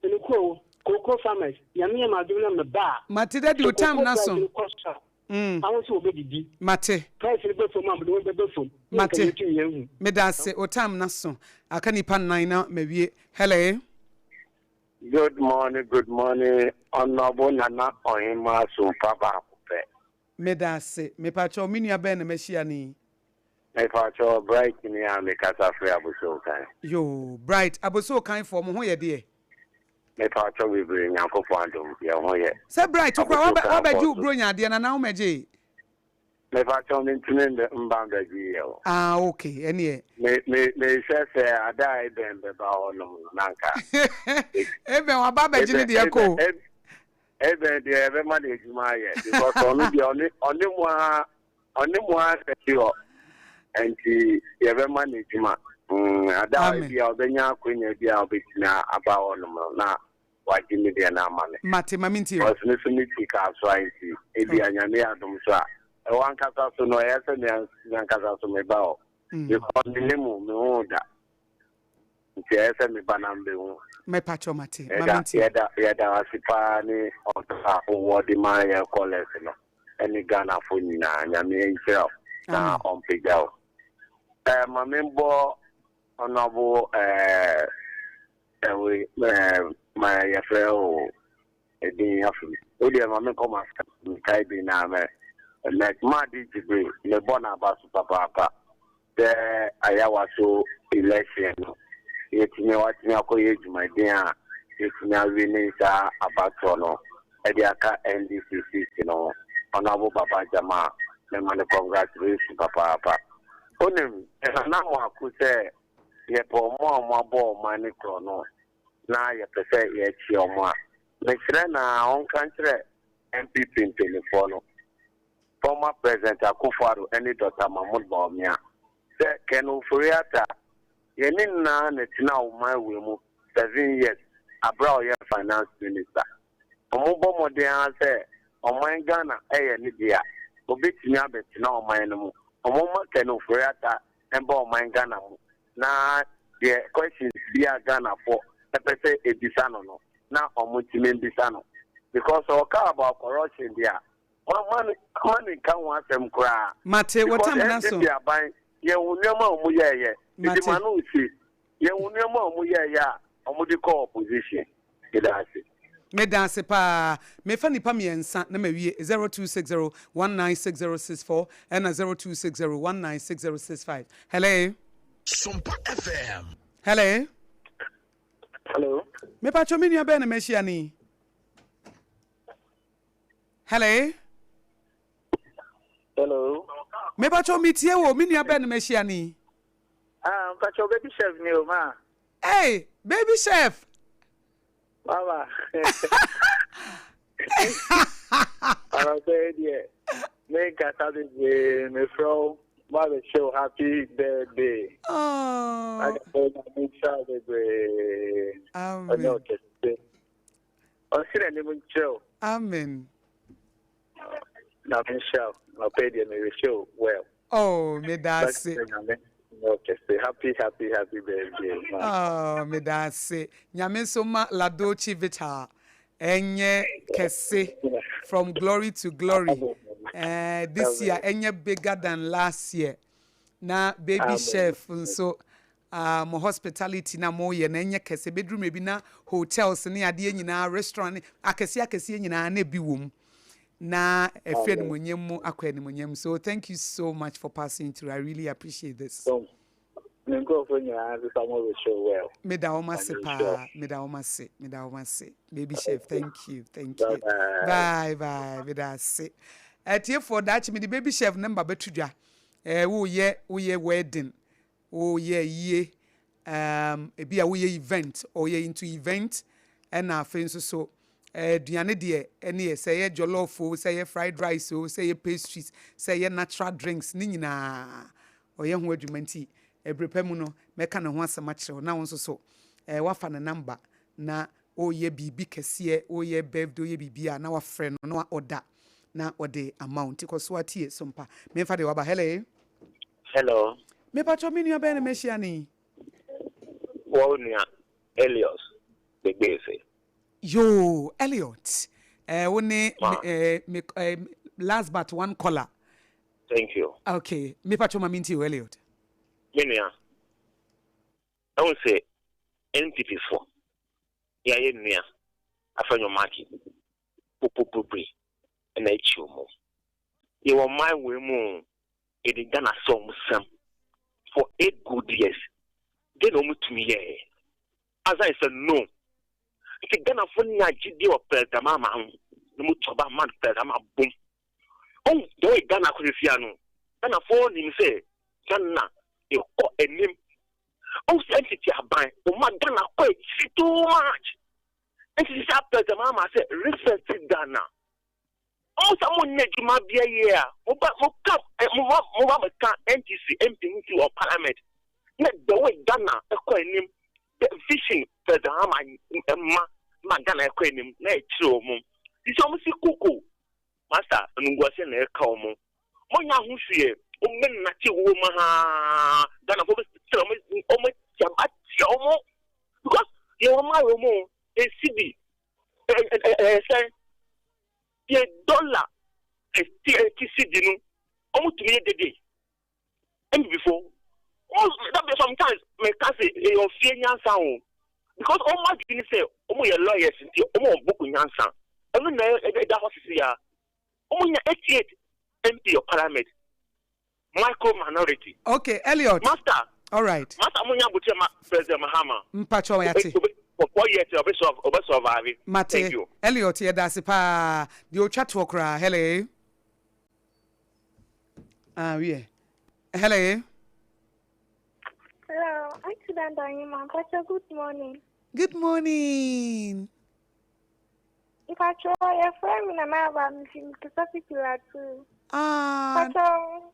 ɛnokorɛ o cocoa farmers Nyame yɛ m'adom na meba a Mate daddy wo time no aso. kɔ so a aho sɛ wɔbɛdidi Mate. Price no bɛ fam a mede wɔn bɛbɛ fam na nka Mate. yɛtumi ahu. Meda ase wo time no aso aka nipa nnan na mawie hello. Good morning good morning Honourable Nana Ɔhemaa Sompa baako pɛ. Medaase. Mepakyɛw me nua bɛn na mahyia no yi? Mepakyɛw Bright ni a mekasa firi Abossey-Okan. Yoo Bright, Abossey-Okan foɔ mo ho yɛ deɛ? Mepakyɛw bebree Nyankopɔn adom yɛn ho yɛ. Sɛ Bright wo koraa Abossey-Okan wabɛgye foɔ wo so. bronya adeɛ no anaa womɛgyee? Mepakyɛw mentumi mba mbɛgye yɛ o. Ah ok ɛneɛ. Me me mehwɛ sɛ ada a Eben bɛba hɔ nom no na nka. Eben waba abɛgye ne deɛ kɔ o. Eben deɛ yɛbɛma no adwuma ayɛ because ɔno deɛ ɔne ɔne mo ara ɔne mo ara na ɛte hɔ nti yɛbɛma no adwuma. Mm, ada a ebi a ɔbɛnya akwanya bi a ɔbɛtumi aba hɔ nom no na wagye me deɛ no ama me. Mate, ma mentie o. Because me so me ti Kasoa nti, ebia Nyame yɛ adom so a, ɛhɔ ankasa so no, ɛyɛ sɛ me ankasa so meba hɔ. Because me ne mo, me ho da. Nti ɛyɛ sɛ meba na mbehu. Mepakyɛw mate, ma Yɛda, mentie o. yɛda, yɛda wo ase paa ne ɔdɔ a wowɔ de ma yɛn callers no, ɛne Ghanafo nyinaa. Nyame nhyira wo na Amen. ɔmpagya wo. Eh, ma membɔ Honourable eh, Ɛwei ɛɛ ma yɛfrɛ o edin afi me. Wo deɛ ma menkɔ m'asɛm mekae din na mɛ mɛ Madi Jibril mebɔ n'aba so papaapa sɛ Ayawaso election no yɛtumi watumi akɔyɛ dwumadin a yɛtumi awini saa abatoɔ no ɛde aka NDC seat no ho. Honourable Baba Jamal mema no congratulation papaapa. Wonim Nana Amoako sɛ yɛpɛ wɔn a wɔabɔ ɔman no korɔno na yɛpɛ sɛ yɛkye wɔn a, mesrɛ no ara ɔnka nkyerɛ NPP mpanimfoɔ no, former President Akufo Addo ne Dɔkta Mahmood Bawumia sɛ Ken Ofori-Atta, yɛne no nyinaa na ɛtenaa ɔman wei mu seven years aberɛ a ɔyɛ Finance Minister. Wɔbɔ mmɔden ara sɛ ɔman Ghana yɛ ne dea, ɔbɛtumi abɛtena ɔman no mu. Wɔmma Ken Ofori-Atta mba ɔman Ghana mu na deɛ questions bi a Ghana foɔ pɛ sɛ ɛbisa no no na ɔmo ntumi mbisa no because sɛ ɔka about corruption deɛ a ma no ma no nka ho asɛm koraa Mate, because wɔtam no aso. NPP aban yɛn ho nneɛma a ɔmo yɛɛyɛ nti Mate. ma no nsi yɛn ho nneɛma a ɔmo yɛɛyɛ a ɔmo de kɔɔ opposition. Meda ase. Meda ase paa. Mefa nnipa mmiɛnsa na mawie, 0260 196064 ɛna 0260 196065. Hello. Sompa FM. Hello. Hello. Mepatwɔ me nua bɛn na mahyia no yi? Hello. Hello. Mepatwɔ metie wo, me nua bɛn na mahyia no yi? Ah, mpatwɔ baby chef ni o ma. Hey, baby chef. Mama. Anɔpa yi deɛ menkasa bebree mefrɛ wo ma bɛhyɛ wo happy birthday. Oh. Anɔpa yi na menhyira wo bebree. Ɔnyɛ wo kɛse. Ɔnsi n'anim nkyerɛ wo. Amen. Na menhyira wo. Anɔpa yi deɛ merehyɛ wo well. Oh, meda ase. Happy, happy, happy birthday. Oh, meda ase. Nyame nso ma La Dolce Vita ɛnyɛ kɛse from glory to glory. This year ɛnyɛ bigger than last year. Na baby Amen. chef nso mo hospitality na mo yɛ na ɛnyɛ kɛse. Beduru mmerɛ bi na hotels ne adeɛ nyinaa restaurant ne akɛseɛ akɛseɛ nyinaa na ebi wɔ mu. Na ɛfiri animuonyam mu akɔ animuonyam. So thank you so much for passing through. I really appreciate this. Me nkurɔfoɔ nyinaa nso sa mo wish you well. Meda wɔn ase paa. Meda wɔn ase. Meda wɔn ase. Baby chef, thank you. Thank you. Bye bye. Meda ase. Atiefoɔ daakye mede baby chef number bɛto dwa. Eh, woyɛ woyɛ wedding, woyɛ ayie, um, ebi a woyɛ event, ɔyɛ into event, ɛna afei nso so aduane deɛ ɛne yɛ sɛ ɛyɛ jollof o, sɛ ɛyɛ fried rice o, sɛ ɛyɛ pastries, sɛ ɛyɛ natural drinks, ne nyinaa ɔyɛ ho adwuma nti ɛberɛ pa mu no mɛka ne ho asɛm akyerɛ wo na wo nso so eh, woafa ne number na woyɛ biribi kɛseɛ, woyɛ birthday, woyɛ biribi a na wafrɛ no na wa-order na ɔde ama wo nti kɔ so ara tie Sompa. Memfa deɛ waba. Hello. Hello. Mepakyɛw me nua bɛn na mahyia no yi? Wo nua Eliot Begbeese. Yoo Eliot eh, wo ne me eh, me eh, last but one caller. Thank you. Okay, mepakyɛw ma mentie o Eliot. Me nua, ɛhu sɛ NPP foɔ yɛayɛ nua Afenyo-Markin popopobre na akyi ɔmo. Yɛwɔ ɔman wei mu o, yɛde Ghana sɛ ɔmo sɛm for 8 good years, deɛ na ɔmo tumi yɛɛ? Answer is a no. Nti Ghanafoɔ nya gyidie wɔ President Mahama ho na ɔmo tu aba ma President Mahama bom. Ɔhu the way Ghana akɔ sesia no, Ghanafoɔ nim sɛ Ghana ɛkɔ anim. Ɔhu sɛ NPP aban, ɔma Ghana kɔ akyiri too much. Nti sisi a President Mahama sɛ reset Ghana. Ɔhu sɛ mo nyɛ adwuma bia yie a, mo ba mo ka mo ba mo ba bɛka NDC MP ho si wɔ parliament. Na the way Ghana ɛkɔ anim, the vision President Mahama ɛma ma Ghana ɛkɔ anim na ɛkyerɛ wɔn. Sisi wɔn si koko, master animguaseɛ na ɛka wɔn. Mo nya ho hwee, wɔn bɛ nate wɔn mu haa, Ghana fo bɛ srɛ wɔn, wɔn atia atia wɔn because yɛ wɔn ayɛ wɔn esi bi ɛyɛ sɛn yɛ dɔla ɛti ɛti si di no wɔn tumi yɛ dede mbibifo wɔn dabi sometimes mɛ ka se ɛyɛ ɔfie nyansa o because wɔn adwene sɛ wɔn yɛ lawyers nti wɔn wɔ book nyansa ɛno na ɛda hɔ sisi ya wɔn nya 88 MP of parliament micro minority. Okay, Elliot. Master. All right. Master, mo nya butre ma President Mahama. Mpacho yate. For 4 years, obe solve, obe survive. Mate. Thank you. Elliot, yɛda ase paa. Deɛ otwa toɔ koraa. Hello. Ah, wiɛ. Hello. Hello, Auntie Danda Mpacho, good morning. Good morning. Mpacho, yɛfrɛ me Nana Aba, mefi Mekasa Pillar 2. Ah. Mpacho,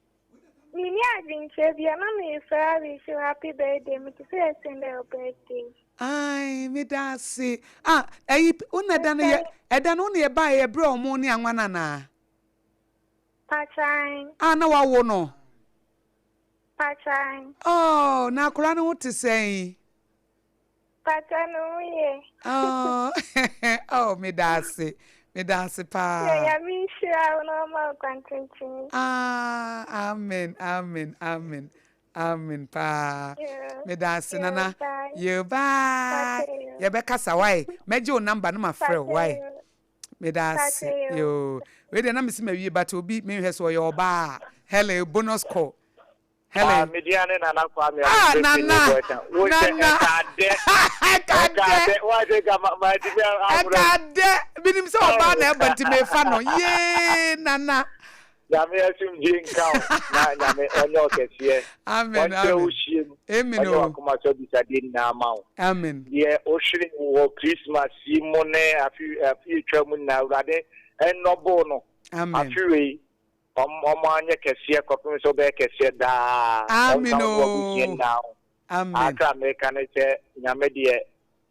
menni adwenkyerɛ bi a na mefrɛ awish you happy birthday, mete sɛ yɛsɛn dɛ your birthday. Ai, meda ase. Ah, ɛyi, wo na ɛda no yɛ, ɛda no wo na yɛbaeɛ yɛbrɛ ɔmo ne anwa no anaa? Mpatran. Ah, na wawo no? Mpatran. Oh, na akwadaa no ho te sɛn? Pata no ho yɛ. Oh, oh, meda ase. Meda ase paa. Yɛ Nyame nhyira wo na ɔma wo kwan tenten. Ah, amen, amen, amen. Amen paa. Meda ase nana. Yo, bye. Yɛbɛkasa why? Mɛgye wo number no ma frɛ wo why? Meda ase. Yo. Wei deɛ na mesi ma wie but obi menhwɛ so ɔyɛ ɔbaa. Hello, bonus call. Hello. Ah, me dia ne Nana Kwame. Ah, Nana. Wo sɛ Nana. ɛka dɛ. Ɛka dɛ. Ɛka dɛ menim sɛ ɔbaa na ɛba nti mefa no yee nana. Nyame asomdwie nka wo na Nyame ɔnyɛ wo kɛseɛ. Amen Ɔntrɛ wo amen. hyie mu. Amen Ɔnyɛ o. w'akoma so abisadeɛ nyinaa ma wo. Amen. Deɛ wohwere wɔ Christmas yi mu ne afe afe atwa mu nyinaa Awurade nnɔbo no. Amen. Afe wei ɔm ɔmo anyɛ kɛseɛ kɔpem sɛ wobɛyɛ kɛseɛ daa. Amen Ɔnka wo ne w'abusua o. nyinaa ho. Amen. Akra meka ne sɛ Nyame deɛ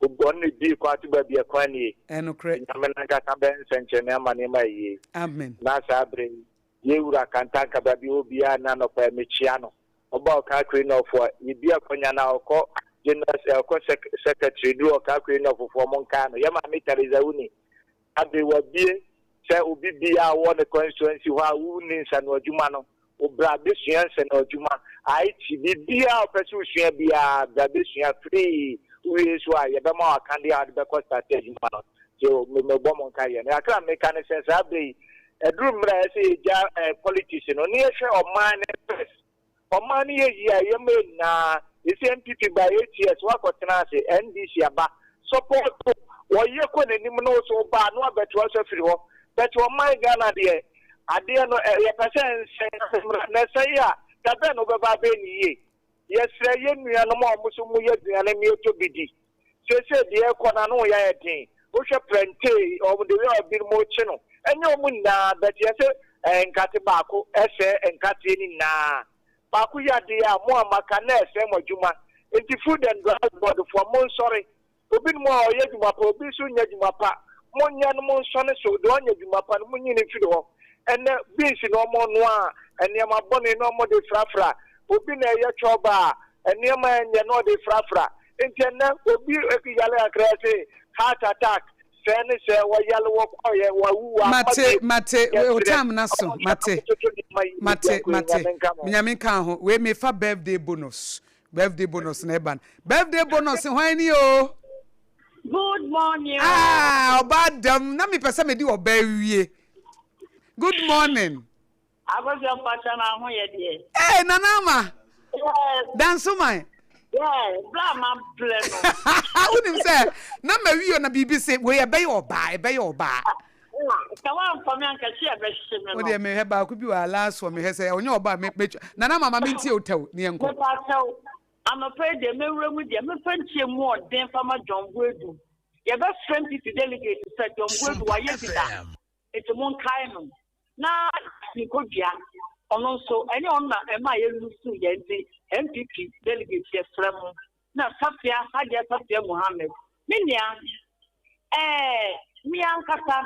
ɔno na ebie kwan to baabi a kwan nie. Ɛnokorɛ. Nyame nankasa bɛyɛ nsɛnkyerɛnne ama nneɛma ayɛ yie. Amen. Na saa berɛ yi, yɛn Wura Kantanka baabi a ɔwɔ biara nnɛ anɔpa yi, mekyea no. Ɔba Ɔkaakure Nɔfoɔ a, yɛbue akwanya no a, ɔkɔ General, ɔkɔ sec, Secretary, duru Ɔkaakure Nɔfofoɔ, monkae no. Yɛn Maame Theresa Wuni, Afei wabue sɛ obi biara a ɔwɔ ne constituency hɔ a wonni nsanoadwuma no, wo bra bɛsua nsanoadwuma, IT, biribiara a wopɛ sɛ wosua biara bra bɛsua free. Wowie nso a yɛbɛma wo akadeɛ a wode bɛkɔ starte adwuma no. Nti me mebɔ mo nkaeɛ. Na kakra a meka ne sɛ saa berɛ yi aduru mmerɛ a ɛsɛ sɛ yɛgya eh, politics no na yɛhwɛ ɔman no first. Ɔman no yɛ yie a ɛyɛ ma yɛn nyinaa. Yɛsi NPP ba eight years wakɔ tena ase NDC aba support wɔyɛ kɔ n'anim na wo so wo ba a na wabɛtoa so afiri hɔ but ɔman Ghana deɛ adeɛ no yɛpɛ sɛ ɛnsɛe mmra na ɛsɛe a da bɛn na wobɛba abɛyɛ no yie. Yɛsrɛ yɛn nuanom a wɔn nso wɔyɛ aduane ma yɛtɔ bi di. Seesei deɛ ɛrekɔ no ano yɛ ayɛ den. Wohwɛ prɛntee, wɔn the way a binom rekye no, ɛnyɛ wɔn nyinaa but yɛse nkate baako sɛe nkateɛ no nyinaa. Baako yɛ adeɛ a mo a moaka na ɛsɛe mo adwuma. Nti Food and Drugs Board foɔ monsɔre. Obinom a ɔyɛ adwuma pa, obi nso nyɛ adwuma pa. Monyɛ no monsɔ ne so, deɛ ɔnyɛ adwuma pa no monyi no mfiri hɔ. Ɛnnɛ beans na wɔnoa a, nneɛma bɔne na wɔde frafra. Obi na ɛyɛ chɔba a, nneɛma a ɛnyɛ na ɔde frafra. Nti ɛnnɛ obi yare kakra yɛse heart attack, sɛɛ ne sɛɛ, wɔyare wɔkɔeɛ, wɔawu, wɔamma Mate, bio. mate, wo Yɛsrɛ, time no aso, wɔnhwɛ na mate, wɔntoto nneɛma yie mate, biako yi, mate, Nyame nka mo ho. Nyame nka wo ho. Wei mefa birthday bonus. Birthday bonus na ɛba no. Birthday bonus hwan ni o? Good morning. Ah, ɔbaa dam. Na mepɛ sɛ mede ɔbaa wie. Good morning. Akosua mpakyɛ na ho yɛ deɛ. Hey, Nana Ama. Yes. Dansoman. Yeah, bla ma blɛ no. Wonim sɛ na ma wie na biribi se wei ɛbɛyɛ ɔbaa, ɛbɛyɛ ɔbaa. Sɛ woamfa me anka kyi ɛbɛhye me no. Wo deɛ mehwɛ baako bi wɔ ha last one mehwɛ sɛ ɔnyɛ ɔbaa me metwa Nana mama mentie wo tɛw ne yɛnkɔ. Mepakyɛw, anɔpa yi deɛ mɛwura mu deɛ memfa ntie mu ɔden mfa ma John Boadu. Yɛbɛfrɛ NPP delegate sɛ John Boadu wayɛ bi da nti monkae no. Na Justin Kodua ɔno nso ɛnyɛ ɔno na ɛmaa yɛ lusu yɛn nti NPP delegate yɛsrɛ mo. Na Safia, Hajia Safia Mohammed, me nua, ɛɛ, me ankasa,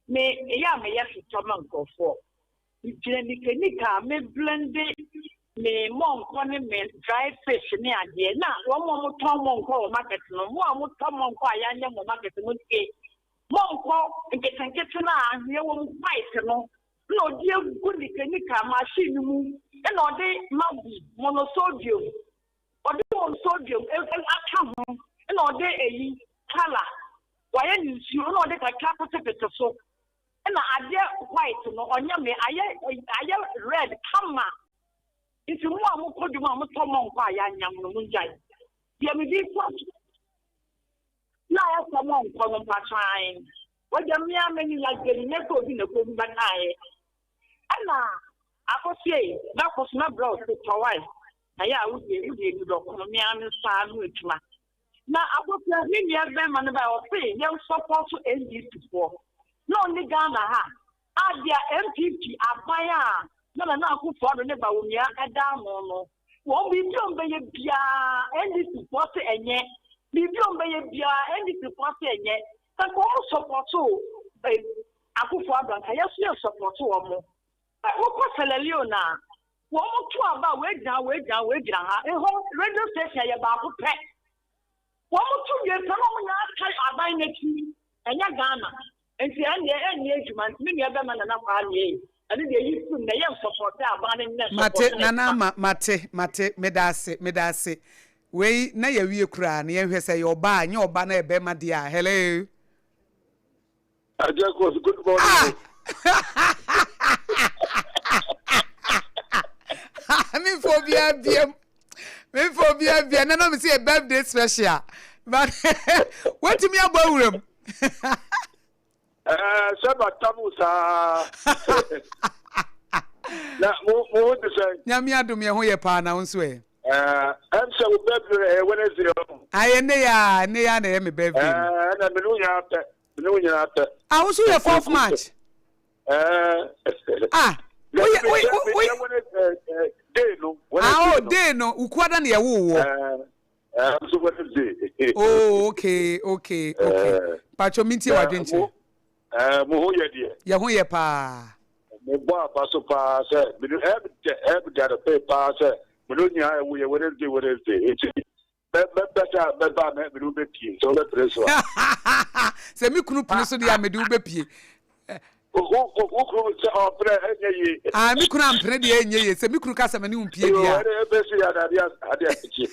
me, ɛyɛ a meyɛ sotɔ ma nkurɔfoɔ. Megyina nikanika a me blende me mɔnkɔ ne me dry fish ne adeɛ. Na wɔn a wɔtɔn mɔnkɔ wɔ market no, mo a motɔ mɔnkɔ a yɛanyɛ mo market mo tie. Mɔnkɔ nketenkete no a anhwea wɔ mu white no, na ɔde agu nikanika machine no mu, ɛna ɔde maggi, monosodium, Ɔde wɔn sodium aka ho na ɔde eyi, colour, wayɛ no nsuo na ɔde kakra petepete so na adeɛ white no ɔnyɛ me ayɛ ayɛ red kama nti mo a mokɔ dwom a motɔ mɔnkɔ a yɛanyam no mongyae deɛ mede kɔ na ayɛ sɛ mɔnkɔ no mpakyɛ ae wagya mmea m'ani yagye no nyɛ sɛ obi na ɛkɔ bi bɛkaeɛ ɛna akɔsie mɛkɔ so mɛbrɛ wo so tɔwae Na yɛ a wo deɛ wo deɛ ni dɔkono me ara me nsa ano adwuma. Na akosua me nua bɛrima no bae ɔse yɛn support NDC foɔ na ɔnni Ghana ha a deɛ NPP aban a na Nana Akufo Addo ne Bawumia ɛda ano no wɔn biribi a wɔn bɛyɛ biara NDC foɔ se ɛnyɛ biribi a wɔn bɛyɛ biara NDC foɔ se ɛnyɛ sɛ nka wɔn support Akufo Addo anka yɛ so yɛ support wɔn. Wokɔ Sierra Leone a, wɔto aba a wei gyina ha, wei gyina ha, wei gyina ha. Ehɔ radio station yɛ baako pɛ. Wɔto wie pɛ na wɔn nyinaa tae aban no akyi. Ɛnyɛ Ghana. Nti ɛndeɛ ɛnyɛ adwuma. Nti me nua bɛma Nana Kwame ei, ɛno deɛ yi firi mu na yɛ nsɔpɔte aban no nyɛ Mate nsɔpɔte Nana n'adwuma. Ama mate mate medaase medaase wei na yɛawie koraa na yɛnhwɛ sɛ ɛyɛ ɔbaa a nyɛ ɔba na ɛyɛ bɛrima deɛ a hello. Agya Kos, good morning. Ah! Memfa obiara biam. Memfa obiara biam. Nana me sɛ yɛ birthday special. But watumi abɔ awura mu. Ɛɛ sɛ matam wo saa. Na mo mo ho te sɛn? Nyame adom yɛ ho yɛ paa na wo nso ɛ? Ɛɛ ɛm sɛ wo birthday no ɛyɛ Wednesday ɔ. Ayɛ nnɛ yi ara nnɛ yi ara na ɛyɛ me birthday no. Ɛɛ ɛna me ne wo nyinaa pɛ me ne wo nyinaa pɛ. Ah wo nso yɛ fourth March? Ɛɛ. Ah woyɛ woyɛ woyɛ. Day no Wednesday no. Ah oh day no wukuada na yɛwoo woɔ. Ɛɛ. Nso Wednesday. Oh, okay, okay, okay. Pacho, mintie wadwenkyerɛ. Mo ho yɛ deɛ. Yɛ ho yɛ paa. Mo bɔ aba so paa sɛ mene ɛbdɛ ɛbdɛ adɔpɛ paa sɛ mene nyinaa ɛwo yɛ Wednesday Wednesday eti bɛbɛ sɛ bɛba mɛ mene wobɛpie sɛ wobɛpere so a. Sɛ me kunu pene so deɛ a mede wobɛpie. Wo kunu sɛ ɔmpene ɛnyɛ yie. Ah, me kunu ampene deɛ ɛnyɛ yie. Sɛ me kunu ka sɛ me ne wo mpie deɛ a. Ɛne ɛbɛsi yɛ ade ade akyi.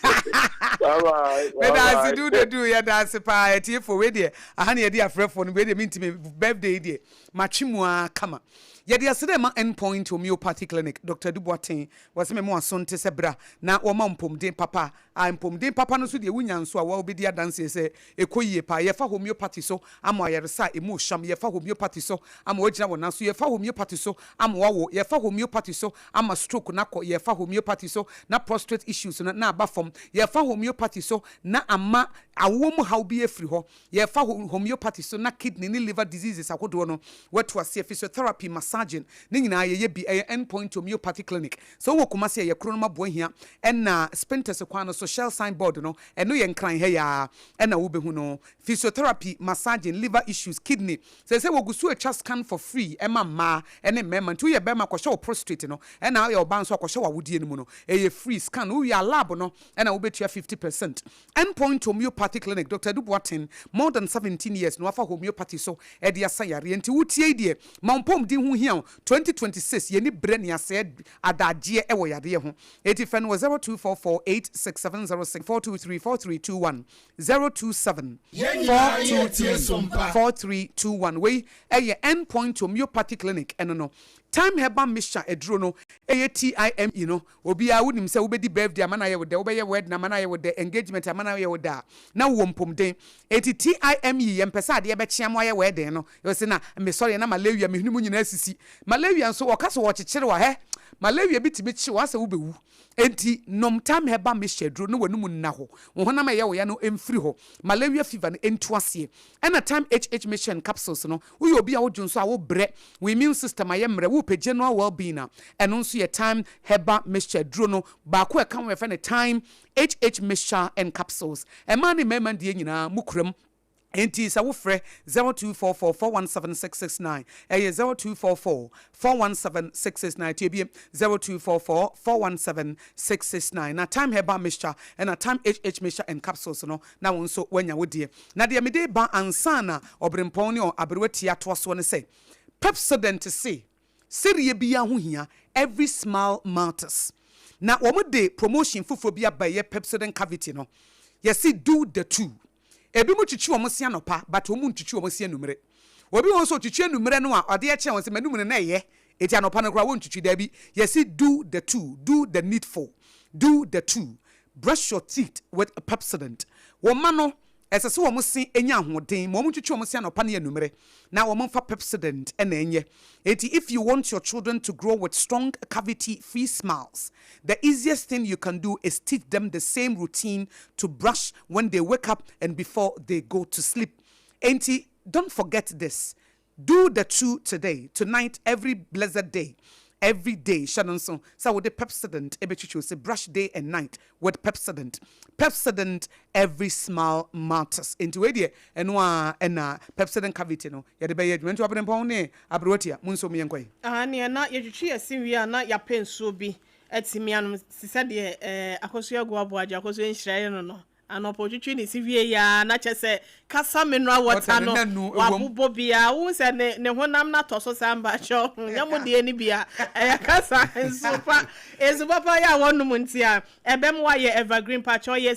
Bye bye. Meda ase du de du yɛda ase paa atiefo wei deɛ aha ne yɛde afrɛfoɔ no wei deɛ mentumi birthday yi deɛ matwe mu ara kama. Yɛde ase dɛ ma End Point Homeopathy Clinic Dr. Adu Boateng wɔse me mo aso nte sɛ bra na wɔma mpomden papa a mpomden papa no nso deɛ wonya nso a wobɛdi adanseɛ sɛ Ɛkɔ yie paa. Yɛfa homeopathy so ama ayaresa a ɛmu ɔhwam. Yɛfa homeopathy so ama woagyina wo nan so. Yɛfa homeopathy so ama woawo. Yɛfa homeopathy so ama stroke no akɔ. Yɛfa homeopathy so na prostrate issues no na aba fam. Yɛfa homeopathy so na ama awoɔ mu haw bi afiri hɔ. Yɛfa homeopathy so na kidney ne liver diseases ahodoɔ no woatu aseɛ. Physiotherapy, massaging, ne nyinaa yɛyɛ bi. Ɛyɛ End Point Homeopathy Clinic. Sɛ wowɔ Kumasi a, ɛyɛ Kronom Aboahia ɛna Spintex kwan no so, Shell sign board no Ɛno yɛ nkran ha yi ara na wobɛhu no. Physiotherapy, massaging, liver issues, kidney. Seesei wɔgu so retwa scan for free ma mmaa ne mmarima. Nti woyɛ barima kɔhyɛ wo prostrate no ɛna woyɛ ɔbaa nso a kɔhyɛ w'awodeɛ no mu no. Ɛyɛ free scan. Wowie a lab no na wobɛtua 50%. End Point Homeopathy Clinic, Doctor Adu Boateng, more than 17 years na wafa homeopathy so de asa yareɛ. Nti wotie yi deɛ, ma wo mpɔmuden ho hia wo. 2026, yɛnni berɛ ne asɛe adagyeɛ wɔ yadeɛ ho. Eti frɛ no wɔ 0244 86706 423 4321 027 423 4321 Wei yɛ End Point Homeopathy Clinic ɛno no Thyme Herbal Mixture aduro no ɛyɛ TIME no Obiara wonim sɛ wobɛdi birthday ama no ayɛ wo dɛ wobɛyɛ wedding ama no ayɛ wo dɛ engagement ama no ayɛ wo dɛ a na wowɔ mpomden Eti TIME yɛmpɛ sɛ adeɛ bɛkye ama woayɛ wedding no Yɛse na mesɔreɛ na malaria me hwene mu nyinaa asisi Malaria nso wɔka sɛ wɔkyekyere wo a hɛ Malaria bi tumi kye wo asɛ wobɛwu. Enti nom Thyme Herbal Mixture aduro na w'anum nna hɔ. Wo honam a ɛyɛ wo ya no mfiri hɔ. Malaria fever no ntu aseɛ. Ɛna Thyme HH Mixture and Capsules no, woyɛ obi a wodwo nso a wobrɛ, wo immune system ayɛ mmerɛ, worepɛ general well being a, ɛno nso yɛ Thyme Herbal Mixture aduro no baako a ɛka ho a yɛfrɛ no Thyme HH Mixture and Capsules. Mmaa ne mmarima deɛ nyinaa mokura mu. Enti sɛ wofrɛ 0244 417 669, ɛyɛ 0244 417 669, tie bio, 0244 417 669, na Thyme Herbal Mixture ɛna Thyme HH Mixture and Capsules no na wo nso woanya wo deɛ. Na deɛ mede reba ansa na ɔberempɔn ne aberewa tia atoa soɔ ne sɛ, Pepsodent se Sereɛ biara ho hia, every smile matters. Na wɔn de promotion foforɔ bi aba ɛyɛ Pepsodent Cavity no, yɛse do the two. Ebinom twitwi wɔn se anɔpa but wɔn ntwitwi wɔn se anumere. Obi wɔ hɔ nso otwitwi anumere no a adeɛ kye a ɔse m'anum no na ɛyɛ eti anɔpa no koraa wɔntwitwi daabi. Yɛse do the two, do the needful, do the two. Brush your teeth with Pepsodent. Wo mma no Ɛsɛ sɛ wɔn se nya ahoɔden ma wɔntwitwi wɔn se anɔpa ne anwummere, na wɔmfa Pepsodent na ɛnyɛ. Enti if you want your children to grow with strong cavity-free smiles, the easiest thing you can do is teach them the same routine to brush when they wake up and before they go to sleep. Enti don't forget this, Do the two today, tonight, every blessed day, every day, hyɛ no nso sɛ wode Pepsodent bɛtwitwi wo se, brush day and night with Pepsodent, Pepsodent every smile matters. Enti wei deɛ ɛno ara na Pepsodent cavity no yɛde bɛyɛ adwuma. Enti ɔberempɔn ne aberewatia mo nso yɛnkɔ yi. Aane, neɛ na yɛtwitwi yɛn se wie a na yɛapɛ nsuo bi atumi anom te sɛ deɛ Akosua Aguaboagye, Akosua Nhyira yɛ no no. Anɔpa otwitwi ne se wiei ara na kyerɛ sɛ kasa mineral water no wabobɔ bi a wohu sɛ ne ne honam no atɔ so saa mpakyɛw nyɛ mo deɛ no bi a ɛyɛ kasa nsu pa nsu papa yɛ a wɔnom nti a ɛbɛm wayɛ evergreen mpakyɛw yɛ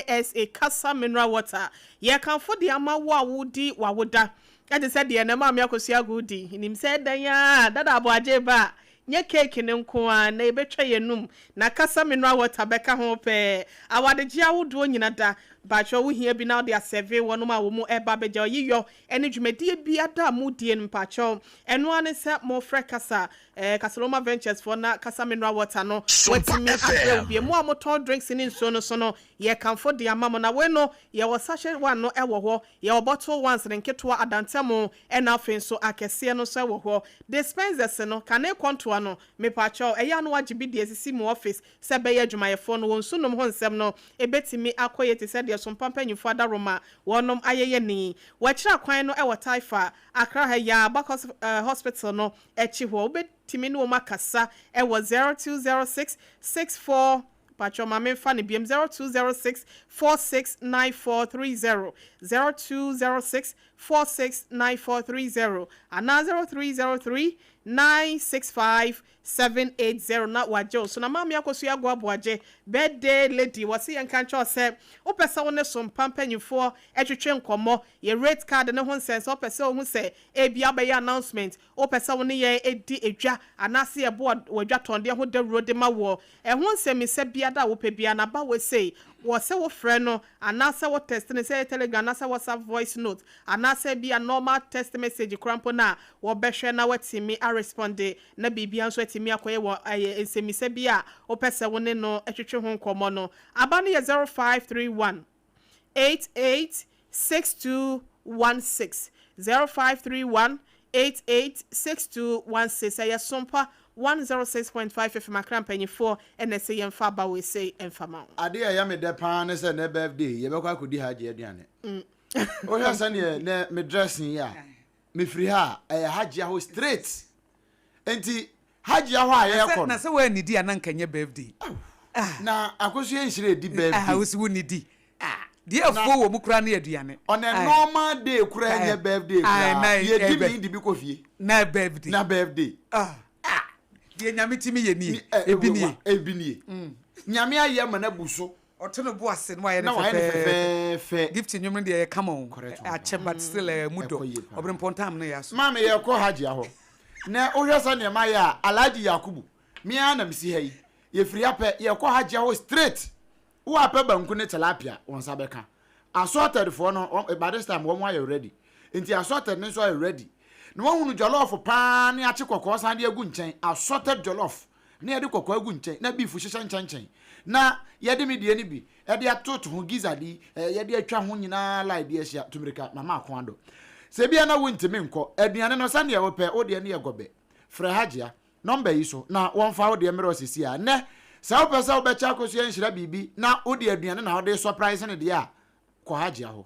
CASA kasa mineral water yɛkamfo de ama wo a wodi wawoda ɛte sɛ deɛ na maame Akosua Agu di nim sɛ ɛdɛn a dada aboagye ba a Nyɛ keeki no nko ara na yɛbɛtwa yɛn anum, na kasa mineral water bɛka ho pɛɛ. Awadegye ahodoɔ nyina da. Mpakyɛw wo hia bi na wode asɛve wɔnom a wɔn ɛreba abɛgya ɔyeyɔ ɛne dwumadie biada a mo die no mpakyɛw ɛno ara ne sɛ mo frɛ kasa eh Kasaloma Ventures foɔ na Kasa Mineral Water no Sompa wɔatumi abrɛ wo FM. bie. Mo a mo tɔn drinks ne nsuo no so no yɛ kamfo de ama mo na wei no yɛwɔ sachet one no ɛwɔ hɔ yɛwɔ bottle ones no nketewa adantamu ɛna afei nso akɛseɛ no nso ɛwɔ hɔ. Dispensers no kane kɔntoa no mepakyɛw ɛyɛ a na wagye bi de asisi mo office Sɛ ɛbɛyɛ adwumayɛfoɔ no wɔn nsunom ho nsɛm no bɛtumi akɔ yie te sɛ deɛ Sompa mpanyimfoɔ adaworoma wɔnom ayɛyɛ no yi. Wɔakyerɛ akwan no wɔ Taifa, Accra ha yi ara, Bacchus Hospital no akyi hɔ. Wobɛtumi ne wɔn akasa wɔ 0206 64, mpakyɛw ma memfa no biom, 0206 46 9430, 0206 46 9430 anaa 0303 965 780 na wagye wo so na maame akosua agoa boagye birthday lady wɔse yɛnka nkyerɛ wo sɛ wopɛ sɛ wo ne sompa mpanyinfoɔ twetwe nkɔmmɔ yɛ rate card no ho nsɛnsɛ wopɛ sɛ wohu sɛ ebia wobɛyɛ announcement wopɛ sɛ wo ne yɛn di dwa anaase yɛbɔ w'adwatɔndeɛ ho dawuro de ma woɔ ɛho nsɛmmisa biada a wopɛ biara na ba wei wɔ sɛ wofrɛ no anaasɛ wo text no sɛ ɛyɛ telegram anaasɛ whatsapp voice note anaasɛ ebia normal text message koraa mpo no a wɔbɛhwɛ na watumi aresponde na biribiara nso atumi akɔyɛ wɔ ɛyɛ nsɛmmisa bi a wopɛ sɛ wo ne no twetwe ho nkɔmmɔ no. Aba no yɛ 0531 88 6216, 0531 88 6216. Ɛyɛ Sompa 106.5 FM Accra mpanyinfoɔ na ɛsɛ yɛmfa aba wei sei mfa ma wo. Adeɛ a ɛyɛ me dɛ paa ne sɛ nɛ birthday yɛbɛkɔ akɔdi Hajji aduane. Wohwɛ sɛdeɛ nɛ me dressing yi a, mefiri ha a, ɛyɛ Hajji hɔ straight. Nti Hajji hɔ a yɛrekɔ no. Na sɛ woannidi a na anka ɛnyɛ birthday. Na Akosua Nhyira ɛdi birthday. Ah, wo se wonnidi. Deɛ afuo wɔ mu koraa ne aduane. On a normal day koraa nyɛ birthday koraa. Yɛdi mi de bi kɔ fie. Na birthday. Na birthday. Ah, deɛ Nyame tumi yɛ nie. Ebi nie. Ebi nie. Nyame ayɛ ma no abu so. Ɔto no bo ase na wayɛ no fɛfɛɛfɛ. Gift nnwom no deɛ ɛyɛ kama o. Akyɛ but still ɛmu dɔ. Ɔbrempɔn time no yɛ aso. Maame yɛkɔ Hajia hɔ. Na wohwɛ sɛdeɛ mayɛ a, Alhaji Yakubu, me ara na mesi ha yi. Yɛfiri ha pɛ, yɛkɔ Hajia hɔ straight. Wo a pɛ banku ne tilapia, wo nsa bɛka. Assorted foɔ no, wɔn, by this time wɔn ayɛ ready. Nti assorted no nso ayɛ ready. Na wahunu jollof paa ne akye kɔkɔɔ san de agu nkyɛn. Assorted jollof na yɛde kɔkɔɔ agu nkyɛn na beef hyehyɛ nkyɛnkyɛn. Na yɛde me deɛ no bi de atoto ho, gizzard yi, eh, yɛde atwa ho nyinaa line de ahyia. Tu mirika, mama ako adɔ. Sɛ ebia na wontumi nkɔ, aduane no sɛdeɛ wopɛ, wo deɛ no yɛ gɔbɛ. Frɛ Hajia. Nɔmba yi so na wɔmfa wo deɛ mmerɛ wo seesei ara. Nnɛ, sɛ wopɛ sɛ wobɛkyɛ Akosua Nhyira biribi na wode aduane na wode resɔpraese no deɛ a, kɔ Hajia hɔ.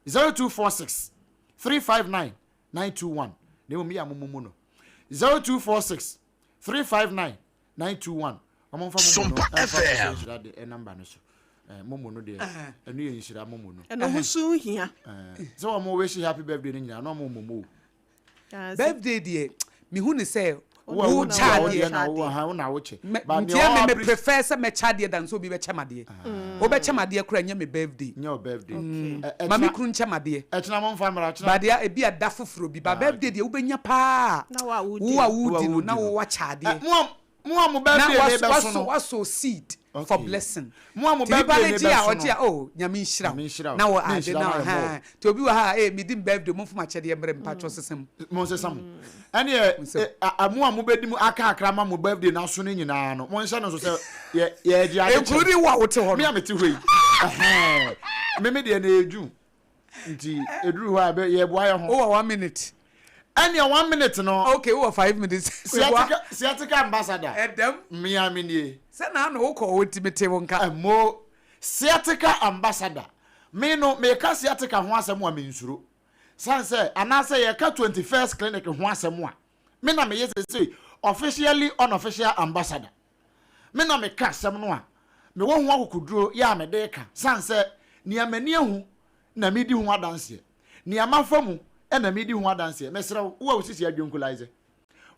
0246 359 921 Na mmom yɛ a mommomu no. 0246 359 921 Wɔmfa momo no Sompa mfa Akosua FM. Nhyira de nɔmba no so. Eh, momo no deɛ, ɛno yɛ nhyira momo no. Ɛno ho so hia. Eh, sɛ wɔn wish happy birthday no nyinaa na wɔn momo o. Birthday deɛ mehu ne sɛ wo kyɛ adeɛ nti ɛme me prefer sɛ mɛkyɛ adeɛ than sɛ obi bɛkyɛ m'adeɛ wobɛkyɛ m'adeɛ koraa ɛnyɛ me birthday ma me kunu nkyɛ m'adeɛ but deɛ ebi a da foforɔ bi ba birthday deɛ wobɛnya paa wo a wodi no na wo wakyɛ adeɛ Mo a mo birthday ne bɛso no. Na waso seed for blessing. Mo a mo birthday ne bɛso no. Ti nipa ne gye a ɔgye a oh Nyame nhyira wo. Na wɔ ade na ha. Ti obi wɔ ha eh me di me birthday mo nfa m'akyɛdeɛ mbrɛ me mpakyɛw sesa mu. Mo nsesa mu. Ɛneɛ mo a mo bɛdi mu aka akra ma mo birthday no aso no nyinaa no mo nhyɛ no nso sɛ yɛ yɛ gye ade kyɛ. Including wo a wote hɔ no. Me a mete hɔ yi. Ɛhɛn. Me me deɛ na ɛyɛ June. Nti eduru hɔ a yɛboa yɛ ho. Wowɔ one minute. Ɛnneɛ one minute no. Okay, wowɔ 5 minutes. Sciatica sciatica ambassador. Ɛdɛm. Mmea me nie. Sɛ na ano wokɔ hɔ nti mete wo nka. Ɛmo sciatica ambassador. Me no meka sciatica ho asɛm a mensuro. Sane sɛ anaasɛ yɛka 21st clinic ho asɛm a me na meyɛ sese officially unofficial ambassador. Me na meka asɛm no a mewɔ ho akokoduro yɛ a mede ka sane sɛ nea m'ani ahu na medi ho adanseɛ. Nea mafa mu na medi ho adanseɛ. Mesrɛ wo, wo a wo sisi adwenkolaise,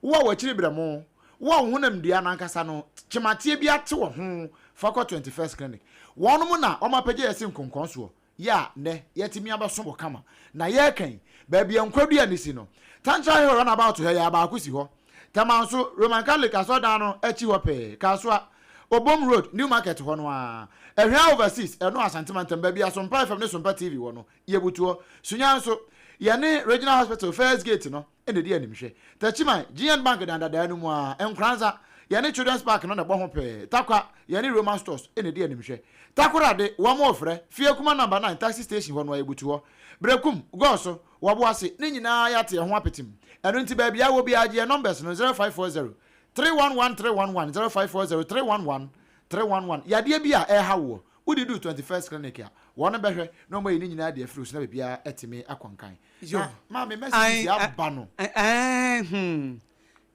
wo a w'akyiri brɛmo, wo a wo honam dua no ankasa no kyemateɛ bi ate wɔ ho, fa kɔ 21st Clinic. Wɔnom na wɔapagya yɛn se nkonkɔn soɔ, yɛ a nnɛ yɛatumi abɛsom wo kama. Na yɛreka yi, baabi a nkwadua no si no, Tantra Hill runabout ha yi ara baako si hɔ. Tema nso, Roman Catholic asɔredan no akyi hɔ pɛɛ, Kasoa. Obom Road, New Market hɔ no ara. Ahwea Overseas, ɛno Asante Mantam, baabi a Sompa FM ne Sompa TV wɔ no, yɛbutu hɔ. Sunya nso, yɛne Regional Hospital First Gate no na ɛdi animhwɛ. Techiman, GN Bank dan dadaa no mu ara. Nkoranza, yɛne Children's Park no na ɛbɔ ho pɛɛ. Tarkwa, yɛne Roman Stores na ɛdi animhwɛ. Takoradi, wɔn refrɛ, Fie Kuma Number 9 Taxi Station hɔ no ara, yɛbutu hɔ. Berekum, Gɔɔso, Wɔboase, ne nyinaa yɛate ɛho apetem. Ɛno nti baabi a wɔ biara gye yɛn numbers no, 0540 311 311, 0540 311 311. Yadeɛ bi a ɛreha woɔ, wode du 21st Clinic a, wɔn bɛhwɛ na wɔayi ne nyinaa de afiri wo so na biribiara atumi akɔ nkan. Yo. Na maame messages Ae, aba no. Ae, hmm.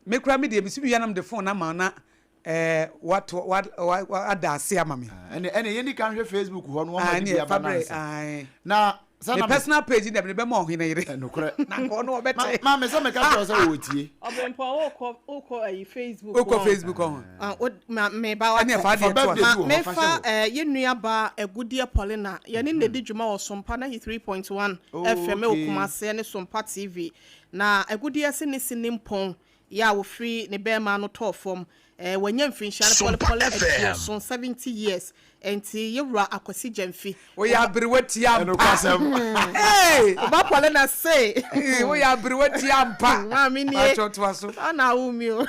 Me koraa me deɛ, mesi wia na mede phone ama wo na Eh, wato wa wa wa ada ase ama me. Ah, ɛne ɛne yɛn ni kan hwɛ Facebook hɔ no wɔn Ah, ma ɛne bi aba ɛfa brɛ nansa. ae. Na sɛ Me na me personal page deɛ mede bɛma ɔhene yere. Nokorɛ. Na nka ɔno Ma ɔbɛte. maame sɛ meka kyerɛ wo sɛ wɔwɔ tie. Ɔbɛnpɔn wokɔ wokɔ ayi Facebook Wokɔ wɔn. Facebook ɔho. Ah, wo ma me ba Ɛne wate. ɛfa Fa adeɛ to birthday ase. Ma bi wɔ hɔ fa hyɛ memfa hɔ. eh, yɛn nua baa Agudeɛ Paulina, yɛne no na ɛdi dwuma wɔ Sompa 93.1 Oh, FM wɔ okay. Kumase ne Sompa TV. Na Agudeɛ se ne sini mpɔn yɛ a wɔfiri ne bɛrima ano tɔɔ fam. Eh, wanya mfirinhyia no Sompa pɔlepɔle FM. 70, 70 years. Enti yɛwura Akwasi Gyamfi. Woyɛ aberewa tia mpa. Ɛnokwasɛm. Hey! Ɔba Paulina se. Woyɛ aberewa tia mpa. Maame nie. Atɔ toa so. Ɔna awo mi o.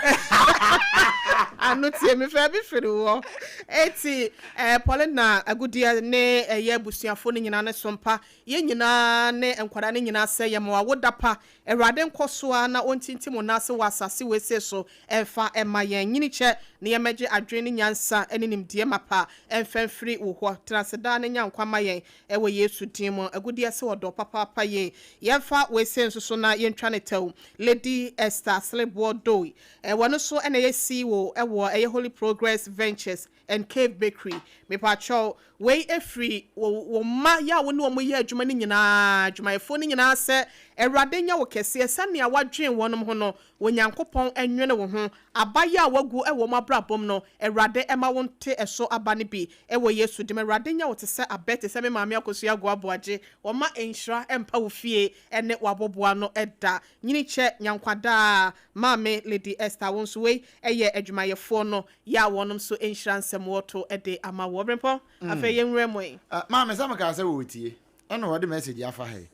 Ano tie me fɛ bi firi wɔ. Eti eh, Paulina Agudeɛ ne ɛyɛ abusuafo no nyinaa ne Sompa. Yɛn nyinaa ne nkwadaa no nyinaa sɛ yɛma wawoda pa. Awurade nkɔ so a na ɔntintim wo nan ase wɔ asase wese so ɛmfa ɛma yɛn nyini kyɛ na yɛmɛgye adwene ne nyansa ne nimdeɛ mapa ɛmfa mfiri wo hɔ. Tena ase daa ne nya nkwa ma yɛn ɛwɔ Yesu din mu. Agudeɛ sɛ ɔdɔ papaapa yɛn. Yɛmfa wese nso so na yɛntwa ne tɛw. Lady Esther Sleboɔ Doi. Ɛwɔ no so ɛna ɛyɛ CEO ɛwɔ ɛyɛ Holy Progress Ventures and Cave Bakery. Mepakyɛw wei efiri wo mma yɛ a wo ne wɔn yɛ adwuma no nyinaa, adwumayɛfoɔ no nyinaa sɛ Awurade nyɛ wo kɛseɛ sɛnea wadwen wɔn ho no, Onyankopɔn nwene wo ho. Aba yɛ a wagu wɔ wɔn abrabom no, Awurade ɛma wo nte ɛso aba no bi ɛwɔ Yesu dim. Awurade nyɛ wo te sɛ abɛ te sɛ me maame Akosua Agoaboagye. Wɔma nhyira mpa wo fie ɛne w'aboboa no ɛda. Nyini kyɛ nyankwadaa maame Lady Esther wo nso wei ɛyɛ adwumayɛfoɔ no yɛ a wɔnom nso nhyira nsɛm wɔto de ama wo. Ɔbrempɔn, afei yɛnwura mu yi. Maame sɛ mekaa sɛ wɔretie ɛna wɔde message afa ha yi.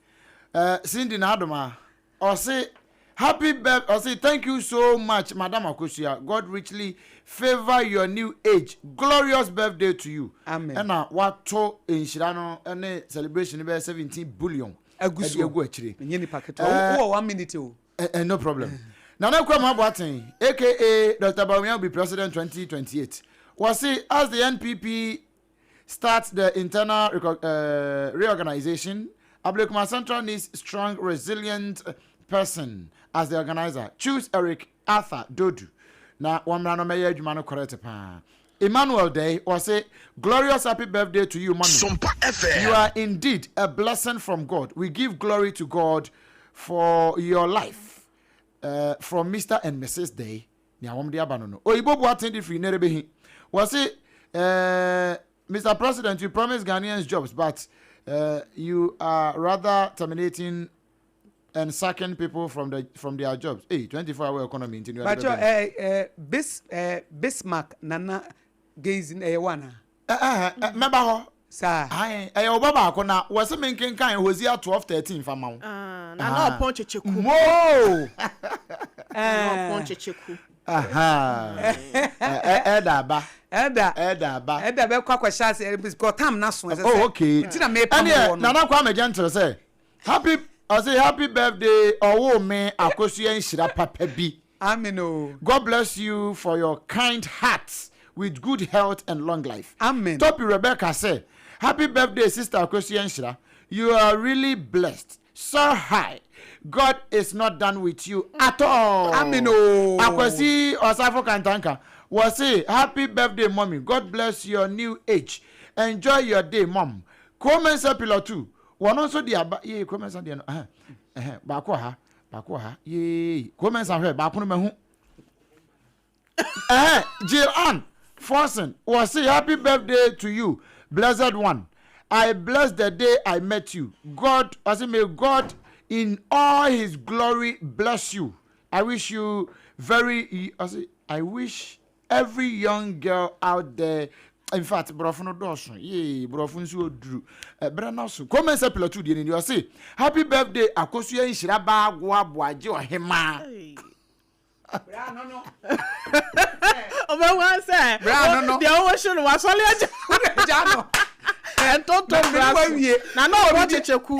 Cindy N'Adoma ɔse happy birthday, ɔse thank you so much Madam Akosua, God richly favour your new age, glorious birthday to you. Amen. Ɛna wato nhyira no ne celebration no bɛyɛ 17 billion Agu ɛde so. agu akyire. Menyɛ nipa ketewa. Wowɔ 1 minute o. No problem. Nana Kwame Boateng, aka Dr. Bawumia will be president 2028. Was as the NPP starts the internal reorganization, Ablekuma Central needs strong, resilient person as the organizer. Choose Eric Arthur Dodu. Na wɔmmra no mɛyɛ adwuma no correct paa. Emmanuel Day was glorious happy birthday to you, mommy. Sompa FM. You are indeed a blessing from God. We give glory to God for your life. From Mr. and Mrs. Day. Nea wɔn de aba no. Oyibo Boateng de firi Nerebehi. Wɔse, Mr. President, you promised Ghanaians jobs, but you are rather terminating and sacking people from their jobs. Hey, 24-hour economy. Nti Bacho Bismarck Nana Gezi ɛyɛ wana. Mɛba hɔ. Saa. Ayi, ɛyɛ ɔba baako na wɔsi mi nkenkan Hosea 12:13 fa ma wo. Ah, Nana Ɔpɔn Kyekyeku. Mo. Nana Ɔpɔn Kyekyeku. Ɛda aba. Ɛda. Ɛda aba. Ɛda bɛ kɔ akɔhyɛ ase because tam na so ɛsɛ sɛ. Oh, okay. Nti na mepam Ɛneɛ wɔ no. Nana Kwame Gentle sɛ happy ɔsɛ happy birthday ɔwɔ me Akosua nhyira papa bi. Amen o. God bless you for your kind heart with good health and long life. Amen. Topi Rebecca say, happy birthday, Sister Akosua Nhyira. You are really blessed. So high. God is not done with you at all. Amen o. Akwasi Osafo Kantanka was say, happy birthday, mommy. God bless your new age. Enjoy your day, mom. Komensa Pillar 2. Wɔn nso de aba yee Komensa deɛ no ɛhɛn ɛhɛn baako wɔ ha, baako wɔ ha, yee Komensa hwɛ baako no mahu. Ɛhɛn Jill Ann Forson was say happy birthday to you, blessed one. I bless the day I met you. God, I say may God in all his glory bless you. I wish you very, I say I wish. Every young girl out there, in fact, borɔfo no dɔɔso yee, borɔfo nso oduru ɛbrɛ no so. Kɔmɛnsa pilatu deɛ ne deɛ ɔse happy birthday Akosua Nhyira Baa Agoa Boagye Ɔhemaa. Ɔbɛhu sɛ deɛ ɔwɔ hye no wasɔre agya no ɛntontom bra so na na ɔbɔ kyekyeku.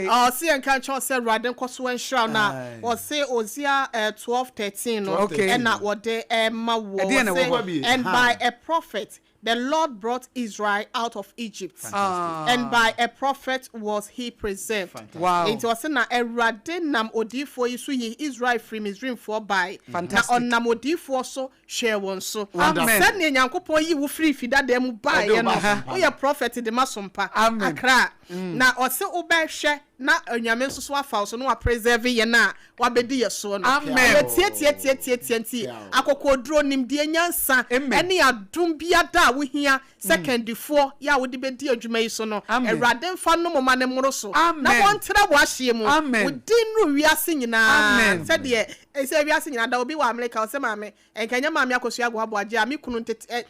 Ɔse yɛn ka nkyɛn sɛ Awurade nkɔ so nhyira na ɔse Hosea 12:13 no ɛna wɔde ɛma wɔ. Ɔse, "And by a prophet the Lord brought Israel out of Egypt, and by a prophet was he preserved." Nti ɔse na Awurade nam odiifoɔ yi so yi Israel firi Misraimfoɔ bae, na ɔnam odiifoɔ so hwɛɛ wɔn so. Sɛdeɛ Nyankopɔn yi wo firi fidadan mu baeɛ no, woyɛ prophet de ma sompa Akra. Na ɔse wobɛhwɛ na Onyame nso so afa wo so na wapreserve yɛn a wabɛdi yɛ soɔ no. Ɛyɛ tiatiatiatiatia nti akokoɔduro, nimdeɛ, nyansa ɛne adom biada a wohia sɛ kandifoɔ yɛ a wode bɛdi adwuma yi so no, Awurade mfa nnom ma ne mmoro so na wɔntrɛ w'ahyeɛ mu. Wo din nnuru wiase nyinaa sɛdeɛ ɛsɛ wiase nyinaa da. Obi wɔ Amerika ɔsɛ, "Maame, ɛnka nyɛ Maame Akosua Agoa Aboagye a me kunu ntete ɛ."